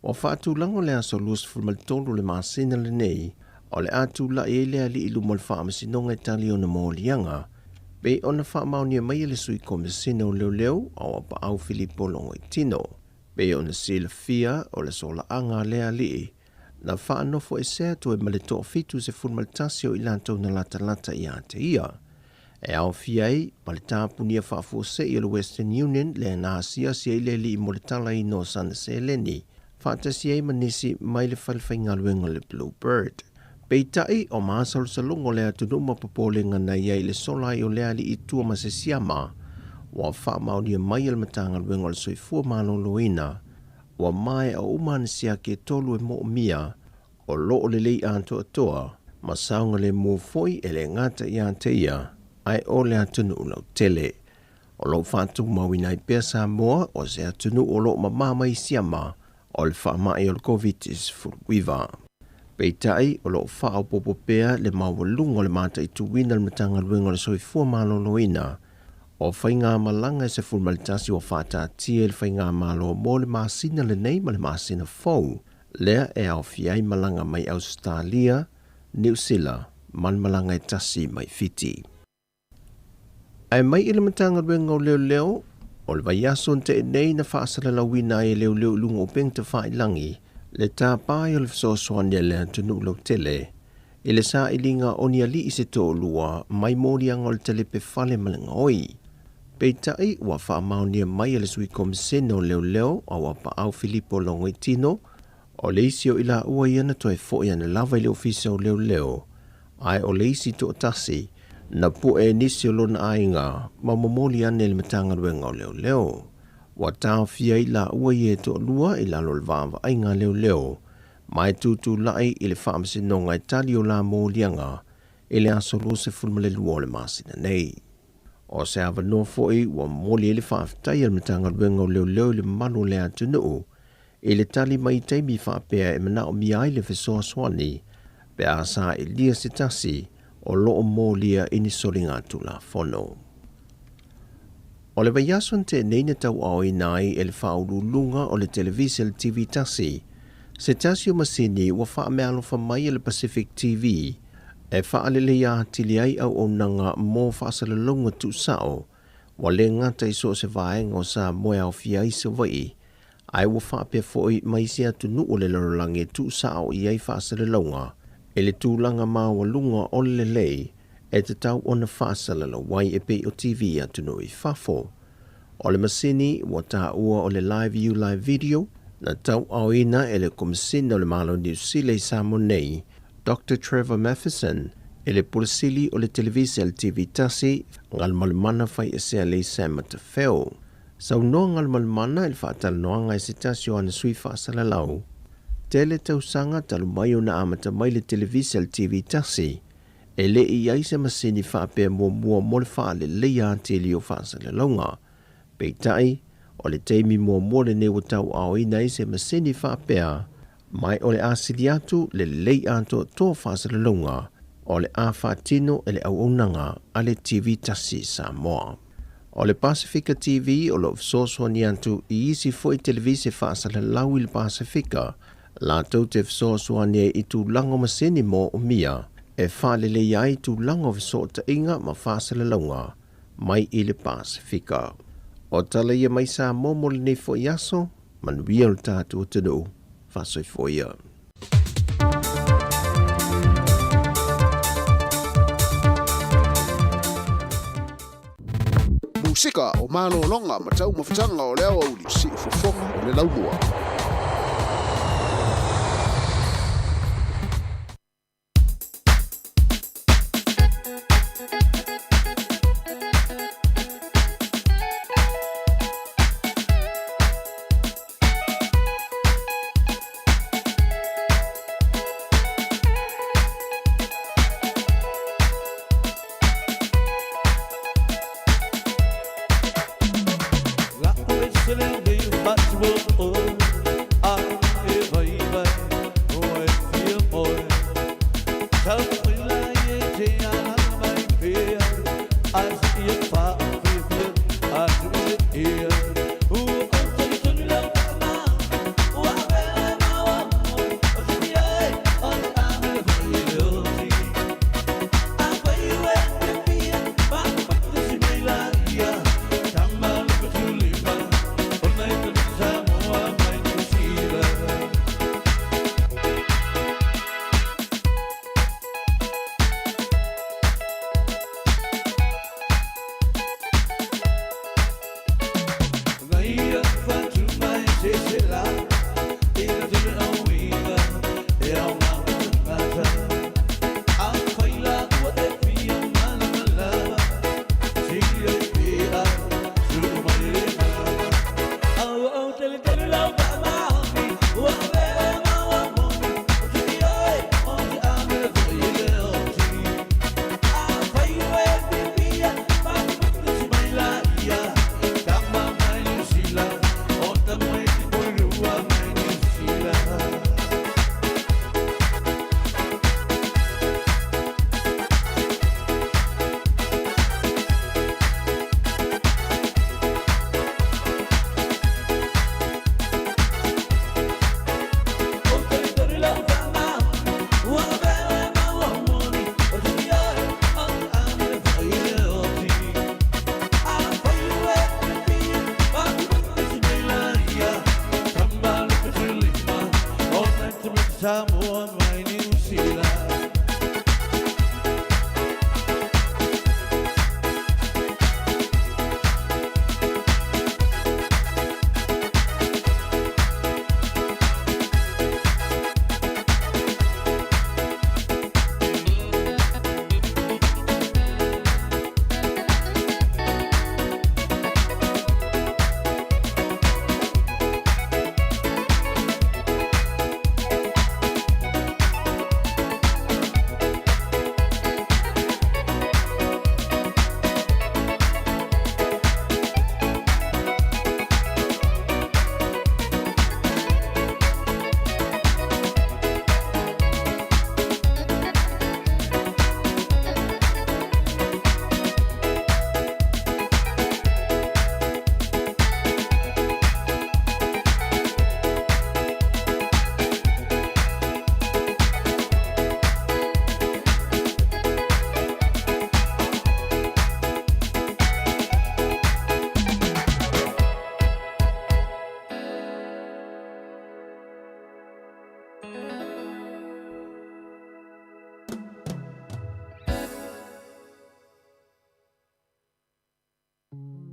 Ua faatulaga le aso 23 o le masina lenei o le a tulai ai le alii i luma o le Faamasinoga e tali ona moliaga, pei ona faamaonia mai e le Sui Komesina o Leoleo o Auapaau Filipo Logoitino. Pei ona silafia o le solaaga a lea alii na faanofoesea atu ai ma le toa-71 o i latou na latalata ia te ia, e aofia ai ma le tapunia faafuasei o le Western Union lea na asiasi ai le alii mo le talaina o sana seleni, faatasi ai ma nisi mai le fale faigaluega o le Blue Bird. Peitai, o masalosaloga o le atunuu ma popolega na i ai i le sola ai o lea alii i tua ma se siama, ua faamaonia mai e le Matagaluega o le Soifua Maloloina, ua maea uma ana siaki e tolu e moomia, o lo o lelei atoatoa ma saogalemu foi e le gata ia te ia, ae o le atunuu lautele. O lo o faatumauina ai pea Samoa o se atunuu o lo o mamā mai siama o le faamai o le Koviti-19. Peitai, o lo o faaopoopo pea le maualuga o le mataituina e le Matagaluega o le Soifua Maloloina o faigamalaga e 11 ua faataatia e le Faigamalo mo le masina lenei ma le masina fou, lea e aofia ai malaga mai Ausetalia, Niu Sila ma le malaga e tasi mai Fiti. Ae mai i le Matagaluega o Leoleo, o le vaiaso na tea nei na faasalalauina ai e leoleo i luga o upega tafailagi le tapa ai o le fesoasoani a le atunuu lautele i le sailiga o ni alii se toalua mai moliaga o le talepe fale ma le gaoi. Peitai, ua faamaonia mai e le Sui Komisena o Leoleo a Auapaau Filipo Logoitino, o le isi o i laua ia na toe foi ane lava i le Ofisa o Leoleo, ae o le isi toatasi, na pue e nisi o lona aiga ma momoli ane i le Matagaluega o Leoleo. Ua taofia ai laua ia e toalua i lalo o le vaavaaiga a leoleo, ma e tutulai i le Faamasinoga e tali o la moliaga i le aso 22 o le masina nei. O se avanoa foi ua momoli ai le faafetai a le Matagaluega o Leoleo i le mamalu o le atunuu i le tali mai i taimi faapea e manaomia ai le fesoasoani pe a sailia se tasi o lo o molia i ni soligatulafono. O le vaiaso na tea nei na tauaoina ai e le Faauluuluga o le Televise le TV tasi se tasi o masini ua faameaalofa mai e le Pacific TV e faaleleia atili ai auaunaga mo faasalalauga tuusao ua le gata i so o se vaega o Samoa e aofia ai Savaii ae ua faapea foi ma isi atunuu o le lalolagi e tuusao i ai faasalalauga i le tulaga maualuga o le lelei e tatau ona faasalalau ai e pei o TV i atunuu i fafo. O le masini ua taua o le Live View Live Video na tauaoina e le Komesina o le Malo o Niu Sila i Samoa nei, Doctor Trevor Matheson, e le Pule Sili o le Televise a le TV tasi, Galumalemana Faiesea Lei Sam Matafeo. Saunoa Galumalemana i le faatalanoaga i se tasi o ana sui faasalalau. Tele tausaga talu mai ona amata mai le Televise a le TV tasi, E le i i ai se masini faapea muamua mo le faaleleia atili o faasalalauga. Peitai, o le taimi muamua lenei ua tauaoina ai se masini faapea, mai o le a sili atu le lelei atoatoa o faasalalauga o le a faatino e le auaunaga a le TV Tasi Samoa. O le Pasefika TV o lo o fesoasoani atu i isi foi televise faasalalau i le Pasefika, latou te fesoasoani ai i tulaga o masini moomia e faaleleia ai tulaga o fesootaiga ma faasalalauga mai i le Pasefika. O tala ia mai Samoa mo lenei foi aso, manuia lo tatou atunuu, faasoifua ia. Musika o malologa ma taumafataga o le aoauli, siufofoga o le laumua.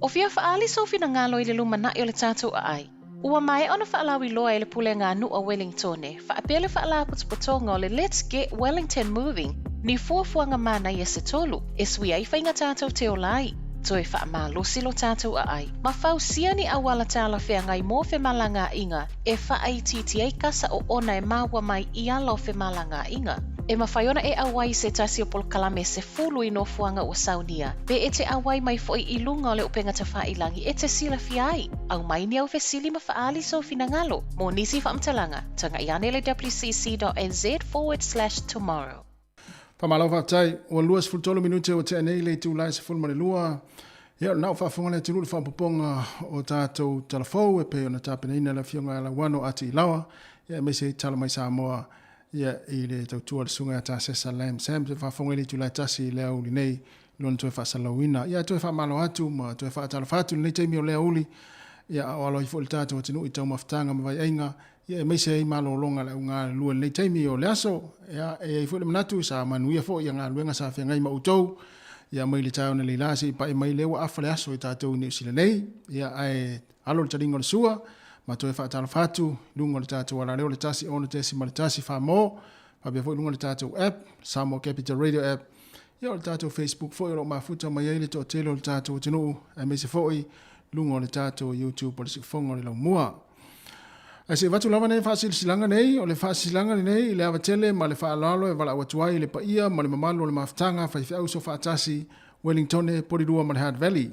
O fia faaali sou finagalo i le lumanai o le tatou aai? Ua maea ona faalauiloa e le Pulega a Nuu a Welingtone faapea le Faalapotopotoga o le Let's Get Wellington Moving ni fuafuaga manaia se tolu e sui ai faiga tatou te ola ai, toe faamalosi lo tatou aai, ma fausia ni auala talafeagai mo femalagaaiga e faaitiiti ai kasa oona e maua mai i ala o femalagaaiga. E mafai ona e auai i se tasi o polokalame 10 i nofoaga ua saunia, pe e te auai mai foi i luga o le upega tafailangi e te silafia ai. Aumai ni au fesili ma faaali sou finagalo. Mo nisi faamatalaga, tagai ane le wcc.nz/tomorrow. Faamalo faafetai. Ua 23 minute ua tea nei le itula e 12. Ia, o lena ua faafofoga le atunuu i le faaopoopoga o tatou tala fou e pei ona tapenaina e le Afioga ia Lauano Ati Ilaoa, ia aemaise ai Tala Mai Samoa ia i le tautua a le Susuga ia Tasesa Lam Sam. Toe faafofoga i le itula e 1 i le aoauli nei i lona toe faasalalauina. Ia toe faamalo atu ma toe faatalofa atu i lenei taimi o le aoauli, ia a o alo ai foi le tatou atunuu i taumafataga ma vaiaiga, ia aemaise ai malologa a le au galulue i lenei taimi o le aso. Ia, e i ai foi le manatu sa manuia foi ia galuega sa feagai ma outou, ia mai le taeao analeila seia pae mai lea ua afa le aso i tatou i Niu Sila nei. Ia, ae alo le taliga o le sua, ma toe faatalofa atu i luga o le tatou alaleo le 106.1 Famo, faapea foi i luga o le tatou app, Samoa Capital Radio App, ia o le tatou Facebook foi o lo o mafuta mai ai le toatele o le tatou atunuu, aemaise foi i luga o le tatou YouTube o le Siufofoga o le Laumua. Ae se i avatu lava nei faasilasilaga nei, o le faasilasilaga lenei i le ava tele ma le faaaloalo e valaau atu ai i le paia ma le mamalu o le mafutaga faifeau soofaatasi Wellingtone, Porirua ma le Hutt Valley.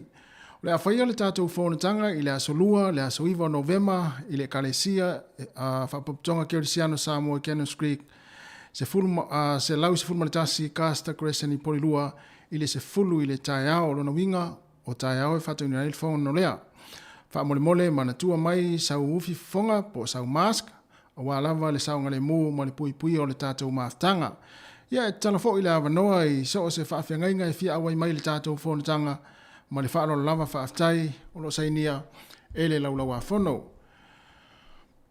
O le a faia le tatou fonotaga i le aso Lua, le aso 9 o Novema i le Ekalesia Faapotopotoga Kerisiano Samoa i Cannons Creek, 111 Caster Crescent i Porirua i le 10 i le taeao. O lona uiga, o taeao e faataunuuina ai le fono lea. Faamolemole manatua mai sau ufi fofoga po o sau mask aua lava le saogalemu ma le puipuia o le tatou mafutaga. Ia, e tatala foi le avanoa i so o se faafeagaiga e fia auai mai i le tatou fonotaga ma le faaaloalo lava faafetai o lo o sainia e le Laulau-a-Fono.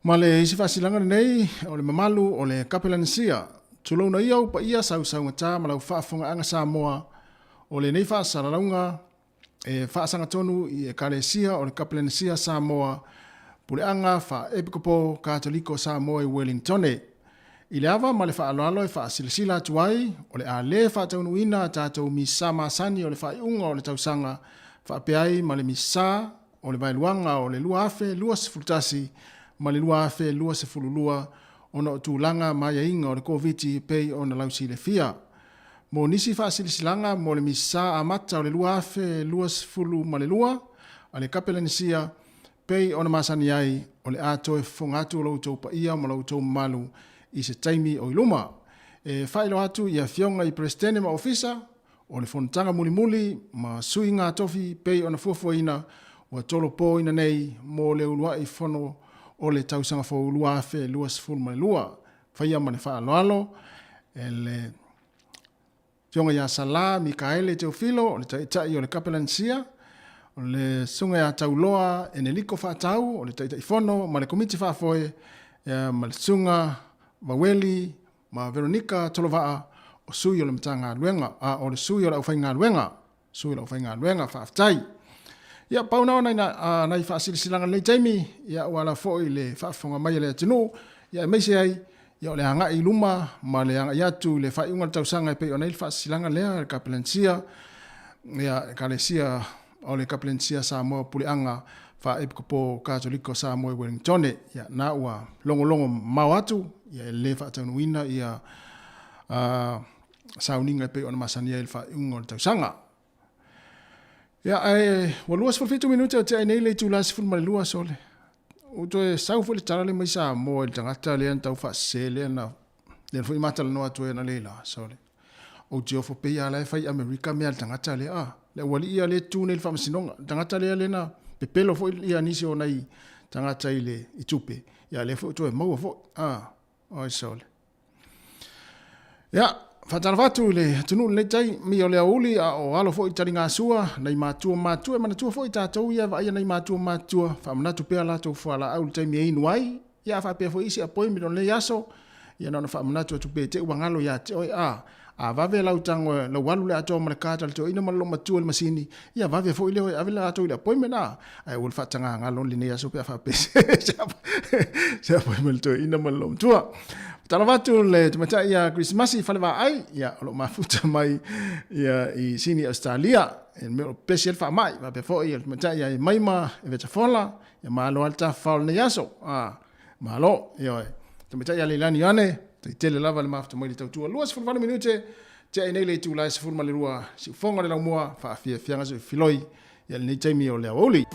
Ma le isi faasilaga lenei o le mamalu o le Kapelanisia, tulouna ia ou paia sausaugata ma lau faafofogaaga Samoa, o lenei faasalalauga e faasagatonu i Ekalesia o le Kapelanisia Samoa, Puleaga Faa-Epikopo Katoliko Samoa i Welingtone. I le ava ma le faaaloalo e faasilasila atu ai, o le a le faataunuuina a tatou misa masani o le faaiuga o le tausaga faapea ai ma le misa o le vaeluaga o le 2021 ma le 2022 ona o tulaga ma aiaiga o le Koviti e pei ona lausilafia. Mo nisi faasilasilaga mo le Misa amata o le 2022 a le Kapelanisia, pei ona masani ai, o le a toe fofoga atu lo outou paia ma lo outou mamalu i se taimi o i luma. E faailoa atu i Afioga i Peresetene ma Ofisa o le Fonotaga Mulimuli ma Suiga Tofi pei ona fuafuaina ua tolopoina nei mo le uluai fono o le tausaga fou 2022. Faia ma le faaaloalo e le Afioga ia Sala Mikaele Teofilo, o le Taitai o le Kapelanisia, o le Susuga ia Tauloa Eneliko Faatau, o le Taitaifono ma le Komiti Faafoe, ma le Susuga Vaueli ma Veronica Tolovaa, o sui o le Matagaluega, a o le sui o le aufaigaluega. Sui o le aufaigaluega, faafetai. Ia, pau na o nai, nai faasilasilaga i lenei taimi, ia, ua ala foi i le faafofoga mai a le atunuu, ia, aemaise ai, ia, o le agai i luma ma le agai atu i le faaiuga o le tausaga e pei ona i ai le faasilasilaga lea a le Kapelanisia, ia, Ekalesia o le Kapelanisia Samoa Puleaga Faa-Epikopo Katoliko Samoa i Wellingtone. Ia, na ua logologo mamao atu, ia, e le faataunuuina ia, sauniga e pei ona masani ai i le faaiuga o le tausaga. Ia, ae ua 27 minute o tea nei le itula 12 sole. Ua toe sau foi le tala lea mai Samoa i le tagata lea na tau faasese lea na lea foi matalanoa atu ai analeila sole. Ou te ofo pei lava la e fai i Amerika mea a le tagata lea. Ah, le aualii ia lea e tu nei i le faamasinoga. Le tagata lea lea na pepelo foi ia nisi o nai tagata i le i tupe. Ia lea foi ua toe maua foi. Ah, oi sole. Ia, faatalofa atu i le atunuu i lenei taimi o le aoauli a o alo foi i taligasua, nai matua matutua e manatua foi tatou ia e vaaia nai matua matutua, faamanatu pea latou fualaau i le taimi e inu ai, ia a faapea foi isi appointment o lenei aso, ia na ona faamanatu atu pea i te i ua galo ia te oe, a. A vave lau tago lau alu i le atoa ma le card a le toeaina ma le loomatua i le masini, ia vave foi lea e ave le latou i le appointment a. Ae ua le faatagagalo lenei aso pe a faapea se appointment le toeaina ma le loomatua. Talofa atu le tamaitai ia Kerisimasi i Falevaai, ia o lo o mafuta mai ia i Sini Ausetalia, e mea o pesi ai le faamai, faapea foi le tamaitai ia Emaima e Vetafola, ia malo lava le tafafao o lenei aso. A, malo, ioe. Tamaitai ia Leilani Ioane, taitele lava le mafuta mai le tautua 28 minute, tea ai nei le itula e 12 siufoga o le laumua, faafiafiaga soifiloi ia lenei taimi o le aoauli.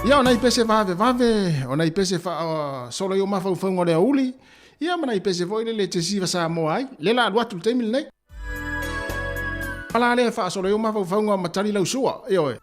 Ia, o nai pese vavevave, o nai pese faasolo i o mafaufauga o le aoauli, ia ma nai pese foi lele e te siva Samoa ai, lea la alu atu le taimi lenei. Pala lea faasolo i o mafaufauga ma tali lau sua, ioe.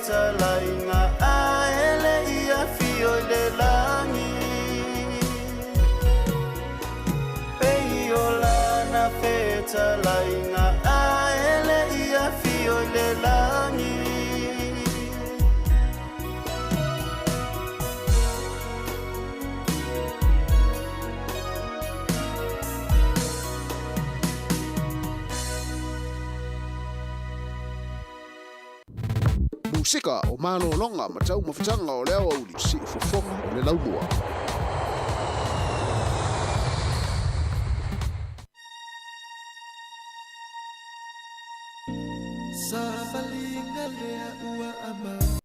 fetalaiga ae le i afio i le lagi. Pei o lana fetalaiga ae le i afio i le lagi. Musika o malologa ma taumafataga o le aoauli siufofoga o le laumua. Savaliga lea ua ama.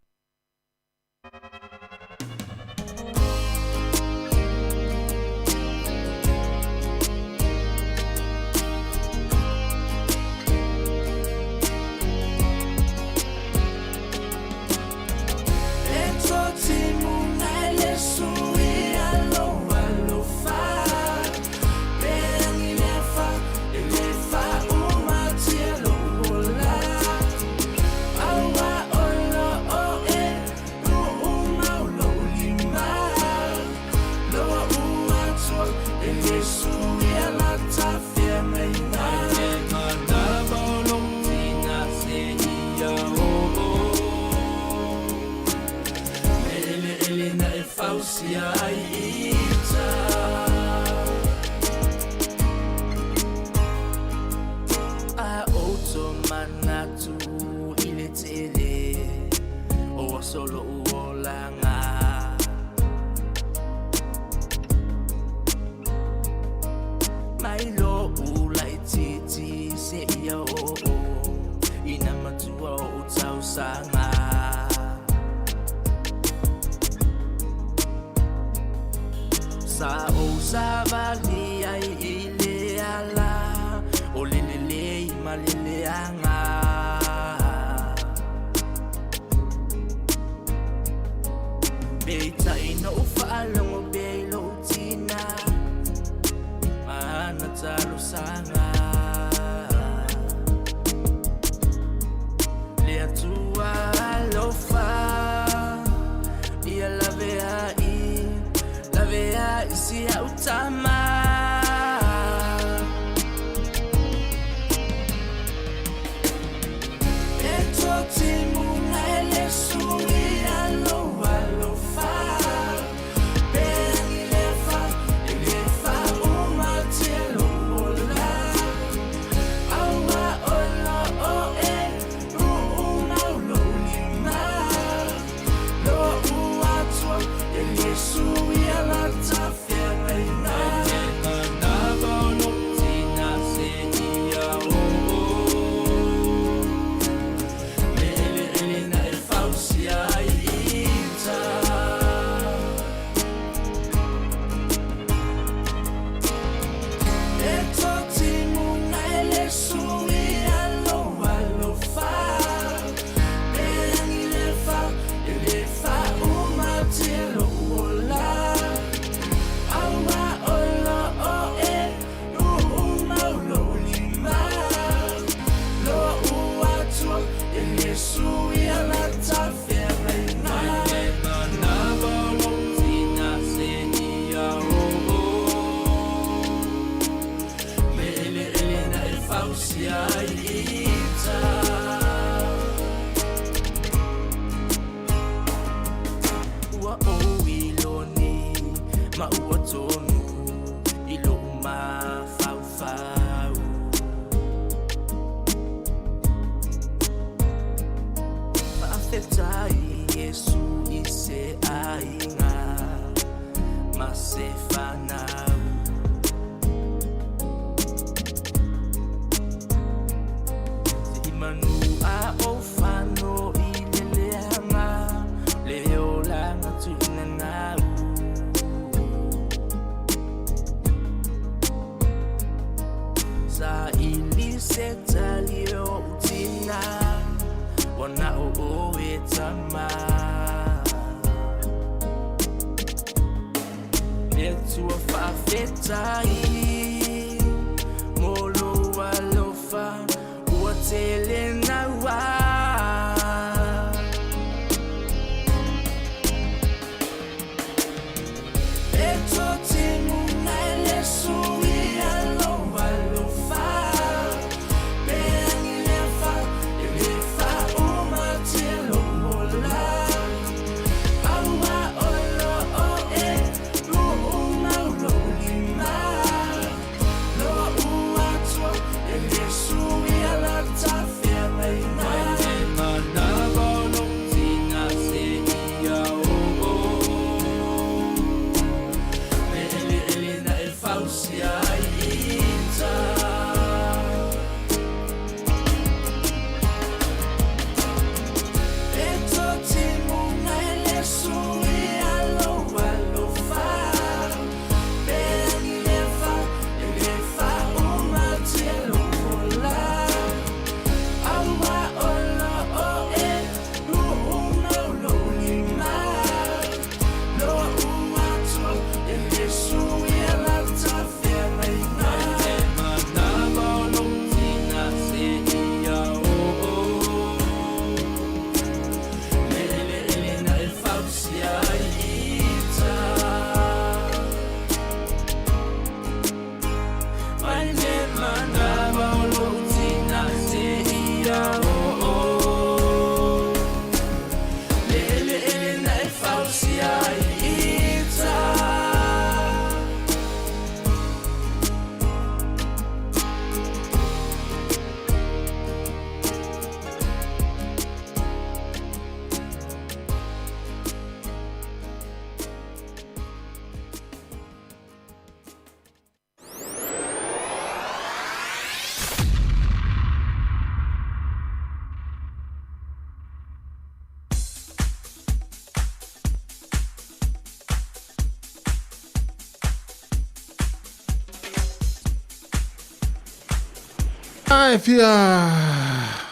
E fia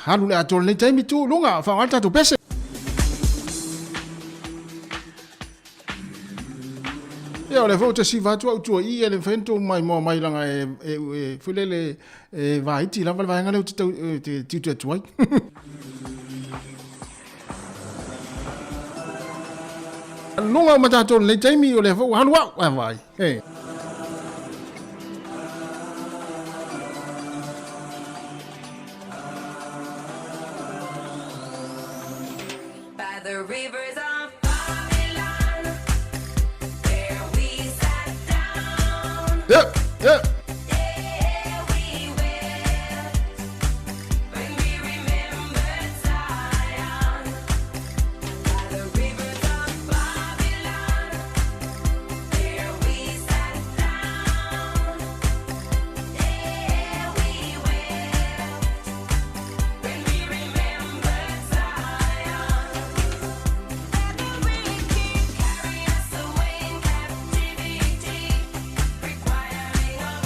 alu le atoa lenei taimi tu i luga, faaaoga le tatou pese. Ia, o lea foi ou te siva atu au tua i i, e le mafai ona tou maimoa mai leaga e, e, e, foi lele, e vaiti lava le vaega lea ou te tau, te tiute atu ai. Luga o ma tatou lenei taimi, o lea foi ua alu au, a vai. Hey. By the rivers of Babylon, there we sat down. Yeah. There we wept when we remembered Zion. By the rivers of Babylon, there we sat down. There we wept when we remembered Zion. Let the wicked carry us away in captivity, requiring of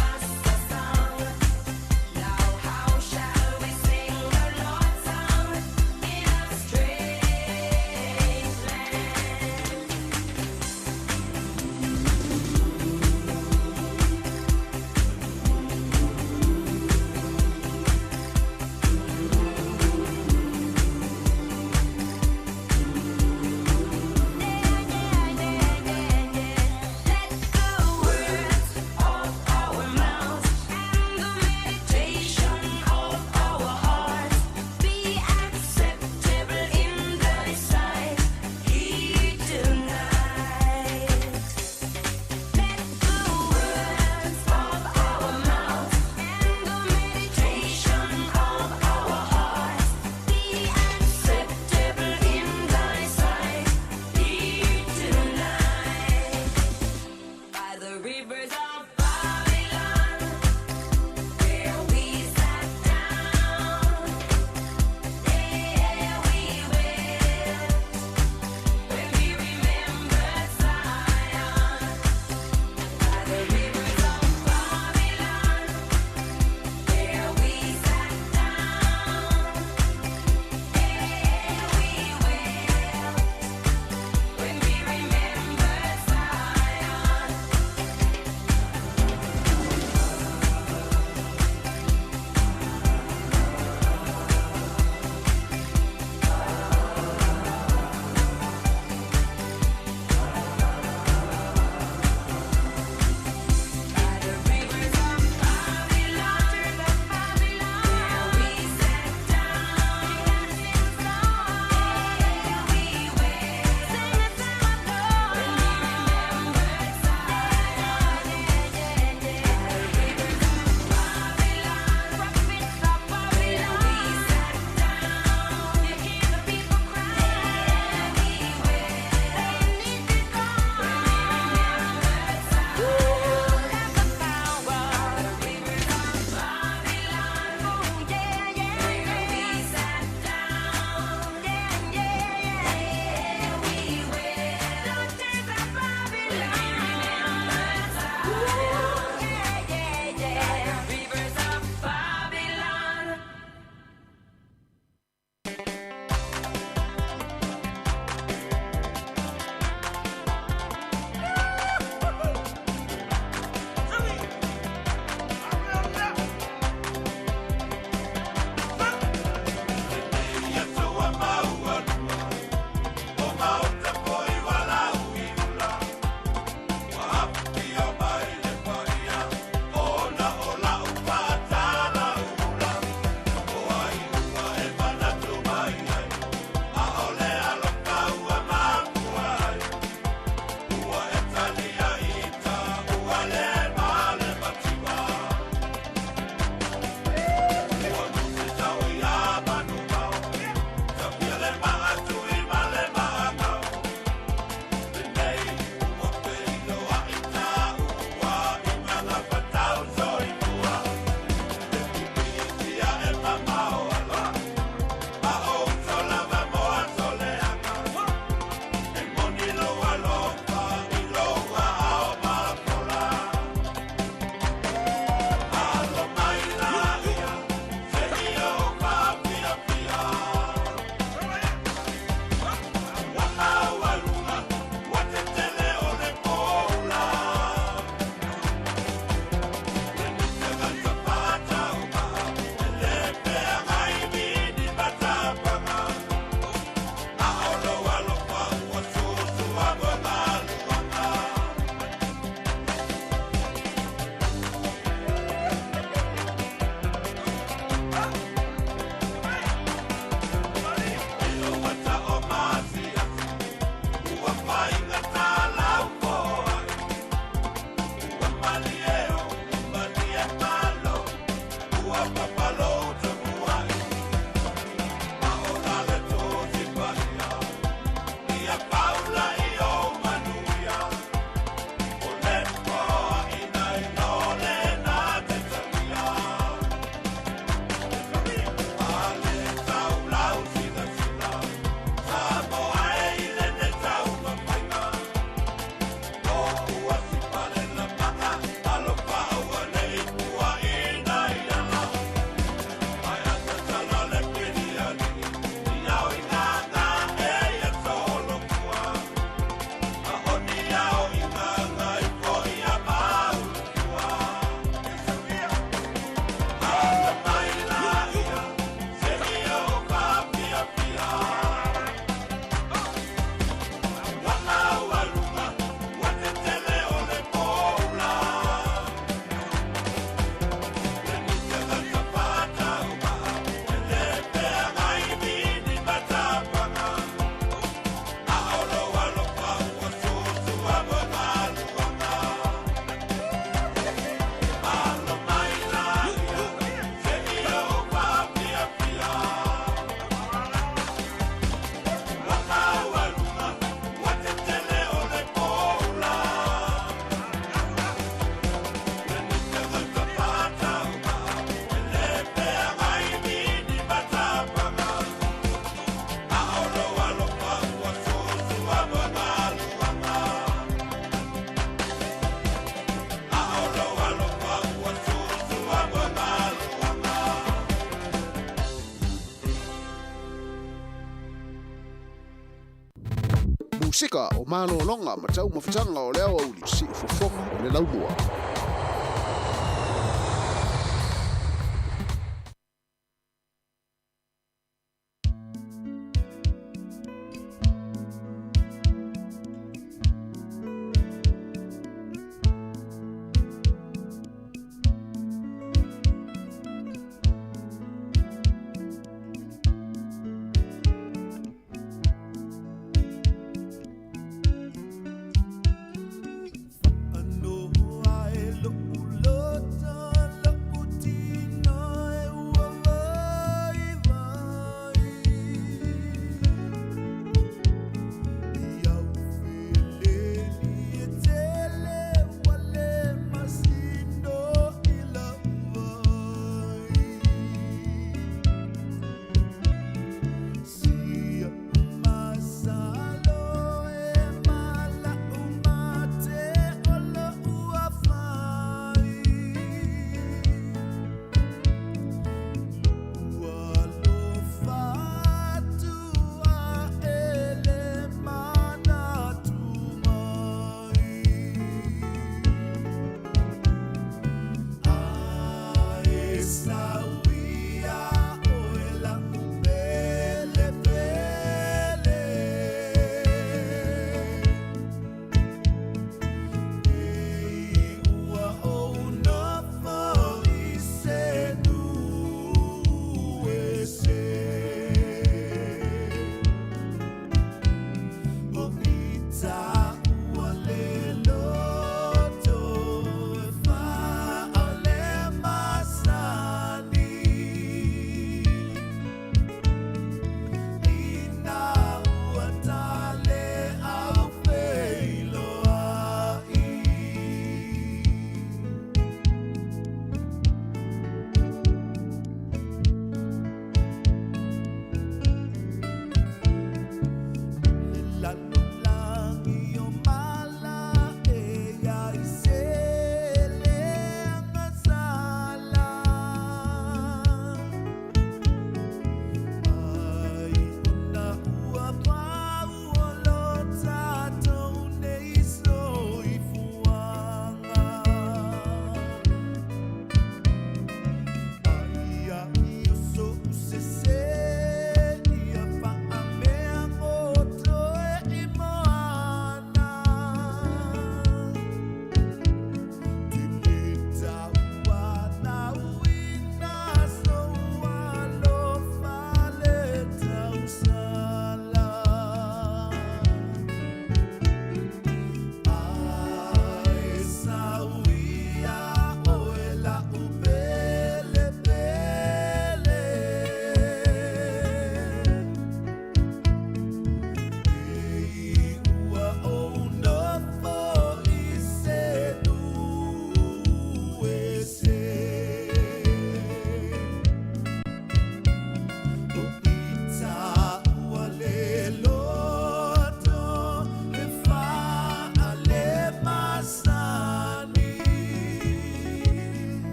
Musika o malologa ma taumafataga o le aoauli, siufofoga o le laumua.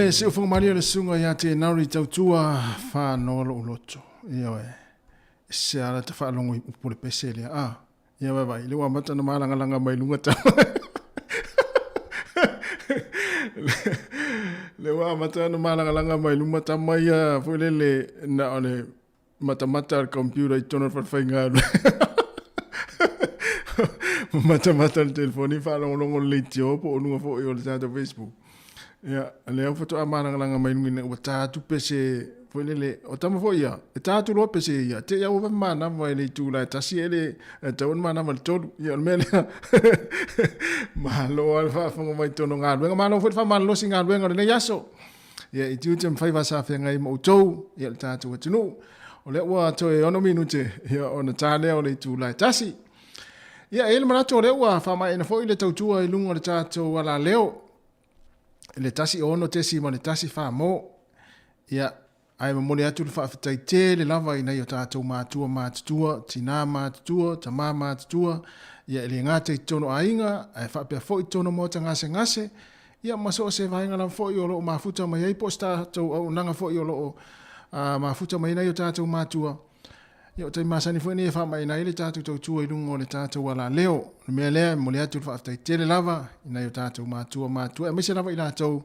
Siufoga malie le susuga ia te Nauri Tautua whanoa lou loto. Ioe. Se ala ta whaalongo i upu le pese lea. Ah, ia vai vai. Le ua mata na malangalanga mai lunga ta. Le ua mata na malangalanga mai luma ta mai ia foi lele na o le matamata le computer i totonu o le falefaigaluega. Matamata le telefoni faalogologo le leitio po o luga foi o le tatou Facebook. Ia, lea faatoa malagalaga mai luga ina ua ta atu pese foi lele, o tama foi ia, e ta atu loa pese ia, te i aua manava i le itula e tasi e le, e tatau ona manava i le tolu. Ia, o le mea lea, malo lava le faafofoga mai i totonu o galuega, malo foi le faamalolosi i galuega o lenei aso. Ia, i tiute ma faiva sa feagai ma outou, ia, le tatou atunuu. O lea ua toe 6 minute, ia, ona ta lea o le itula e tasi. Ia, e i ai le manatu o lea ua faamaeaina foi le tautua i luga o le tatou alaleo, i le 1 6.1 famo. Ia, ae momoli atu le faafetai tele lava i nai o tatou matua matutua, tinā matutua, tamā matutua, ia e le gata i totonu o aiga, ae faapea foi i totonu o maota gasegase, ia ma so o se vaega lava foi o lo o mafuta mai ai po o se tatou auaunaga foi o lo o mafuta mai ai nai o tatou matua. Ia, o taimi masani foi nei e faamaina ai le tatou tautua i luga o le tatou alaleo. O le mea lea, e momoli atu le faafetai tele lava i nai o tatou matua matutua, aemaise lava i latou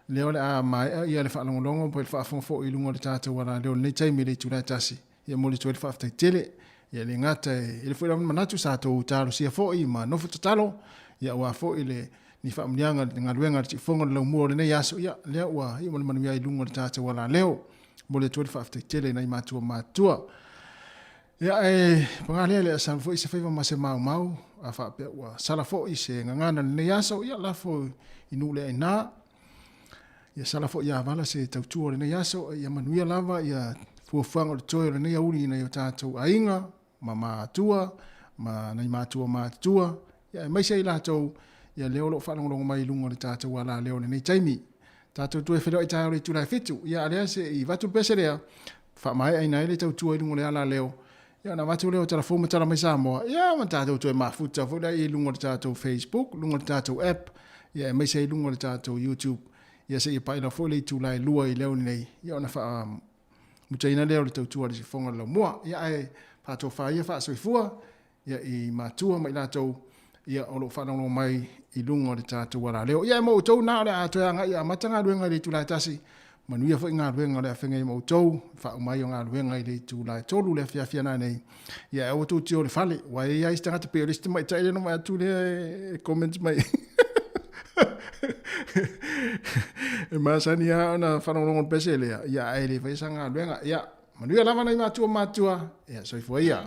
lea o le a maea ia le faalogologo po o le faafofoga foi i luga o le tatou alaleo i lenei taimi i le itula e tasi. Ia, e momoli atu ai le faafetai tele. Ia, e le gata e i ai foi lava le manatu sa tou talosia foi ma nofo tatalo, ia aua foi le ni faamanuiaga i le galuega a le tiufofoga o le laumua o lenei aso, ia, lea ua iu ma le manuia i luga o le tatou alaleo. Momoli atu ai le faafetai tele i nai matua matutua. Ia, e paga lea, le a foi se faiva ma se maumau, a faapea ua sala foi se gagana i lenei aso, ia lafo i nuu le aina. Ia sala foi ia vala se tautua o lenei aso, ia manuia lava ia fuafuaga o le toe o lenei auli i nai o tatou aiga, ma matua, ma nai matua matutua, ia aemaise ai latou, ia lea o lo o faalogologo mai i luga o le tatou alaleo i lenei taimi. Tatou toe feiloai taeao i le itula e 7, ia a lea se i avatu le pese lea, faamaeaina ai le tautua i luga o le alaleo, ia ona avatu lea o tala fou ma tala mai Samoa, ia ma tatou toe mafuta foi lea i luga o le tatou Facebook, luga o le tatou app, ia aemaise ai luga o le tatou YouTube, ia seia pai lava foi le itula e 2 i le aoauli nei, ia ona faa mutaina lea o le tautua a le sifofoga o le laumua. Ia ae faatofa ia faasoifua ia i matua ma i latou ia o lo o faalogologo mai i luga o le tatou alaleo. Ia e mo outou na o le a toe agai e amata galuega i le itula e 1, manuia foi galuega o le a feagai ma outou, faauma ai o galuega i le itula e 3 le afiafi ana nei. Ia e aua tou te o i le fale, aua e i ai isi tagata pei o le isi tamaitai lea na vaai atu lea e comment mai. E masani lava ona faalogologo i le pese lea, ia ae le faia sana galuega. Ia, manuia lava nai matua matutua, ia soifua ia.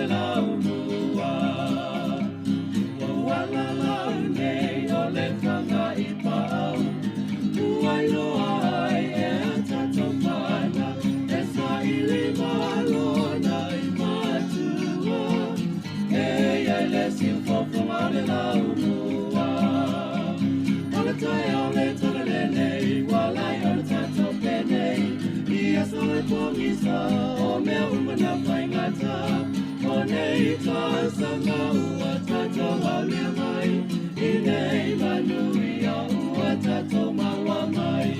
le laumua. Ua uala lau nei o le faga i paau, ua iloa ai e a tatou mana, e saili malona i matua, e iai le siufofoga o le laumua. O le taeao le tala lenei, ua lai o le tatou penei, ia soe pogisa, o mea uma na faigata, o nei tausaga ua tatou aulia mai, i nei manuia ua tatou maua mai.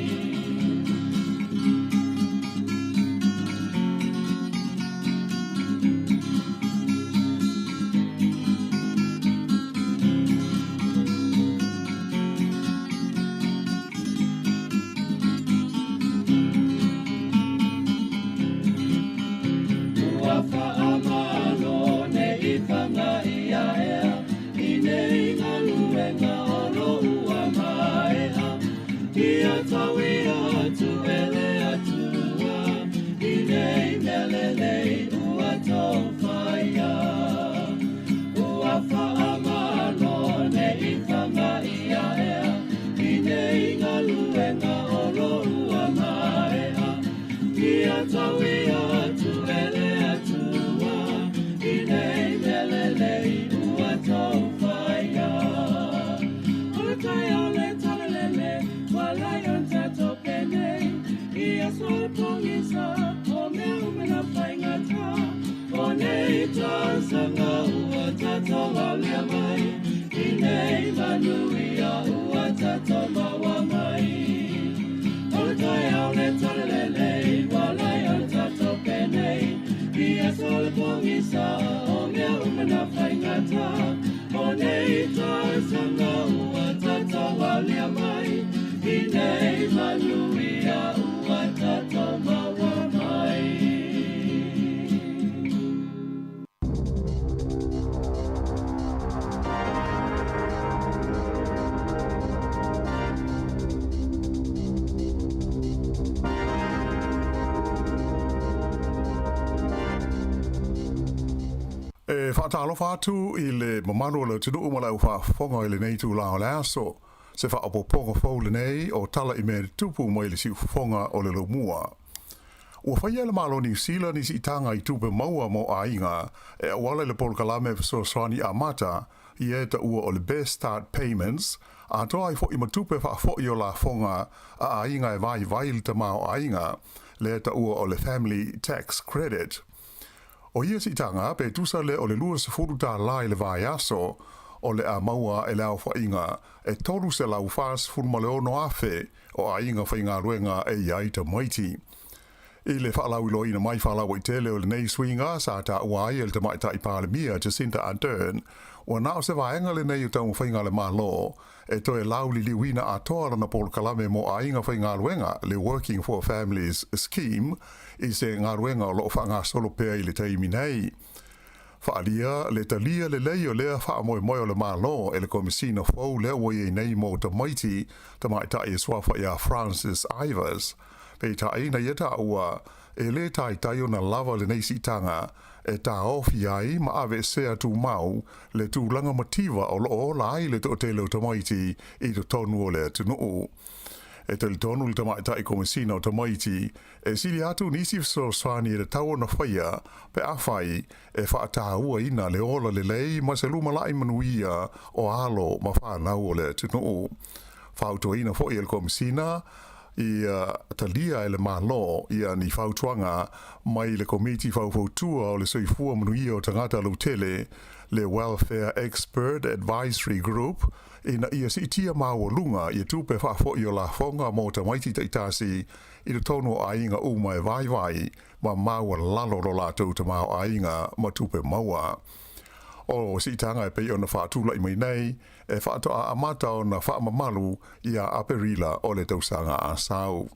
Ua faamalo nei faga ia ea, i nei galuega o lo ua maea, ia tauia atu e le Atua, i nei mea lelei ua tou faia. Ua faamalo nei faga ia ea, i nei galuega o lo ua maea, ia tauia atu e le Atua, i nei mea lelei ua tou faia. O le taeao le tala lele, ua lai o le tatou penei, ia soe pogisa, o mea uma na faigata, o nei tausaga ua tatou aulia mai, i nei manuia ua tatou maua mai. O le taeao le tala lelei, ua lai o le tatou penei, ia soe pogisa, o mea uma na faigata, o nei tausaga ua tatou aulia mai, i nei manuia ua tatou maua mai. E faatalofa atu i le mamalu o le atunuu ma le aufaafofoga i lenei itula o le aso. Se faaopoopoga fou lenei o tala i mea tupu mai le siufofoga o le laumua. Ua faia e le Malo o Niu Sila ni siitaga i tupe maua mo aiga e auala i le polokalame fesoasoani amata ia e taua o le Best Start Payments, atoa ai foi ma tupe faafoi o lafoga a aiga e vaivai i le tamaoaiga, lea e taua o le Family Tax Credit. O ia siitaga, pe tusa lea o le 20 tālā i le vaiaso, o le a maua e le aofaiga e 346,000 o aiga faigaluega e i ai tamaiti. I le faalauiloaina mai faalauaitele o lenei suiga sa taua ai e le Tamaitai Palemia Jacinda Ardern, ua na o se vaega lenei o taumafaiga a le Malo e toe lauliliuina atoa lana polokalame mo aiga faigaluega, le Working for Families Scheme, i se galuega o lo o faagasolo pea i le taimi nei. Faaalia le talia lelei o lea faamoemoe o le Malo e le Komesina fou lea ua i ai nei mo tamaiti tamaitai e suafa iā Francis Ivers. Peitai, na ia taua, e lē taitai ona lava lenei siitaga e taofi ai ma aveesea tumau le tulaga mativa o lo o ola ai le toatele o tamaiti i totonu o le atunuu. E talitonu le Tamaitai Komesina o Tamaiti e sili atu nisi fesoasoani e tatau ona faia pe afai e faatauaina le ola lelei ma se lumalai manuia o alo ma fanau o le atunuu. Fautuaina foi e le Komesina ia talia e le Malo ia ni fautuaga mai le Komiti Faufautua o le Soifua Manuia o Tagata Lautele, le Welfare Expert Advisory Group, ina ia siitia maualuga ia tupe faafoi o lafoga mo tamaiti taitasi i totonu o aiga uma e vaivai ma maualalo lo latou tamaoaiga ma tupe maua. O siitaga e pei ona faatulai mai nei, e faatoa amata ona faamamalu ia Aperila o le tausaga a sau.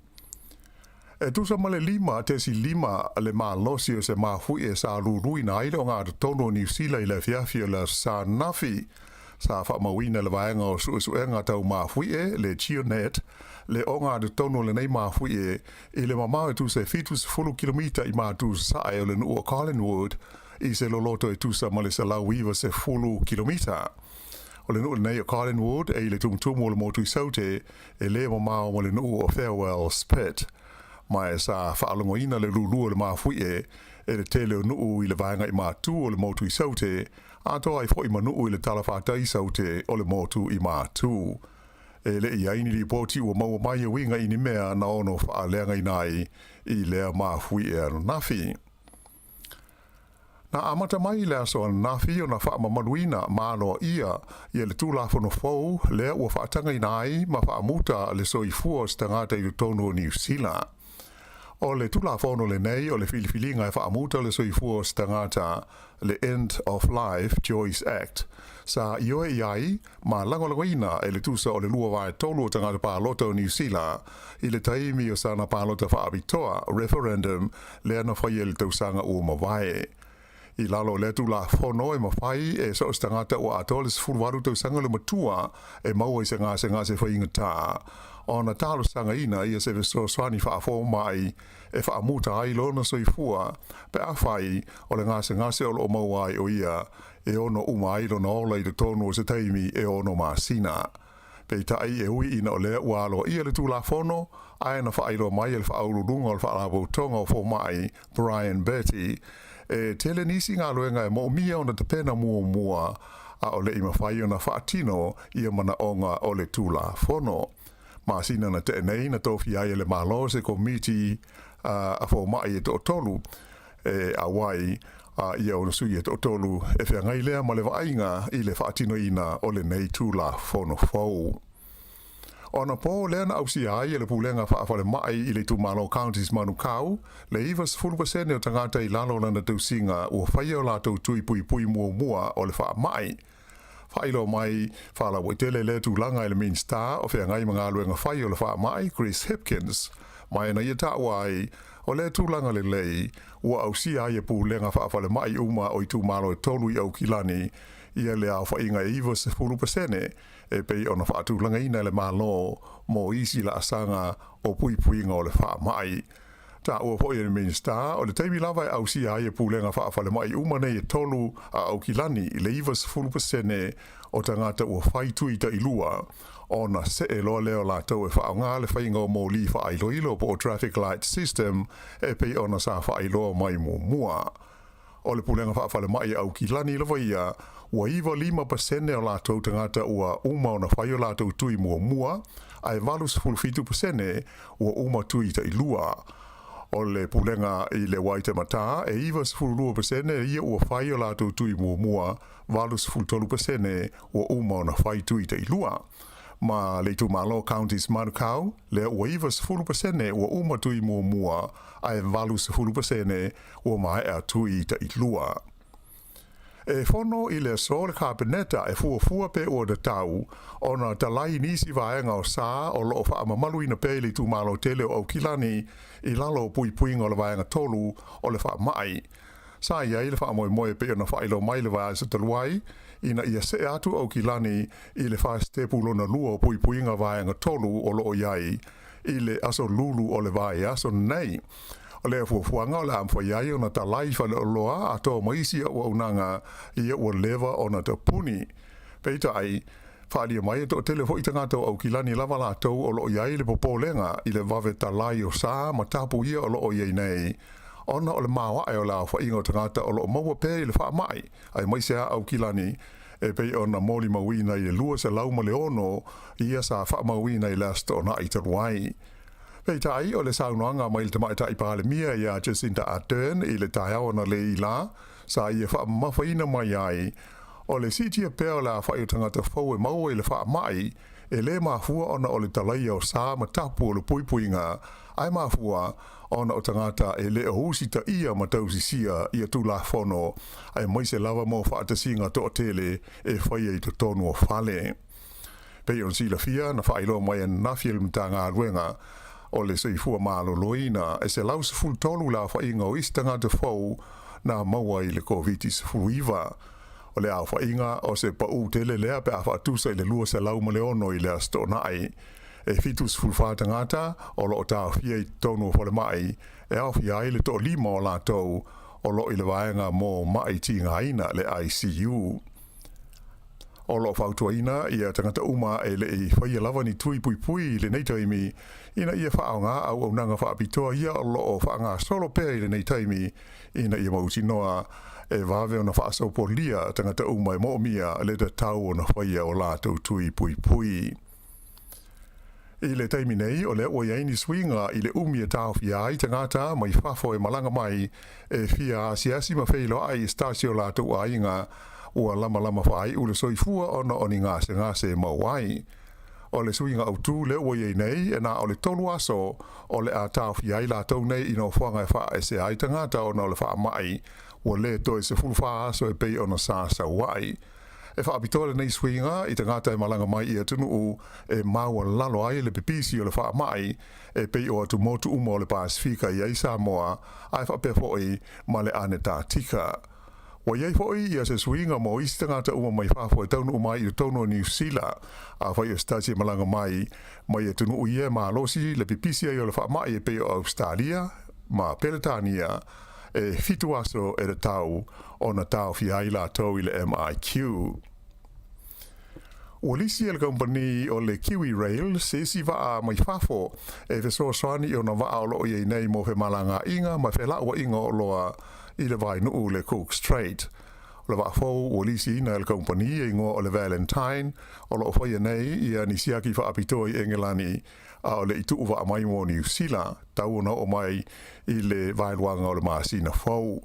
E tusa ma le 5.5 le malosi o se mafuie sa luluina ai le ogatotonu o Niu Sila i le afiafi o le Aso Sa ananafi. Sa faamauina e le vaega o suesuega tau mafuie, le GeoNet, le ogatotonu o lenei mafuie i le mamao e tusa e 70 kilomita i matu sasae o le nuu o Collingwood. i se loloto e tusa ma le 190 kilomita. O le nuu lenei o Collingwood e i le tumutumu o le motu i Saute e le mamao ma le nuu o Farewell Spit. Ma e sa faalogoina le lulu o le mafuie e le tele o nuu i le vaega i matu o le motu i Saute, atoa ai foi ma nuu i le talafatai i Saute o le motu i Matu. E le i ai ni lipoti ua maua mai e uiga i ni mea na ono faaleagaina ai i lea mafuie ananafi. Na amata mai i le aso ananafi ona faamamaluina ma aloaia ia le Tulafono fou lea ua faatagaina ai ma faamuta le soifua o se tagata i totonu o Niu Sila. O le Tulafono lenei o le filifiliga e faamuta le soifua o se tagata, le End of Life Choice Act, sa ioe i ai ma lagolagoina e le tusa o le 2/3 o tagata palota o Niu Sila i le taimi o sana palota faapitoa, referendum, lea na faia i le tausaga ua mavae. I lalo o lea Tulafono e mafai e so o se tagata ua atoa le 18 tausaga le matua e maua i se gasegase faigata ona talosagaina ia se fesoasoani faafomai e faamuta ai lona soifua pe afai o le gasegase o loo maua ai o ia e ono uma ai lona ola i totonu o se taimi e 6 masina. Peitai, e ui ina o lea ua aloaia le Tulafono, ae na faailoa mai e le Faauluuluga o le Faalapotopotoga o Fomai, Brian Batty, e tele nisi galuega e moomia ona tapena muamua a o le i mafai ona faatino ia manaoga o le Tulafono. Masina na tea nei na tofia ai e le Malo se komiti a fomai e toatolu e auai a ia ona sui e toatolu e feagai lea ma le vaaiga i le faatinoina o lenei Tulafono fou. O anapo lea na ausia ai e le Pulega Faafalemai i le itumalo Counties Manukau le 90% o tagata i lalo o lana tausiga ua faia o latou tui puipui muamua o le faamai. Faailoa mai faalauaitele lea tulaga e le Minisita o Feagai ma Galuega Fai o le Faamai, Chris Hipkins, ma e na ia taua ai, o lea tulaga lelei ua ausia ai e pulega faafalemai uma o itumalo e tolu i Aukilani ia le aofaiga e 90% e pei ona faatulagaina e le Malo mo isi laasaga o puipuiga o le faamai. Taua foi e le Minisita, o le taimi lava e ausia ai e pulega faafalemai uma nei e tolu a Aukilani i le 90% o tagata ua fai tui tailua, ona see loa lea o latou e faaaoga le faiga o moli faailoilo po o traffic light system e pei ona sa faailoa mai muamua. O le Pulega Faafalemai a Aukilani lava ia, ua 95% o latou tagata ua uma ona fai o latou tui muamua, ae 87% ua uma tui tailua. O le Pulega i le Waitematā, e 92% ia ua fai o latou tui muamua, 83% ua uma ona fai tui tailua. Ma le itumalo Counties Manukau, lea ua 90% ua uma tui muamua, ae 80% ua maea tui tailua. E fono i le aso le Kapeneta e fuafua pe ua tatau ona talai nisi vaega o sa o loo faamamaluina pea i le itumalo tele o Aukilani i lalo o puipuiga o le vaega tolu o le faamai. Sa i ai le faamoemoe e pei ona faailoa mai le vaiaso talu ai, ina ia see atu Aukilani i le fasitepu lona lua o puipuiga vaega tolu o loo i ai i le aso Lulu o le vaiaso nei. O lea fuafuaga o le a mafai ai ona talai faleoloa atoa ma isi auaunaga ia ua leva ona tapuni. Peitai, faaalia mai e toatele foi tagata o Aukilani lava latou o loo i ai le popolega i le vave talai o sa ma tapu ia o loo i ai nei, ona o le maoae o le aofaiga o tagata o loo maua pea i le faamai, aemaise a Aukilani, e pei ona molimauina i le 206 ia sa faamauina i le Aso Toonai talu ai. Peitai, o le saunoaga mai le Tamaitai Palemia ia Jacinda Ardern i le taeao analeila la, sa ia faamamafaina mai ai, o le siitia pea o le aofai o tagata fou e maua i le faamai, e le mafua ona o le talaia o sa ma tapu o le puipuiga, ae mafua ona o tagata e le o usitaia ma tausisia ia Tulafono, aemaise lava mo faatasiga toatele e faia i totonu o fale. Pei ona silafia, na faailoa mai ananafi e le Matagaluega o le Soifua Maloloina e 113 le aofaiga o isi tagata fou na maua i le Koviti-19. O le aofaiga o se paū tele lea pe a faatusa i le 206 i le Aso Toonai. E 74 tagata o loo taofia i totonu o falemai, e aofia ai le toalima o latou o lo o i le vaega mo maʻi tigaina, le ICU. O lo o fautuaina ia tagata uma e le i faia lava ni tui puipui i lenei taimi ina ia faaaoga auaunaga faapitoa ia o lo o faagasolo pea i lenei taimi ina ia mautinoa e vave ona faasopolia tagata uma e moomia le tatau ona faia o latou tui puipui. I le taimi nei, o lea ua i ai ni suiga i le umi e taofia ai tagata mai fafo e malaga mai e fia asiasi ma feiloai i se tasi o latou aiga ua lamalama faaiu le soifua ona o ni gasegase e maua ai. O le suiga autu lea ua i ai nei, e na o le tolu aso o le a taofia ai latou nei i nofoaga e faaesea ai tagata ona o le faamai ua le toe 14 aso e pei ona sa sau ai. E faapitoa lenei suiga i tagata e malaga mai i atunuu e maualalo ai le pipisi o le faamai e pei o atumotu uma o le Pasefika i ai Samoa ae faapea foi ma le Anetatika. Ua i ai foi ia se suiga mo isi tagata uma mai fafo e taunuu mai i totonu o Niu Sila. Afai o se tasi e malaga mai mai atunuu ia e malosi le pipisi ai o le faamai e pei o Ausetalia ma Peretania, e fitu aso e tatau ona taofia ai latou i le MIQ. Ua lisi e le kamupani o le Kiwi Rail se isi vaa mai fafo e fesoasoani i ona vaa o lo o i ai nei mo femalagaaiga ma felauaiga o oloa i le vaenuu le Cook Strait. O le vaa fou ua lisiina e le kamupani e igoa o le Valentine o lo o faia nei ia ni siaki faapitoa i Engelani a o le i tuu vaa mai mo Niu Sila, tau ona oo mai i le vaeluaga o le masina fou.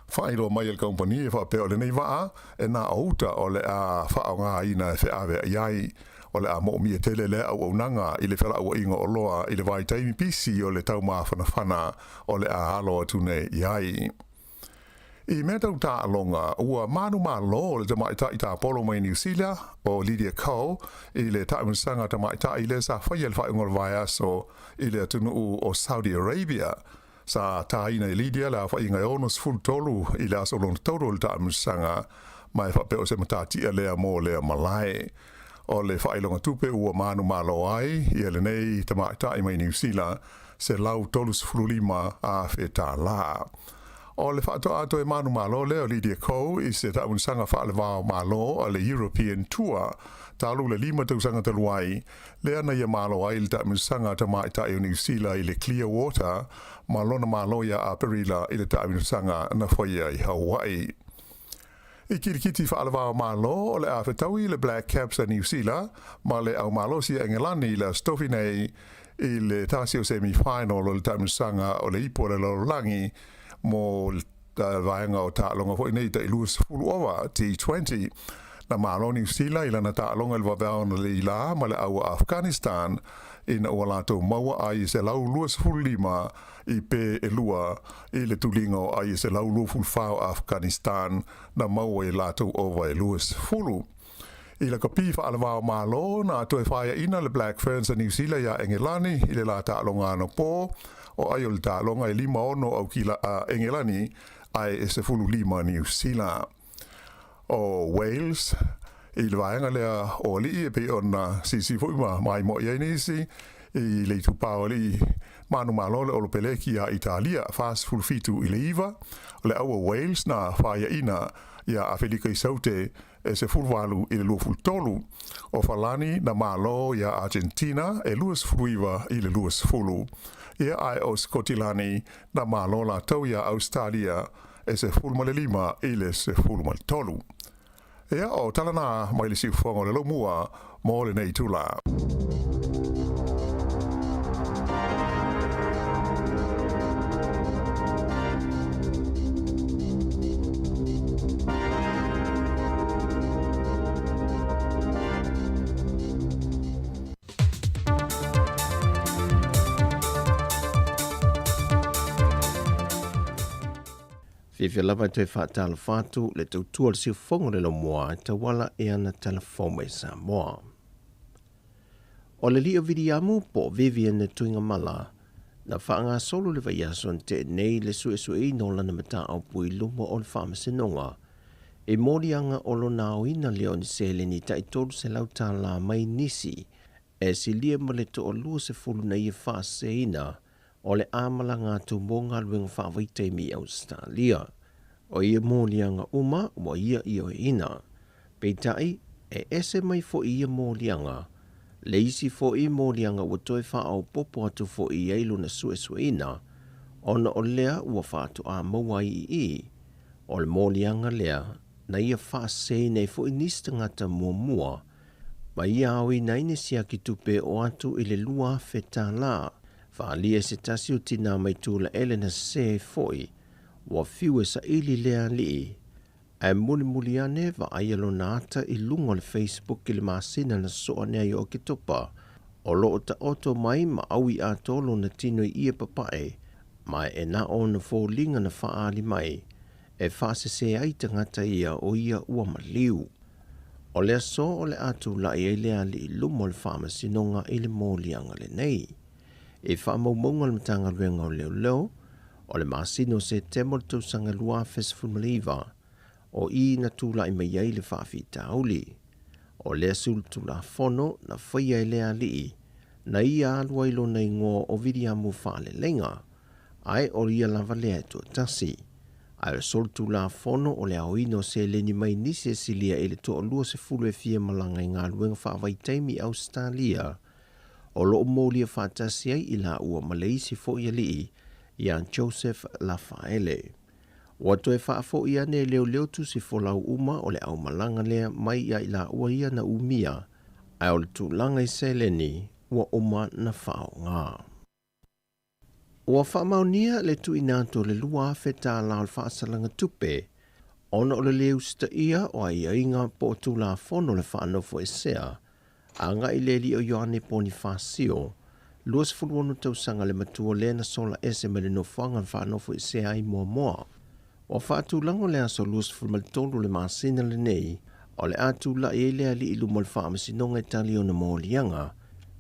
Faailoa mai e le kamupani e faapea o lenei vaa e na o uta o le a faaaogaina e feaveai ai. O le a moomia tele lea auaunaga i le felauaiga o oloa i le vaitaimi pisi o le taumafanafana o le a alo atu nei i ai. I mea tau taaloga, ua manumalo le tamaitai tapolo mai Niu Sila, o Lydia Ko, i le taamilosaga tamaitai lea sa faia i le faaiuga o le vaiaso i le atunuu o Saudi Arabia. Sa taina e Lydia le aofaiga e 63 i le aso lona tolu o le taamilosaga, ma e faapea o se matatia lea mo lea malae. O le faailoga tupe ua manumalo ai ia lenei tamaitai mai Niu Sila, $135,000 tālā. O le faatoa toe manumalo lea o Lydia Ko i se taamilosaga faalevao malo a le European Tour talu le lima tausaga talu ai, lea na ia malo ai le taamilosaga tamaitai o Niu Sila i le Clearwater ma lona malo ia Aperila i le taamilosaga na faia i Hawaii. I kirikiti faalevao malo o le a fetaui le Black Caps a Niu Sila ma le aumalosi a Engelani i le Aso Tofi nei i le tasi o semi final o le taamilosaga o le Ipu o le Lalolagi mo le vaega o taaloga foi nei tai 20 ova, T20. Na malo Niu Sila i lana taaloga i le vaveao analeila ma le au a Afghanistan ina ua latou maua ai e 125 i pē e lua i le tuliga o ai e 124 o Afghanistan na maua i latou ova e 20. I lakapi faalevao malo na toe faiaina le Black Ferns a Niu Sila iā Engelani i le la taaloga anapo o ai o le taaloga e 56 aukila a Engelani ae e 15 Niu Sila. O Wales i le vaega lea o alii e pei ona silasila foi ma maimoa i ai nisi i le itupa o alii manumalo le Olopeleki iā Italia 47-9. O le au o Wales na faiaina iā Afelika i Saute e 18-23. O Falani na malo iā Argentina e 29-20. Ia ae o Sikotilani na malo latou iā Ausetalia e 15-13. Ia, o tala nā mai le siufofoga o le Laumua mo lenei itula. Fiafia lava e toe faatalofa atu le tautua o le siufofoga o le Laumua e tauala i ana tala fou mai Samoa. O le alii o Viliamu po o Vivian Tuigamala na faagasolo le vaiaso na tea nei le suesueina o lana mataupu i luma o le Faamasinoga i moliaga o lona aoina lea o ni seleni tai $300 mai nisi e silia ma le toalua sefulu na ia faaseseina o le a malaga atu mo galuega faavaitaimi i Ausetalia. O ia moliaga uma ua ia ioeina. Peitai, e ese mai foi ia moliaga, le isi foi moliaga ua toe faaopoopo atu foi i ai lona suesueina, ona o lea ua faatoa maua ai i i, o le moliaga lea na ia faaseseina ai foi nisi tagata muamua, ma ia aoina ai ni siaki tupe o atu i le $2,000. Faaalia e se tasi o tinā mai Tulaele na sese ai foi, ua fiu e saili lea alii, ae mulimuli ane vaaia lona ata i luga o le Facebook i le masina na soa nei i Oketopa, o lo o taoto mai ma ʻaui atoa lona tino i ie papae, ma e na o ona foliga na faaali mai e faasese ai tagata ia o ia ua maliu. O le aso o le a tulai ai le alii i luma o le faamasinoga i le moliaga lenei. I faamaumauga a le Matagaluega o Leoleo, o le masina o Setema o le tausaga 2019, o i na tulai mai ai le faafitauli. O lea solitulafono na faia e le alii, na ia alu ai lona igoa o Viliamu Faaleleiga, ae o ia lava lea e toatasi. Ae o le solitulafono o le aoina o seleni mai nisi e silia i le toalua sefulu e fia malaga i galuega faavaitaimi i Ausetalia, o lo o molia faatasi ai i laua ma le isi foi alii ia Joseph Lafaele. Ua toe faafoi ane e leoleo tusi folau uma o le aumalaga lea mai ia i laua ia na umia, ae o le tulaga i seleni ua uma na faaaoga. Ua faamaonia le tuuina atu o le $2,000 o le faasalaga tupe ona o le lē usitaia o aiaiga po o Tulafono o le Faanofoesea agai i le alii o Ioane Ponifasio, 26 tausaga le matua lea na sola ese mai le nofoaga na faanofoesea ai muamua. Ua faatulaga o le aso 23 o le masina lenei o le a tulai ai le alii i luma o le faamasinoga e tali ona moliaga,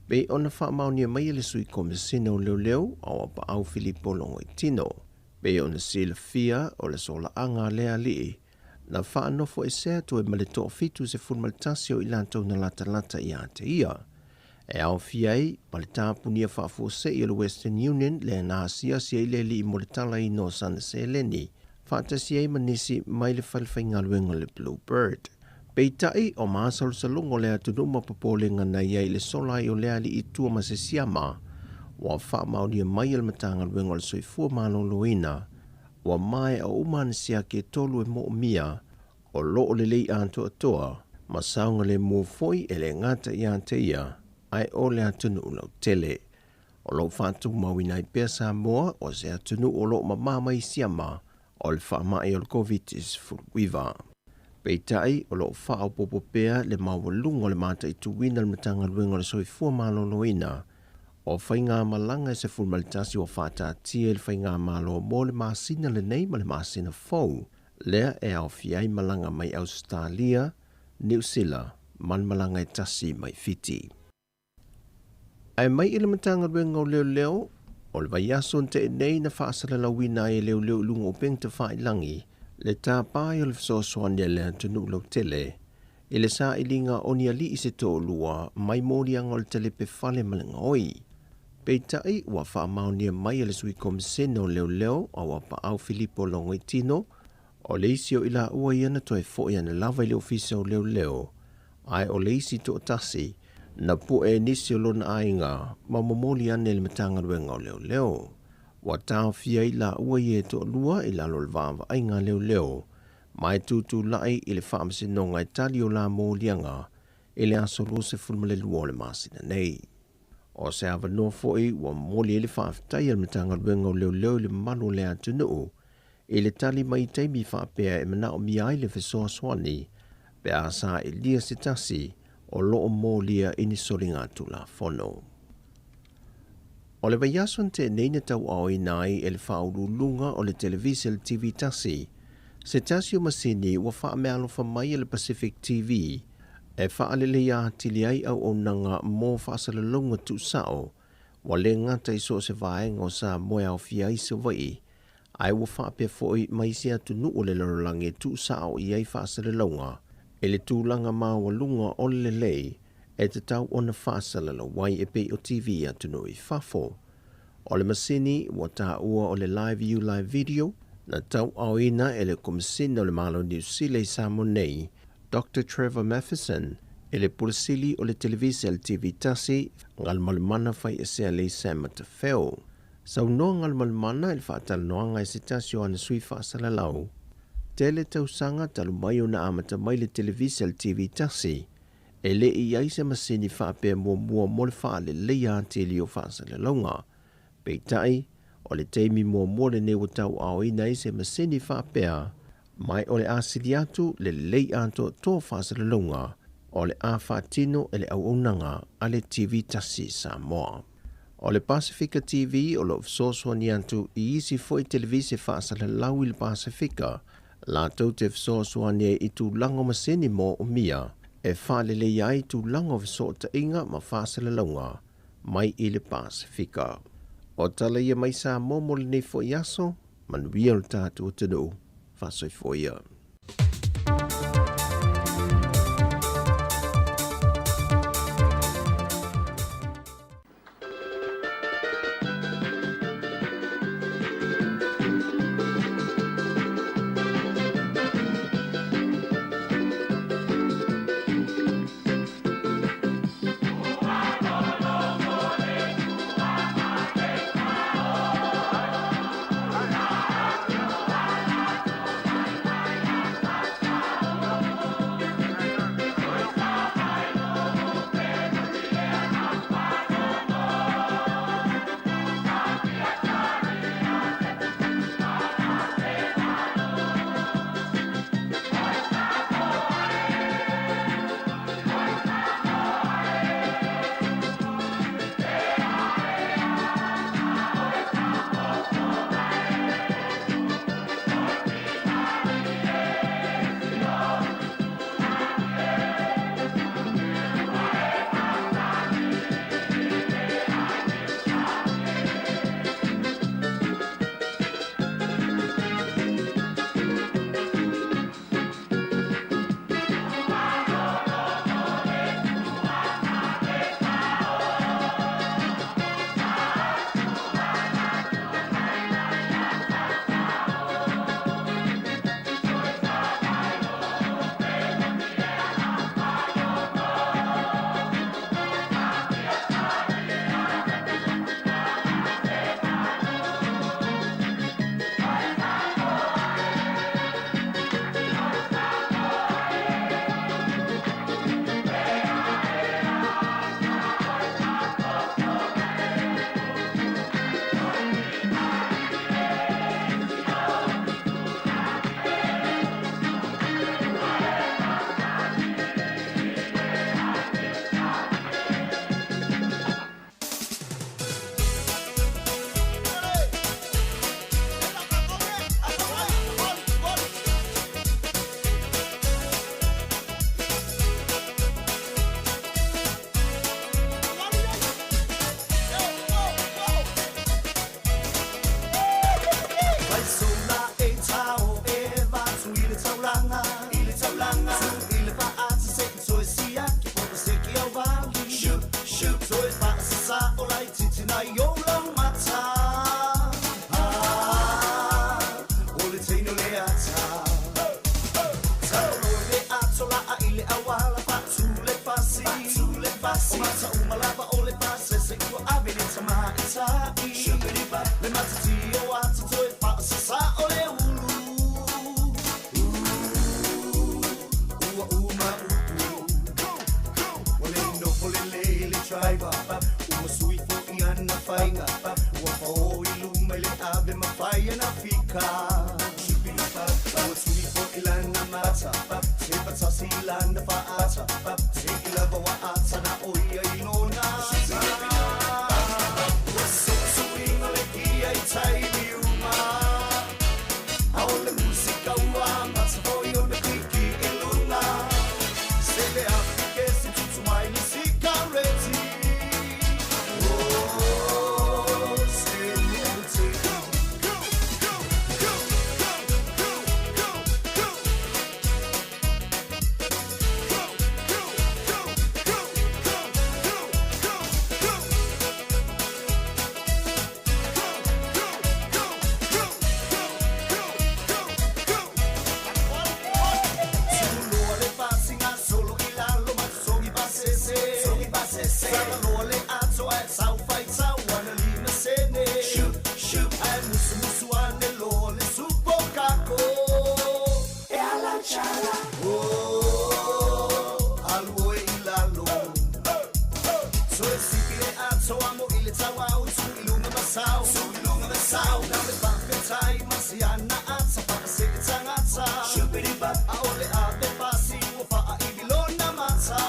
pei ona faamaonia mai e le Sui Komesina o Leoleo o Auapaau Filipo Logoitino. Pei ona silafia o le solaaga a lea alii na faanofoesea atu ai ma le toa-71 o i latou na latalata ia te ia, e aofia ai ma le tapunia faafuasei o le Western Union lea na asiasi ai le alii mo le talaina o sana seleni, faatasi ai ma nisi mai le fale faigaluega o le Blue Bird. Peitai, o masalosaloga o le atunuu ma popolega na i ai i le sola ai o lea alii i tua ma se siama, ua faamaonia mai e le Matagaluega o le Soifua Maloloina, ua maea uma ana siaki e tolu e moomia, o lo o lelei atoatoa, ma saogalemu foi e le gata ia te ia, ae o le atunuu lautele. O lo o faatumauina ai pea Samoa o se atunuu o lo o mamā mai siama o le faamai o le Koviti-19. Peitai, o lo o faaopoopo pea le maualuga o le mataituina e le Matagaluega o le Soifua Maloloina o faigamalaga e 11 ua faataatia i le Faigamalo mo le masina lenei ma le masina fou, lea e aofia ai malaga mai Ausetalia, Niu Sila ma le malaga e tasi mai Fiti. Ae mai i le Matagaluega o Leoleo, o le vaiaso na tea nei na faasalalauina ai e leoleo i luga o upega tafailagi le tapae o le fesoasoani a le atunuu lautele i le sailiga o ni alii se toalua mai moliaga o le talepe fale ma le gaoi. Peitai, ua faamaonia mai e le Sui Komisene o Leoleo, Auapaau Filipo Logoitino, o le isi o i laua ia na toe foi ane lava i le Ofisa o Leoleo, ae o le isi toatasi na pue e nisi o lona aiga ma momoli ane i le Matagaluega o Leoleo. Ua taofia ai laua ia e toalua i lalo o le vaavaaiga a leoleo ma e tutulai i le faamasinoga e tali o la moliaga i le aso 22 o le masina nei. O se avanoa foi ua momoli ai le faafetai a le Matagaluega o Leoleo i le mamalu o le atunuu i le tali mai i taimi faapea e manaomia ai le fesoasoani pe a sailia se tasi o lo o molia i ni soligatulafono. O le vaiaso na tea nei na tauaoina ai e le Faauluuluga o le Televise le TV tasi, se tasi o masini ua faameaalofa mai e le Pacific TV e faaleleia atili ai auaunaga mo faasalalauga tuusao ua le gata i so o se vaega o Samoa e aofia ai Savaii, ae ua faapea foi ma isi atunuu o le lalolagi e tuusao i ai faasalalauga i le tulaga maualuga o le lelei e tatau ona faasalalau ai e pei o TV i atunuu i fafo. O le masini ua taua o le Live View Live Video, Na tauaaoina e le Komesina o le Malo o Niu Sila i Samoa nei, Doctor Trevor Matheson, e le Pule Sili o le Televise a le TV Tasi, Galumalemana Faiesea Lisa Matafeo. Saunoa Galumalemana i le faatalanoaga i se tasi o ana sui faasalalau. Tele tausaga talu mai ona amata mai le Televise a le TV Tasi, e le i i ai se masini faapea muamua mo le faaleleia atili o faasalalauga. Peitai, o le taimi muamua lenei ua tauaaoina ai se masini faapea, ma o le a sili atu le lelei atoatoa o faasalalauga o le a faatino e le auaunaga a le TV Tasi Samoa. O le Pasefika TV o lo o fesoasoani atu i isi foi televise faasalalau i le Pasefika, latou te fesoasoani ai i tulaga o masini moomia e faaleleia ai tulaga o fesootaiga ma faasalalauga mai i le Pasefika. O tala ia mai Samoa mo lenei foi aso, manuia lo tatou atunuu, faasoifua ia. loa le ato ae tau faitau ana 5 sene. Ae musumusu ane loa le supo kako. E ala chala. Oh, alu oe i lalo. Toe sipi le ato amo i le tauau tu i luga masau. Tu i luga masau. Na le whawhetai masi ana ata whakase e tangata. A ole a te pasi ua whaa i vilona mata.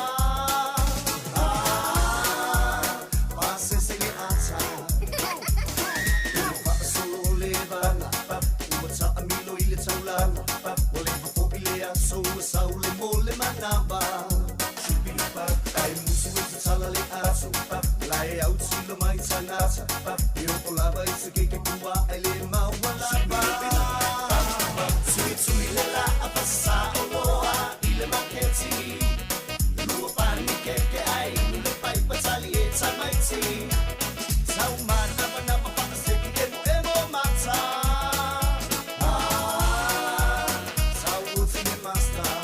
Ah, pasese le ata. Whaasolo le vanga. Ua taamilo i le taulaga. Ua leva foi le aso ua sau le mo le manava. Ai musu e tatala le aso. Lae au tilo mai tangata. E o lava i se keke kua ai le maua lava. Tui tui le la a pasa o loa i le maketi. Lua pani keke ai nu le pai patali e tamaiti. Tau mana mana whakaseki emo emo mata. Ah, tau uti me master.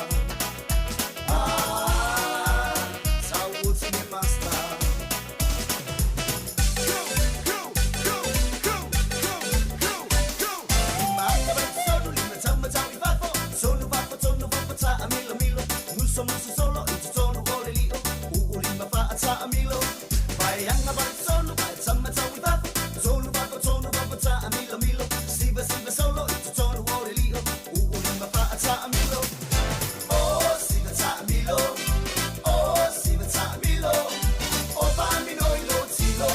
Ah, tau uti me master. Go, go, go, go, go, go, go. Mata vai sonu lima tau matau i fafo. Sonu fafo, tonu fafo, ta a milo milo. Muso muso solo i totonu o le lio. Uu lima faa ta a milo. Vai anga vai sonu vai tau matau i fafo. Tonu fafo, tonu fafo, ta a milo milo. Siva siva solo i totonu o le lio. Uu lima faa ta a milo. Oh, siva ta a milo. Oh, siva ta a milo. Oh, pa mino i lo tilo.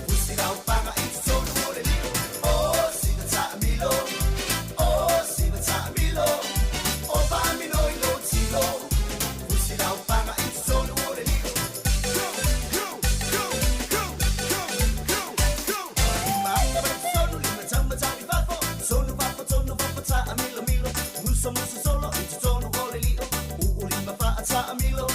Usi rau panga i totonu o le lio. Oh, siva ta a milo. Oh, siva ta a milo. Oh, pa mino i lo tilo. Usi rau panga i totonu o le lio. Go, go, go, go, go, go, go. Mata vai sonu lima tau matau i fafo. Sonu fafo, tonu fafo, ta a milo milo. Muso muso solo i totonu o le lio. Uu lima faa ta a milo.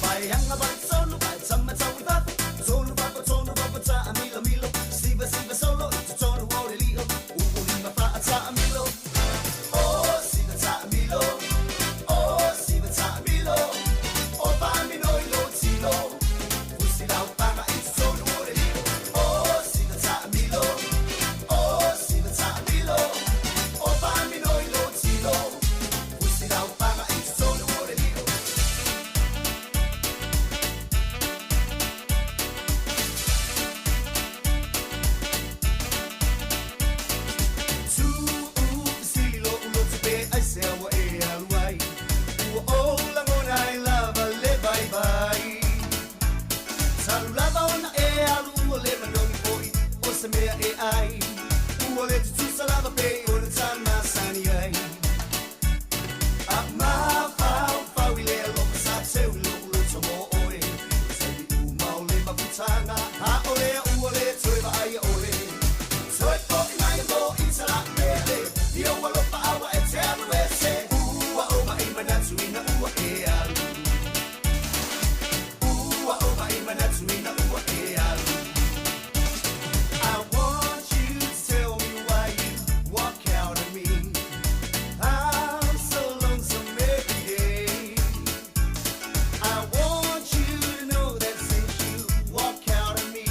Vai anga vai sonu vai tau matau i fafo. Tonu fafo, tonu fafo, ta a milo milo. Siva siva solo i totonu o le lio. Uu lima faa ta a milo. Oh, siva ta a milo. Oh, siva ta a milo. Oh, pa mino i lo tilo. Usi lau panga i totonu o le lio. Oh, siva ta a milo. Oh, siva ta a milo. Oh, pa mino i lo tilo. Usi lau panga i totonu o le lio. Tu u silo u lotu pe ai se awa e alu ai. Ua o langona i lava le vai vai. Talu lava ona e alu o le manogi foi o se mea e ai. Ua le tutusa lava pe o le tana sani ai. A mafau fau i le alofa sa teu i lou loto mo oe. Taimi uma o le mafutanga, a o lea ua le toe vaai ole. Toe foi mai mo i tala mele, i o alofa awa e te alu e se. Ua o mai manatu ina ua e alu. Ua o mai manatu ina ua e alu. I want you to tell me why you walk out of me. I'm so lonesome every day. I want you to know that since you walk out of me,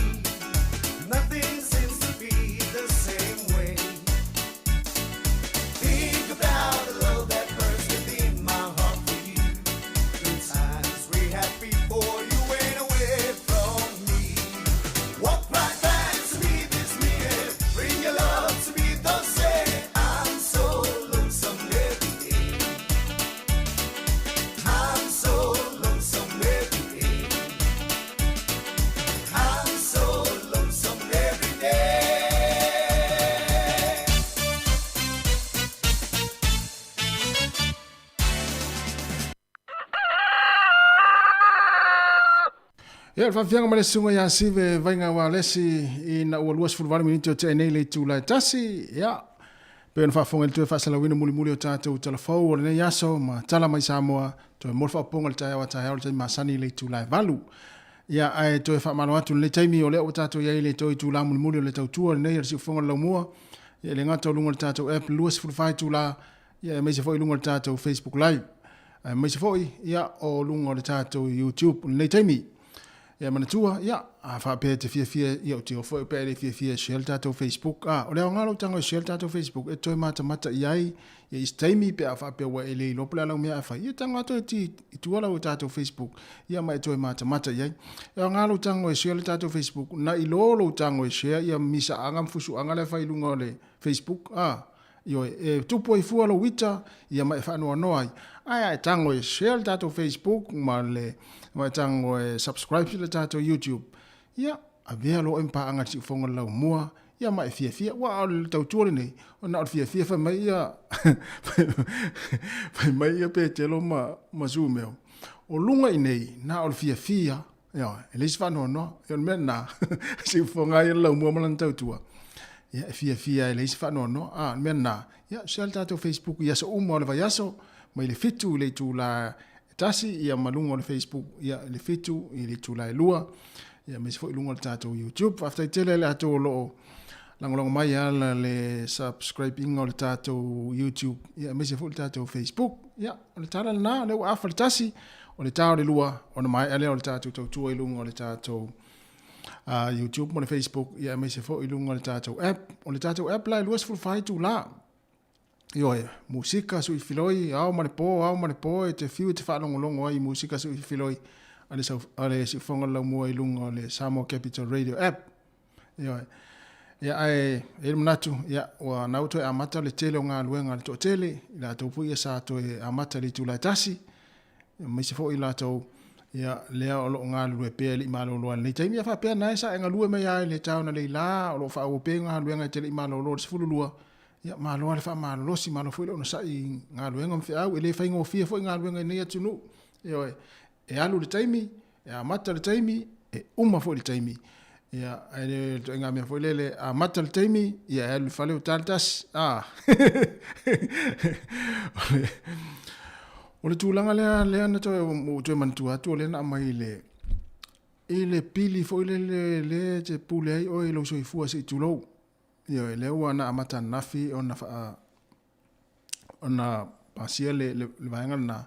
nothing seems to be the same way. Think about the love that burns within my heart for you. The times we had before you went away from me. Walk right back to me this minute. Bring your love to me, don't say I'm so lonesome every day. I'm so lonesome every day. I'm so lonesome every day. Ia, le faafiaga ma le susuga ia Sive Vaiga Ualesi ina ua 28 minute o tea nei le itula e tasi. Ia, pei ona faafofoga i le toe faasalauina mulimuli o tatou talafou o lenei aso ma tala mai Samoa, toe mo le faaopoopoga i le taeao a taeao le taimi masani i le itula e 8. Ia, ae toe faamalo atu i lenei taimi o lea ua tatou i ai i le toe itula mulimuli o le tautua lenei a le Siufofoga o le Laumua. Ia, e le gata o luga o le tatou app 24 itula, ia, aemaise foi i luga o le tatou Facebook Live. Aemaise foi, ia, o luga o le tatou YouTube i lenei taimi. Ia manatua, ia, a faapea e te fiafia, ia ou te ofo e pea e le fiafia e share le tatou Facebook. A, o le aoga o lou tago e share le tatou Facebook, e toe matamata i ai, ia i se taimi pe a faapea ua e le iloa po o le a lau mea a fai, ia tago atu e ti i tua lau tatou Facebook, ia ma e toe matamata i ai. E aoga lou tago e share le tatou Facebook, na i lo lou tago e share ia misaaga ma fusuaga la e fai i luga o le Facebook, a, Ioe, e tupu ai fua lou ita, ia ma e faanoanoa ai. Ae a e tago e share le tatou Facebook ma le ma e tago e subscribe le tatou YouTube, ia, avea loa oe ma paaga i le siufofoga o le laumua, ia ma e fiafia. Ua o le tautua lenei, na o le fiafia fai mai ia fai mai ia Petelo ma ma Sumeo. O luga i nei, na o le fiafia, ioe, e leai se faanoanoa. Ia o le mea lena, siufofoga ai le laumua ma lana tautua. Ia, e fiafia e leai se faanoanoa. A, o le mea lena, ia, share le tatou Facebook i aso uma o le vaiaso, mai le 7 i le itula e 1, ia ma luga o le Facebook, ia, i le 7 i le itula e 2, ia, aemaise foi i luga o le tatou YouTube. Faafetai tele i le atou o lo o lagolago mai e ala le subscribe ina o le tatou YouTube, ia, aemaise foi le tatou Facebook. Ia, o le tala lena, o lea ua afa le 1, o le ta o le 2, ona maea lea o le tatou tautua i luga o le tatou YouTube ma le Facebook, ia aemaise foi i luga o le tatou app. O le tatou app la e 24 itula. Ioe, musika suifiloi, ao ma le pō, ao ma le pō, e te fiu e te faalogologo ai i musika suifiloi a le, a le Siufofoga o le Laumua i luga o le Samoa Capital Radio app. Ioe. Ia, ae, e i ai le manatu, ia, ua na ua toe amata le tele o galuega a le toatele, i latou foi ia sa toe amata i le itula e 1, aemaise foi i latou, ia, lea o lo o galulue pea e le i malolo i lenei taimi. Ia faapea na e sa e galue mai lava i le taona Leila, o lo o faaauau pea galuega e te le i malolo i le 12, ia, malo lava le faamalolosi, malo foi le onosai i galuega ma feau. E le faigofie foi galuega i nei atunuu. Ioe, e alu le taimi, e amata le taimi, e uma foi le taimi. Ia, ae le ituaiga mea foi lele, amata le taimi, ia e alu i le fale ua ta le 1. Ah. O le tulaga lea, lea na toe, ua toe manatua atu, o lea na aumai i le, i le pili foi lele lea e te pule ai oe i lou soifua se i tulou. Ioe, lea ua na amata ananafi ona faa, ona pasia le, le, le vaega lena,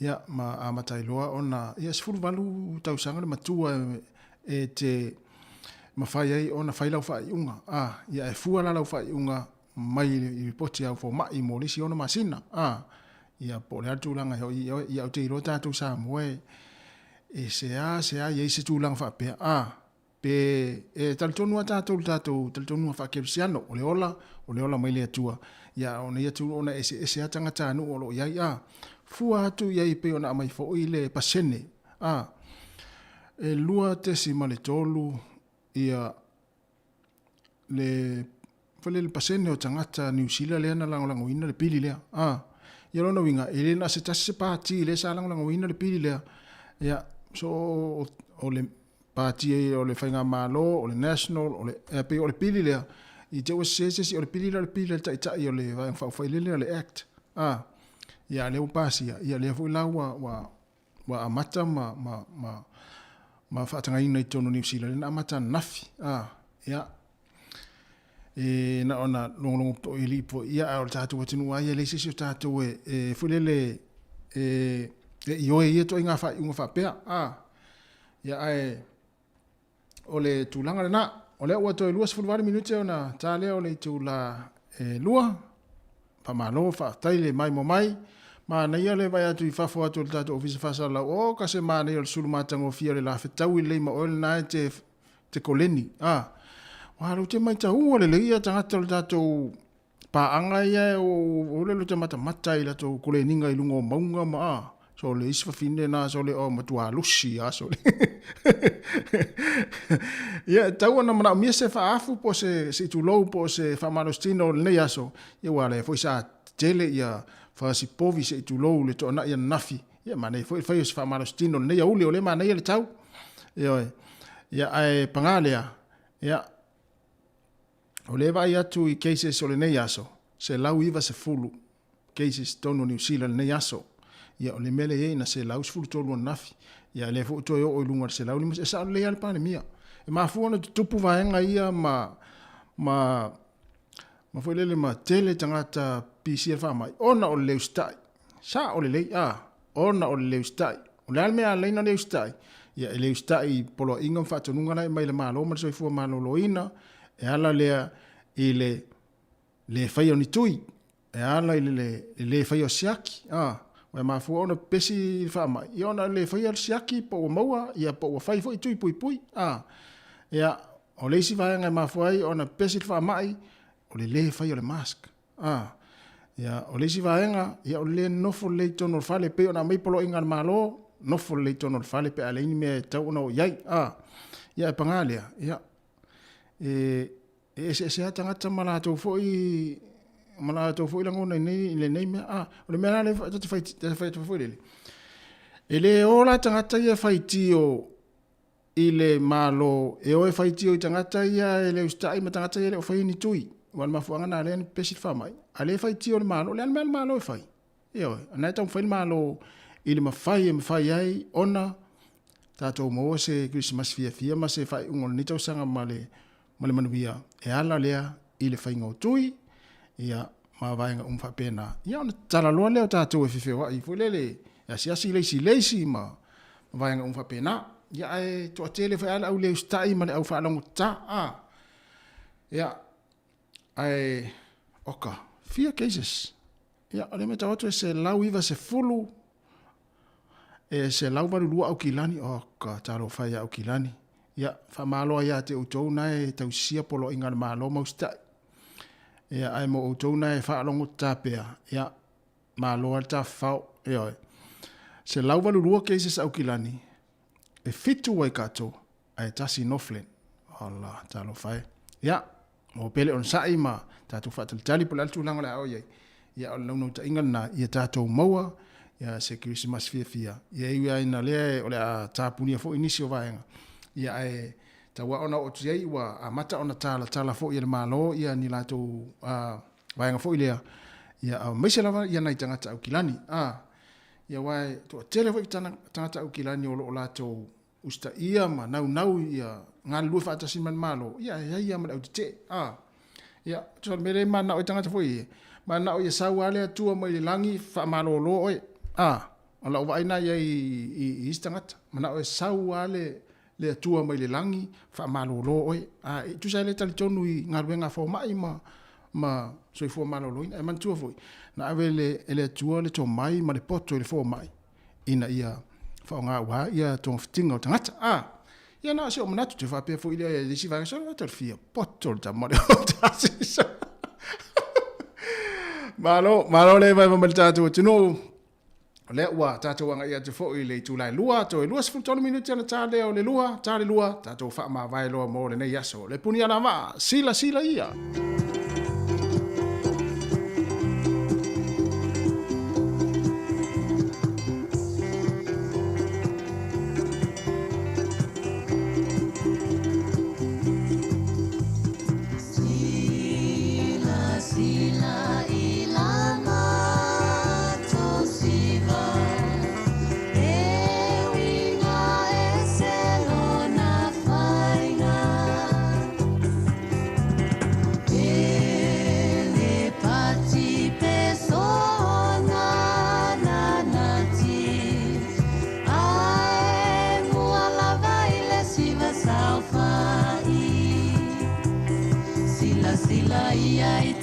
ia, ma amata ai loa ona, ia, 18 tausaga le matua e, e te mafai ai ona fai lau faaiuga. A, ia, e fua la lau faaiuga mai i lipoti a au fomai mo le isi 6 masina. A, ia, po o le a le tulaga e oo i ai, ia, ou te iloa tatou Samoa e, e sea, sea i ai se tulaga faapea. A, Pe e talitonu lava tatou i le tatou talitonuga faakerisiano, o le ola, o le ola mai le Atua. Ia, o nei atunuu ona eseese lava tagatanuu o lo o i ai, a fua atu i ai pei ona aumai foi le pasene, a e 2.3 ia le foi lele pasene o tagata Niu Sila lea na lagolagoina le pili lea. A, ia lona uiga, e le na o se tasi se pati lea sa lagolagoina le pili lea. Ia, so o le pati o le Faigamalo, o le National, o le, e pei o le pili lea, i te ua sese se isi, o le pili lea o le pili a le Taitai o le Vaega Faaupufai lele o le Act. A, ia lea ua pasia, ia lea foi la ua, ua, ua amata ma, ma, ma, ma faatagaina i totonu o Niu Sila, lea na amata ananafi. A, ia, e na ona logologo po i alii po ia, a o le tatou atunuu lava ia, e leai se isi o tatou e, e foi lele, e, e ioe i ia ituaiga faaiuga faapea. A, ia ae o le tulaga lena. O lea ua toe 28 minute ona ta lea o le itula e 2. Faamalo, faafetai le maimoa mai. Manaia le vaai atu i fafo atu o le tatou ofisa faasalalau. O ka se manaia o le sulu matagofie o le lafetaui lelei ma oe lena e te, te koleni. A, ua lou te maitaua lelei ia tagata o le tatou paaga ia o le te matamata i latou koleniga i luga o mauga ma a. So le isi fafine na so le o matua lusi a so le. Ia e tau ona manaomia se faaafu po o se se itulou po o se faamalositino o lenei aso. Ia ua lea foi sa tele ia fasipovi se itulou le toanai ananafi. Ia manaia foi le fai o se faamalositino o lenei aoauli o lea e manaia le tau. Ioe. Ia ae paga lea, ia o lea e vaai atu i cases o lenei aso, 190 cases i totonu o Niu Sila i lenei aso. Ia, o le mea lea e i ai na 113 ananafi. Ia, lea foi ua toe oo i luga o le 150. E sao lelei lava le Palemia. E mafua ona tutupu vaega ia ma, ma, ma foi lele ma tele tagata pisia le faamai, ona o le le usitai. Sao lelei, a, ona o le le usitai. O le a le mea e ala ai ona le usitai? Ia, e le usitai i poloaiga ma faatonuga la e aumai e le Malo ma le Soifua Maloloina, e ala lea i le le faia o ni tui, e ala i le le faia o siaki, a, ua e mafua ona pepesi i le faamai, ia ona le faia o le siaki po ua maua, ia po ua fai foi tui puipui, a. Ia, o le isi vaega e mafua ai ona pepesi le faamai, o le le faia o le mask, a. Ia, o le isi vaega, ia o le le nofo lelei i totonu o le fale, e pei ona aumai poloaiga a le Malo, nofo lelei i totonu o le fale pe a leai ni mea e tatau ona oo i ai, a. Ia, ae paga lea, ia, e E eseese lava tagata ma latou foi ma latou foi lagona i nei i lenei mea. A, o le mea la lea ta te fai ta te fai atu foi lele, e le o la tagata ia e faitio i le Malo e o e faitio i tagata ia e le usitai ma tagata ia e le o faia ni tui. Aua o le mafuaaga lena lea na pepesi le faamai. A o lea e faitio i le Malo, o le a le mea a le Malo e fai? Ioe, o lena e taumafai le Malo i le mafai e mafai ai ona tatou maua se Kerisimasi fiafia ma se faaiuga o lenei tausaga ma le, ma le manuia e ala lea i le faiga o tui, ia, ma vaega uma faapena. Ia ona tatala loa lea o tatou e fefeoai foi lele e asiasi le isi i le isi ma vaega uma faapena. Ia ae toatele foi lava le au le usitai ma le au faalogotata, a. Ia, ae, oka, fia cases. Ia, o lea e matau atu e 190, e 182 Aukilani, oka, talofa e ia Aukilani. Ia, faamalo lava ia te outou na e tausisia poloaiga a le Malo ma usitai. Ia, ae mo outou na e faalogotata pea, ia, malo lava le tafafao, ioe. 182 cases Aukilani, e 7 Waikato, ae tasi Northland. Ola, talofa e. Ia, o pele onosai ma tatou faatalitali po o le a le tulaga o le a oo i ai. Ia, o le naunautaiga lena, ia tatou maua ia se Kerisimasi fiafia. Ia, e ui lava ina lea o le a tapunia foi nisi o vaega, ia ae tau lava ona oo atu i ai ua amata ona talatala foi e le Malo ia ni latou vaega foi lea, ia aemaise lava ia nai tagata Aukilani. Ia aua e toatele foi tagata Aukilani o lo o latou usitaia ma naunau ia galulue faatasi ma le Malo, ia e i ai lava ma le autetee. A, ia, tusa o le mea lea e mananao ai tagata foi ia, mananao ia sau lava le Atua mai le lagi faamalolo oe. A, o lau vaai lena i ai i isi tagata, mananao e sau lava le, le Atua mai le lagi faamalolo oe. A, e tusa e le talitonu i galuega a fomai ma, ma soifua maloloina. Ae manatua foi, na ave e le, e le Atua le tomai ma le poto i le fomai, ina ia faaaoga aua ia togafitiga o tagata. A, ia na o si ou manatu, te faapea foi lea i le isi vaega, sole ata le fia poto le tama le o tasi. Malo, malo le vaevae mai le tatou atunuu. O lea ua tatou agai atu foi i le itula e 2, toe 23 minute ona ta lea o le 2, ta le 2, tatou faamavae loa mo lenei aso. Le puni alavaa, silasila ia. Sila sila ia i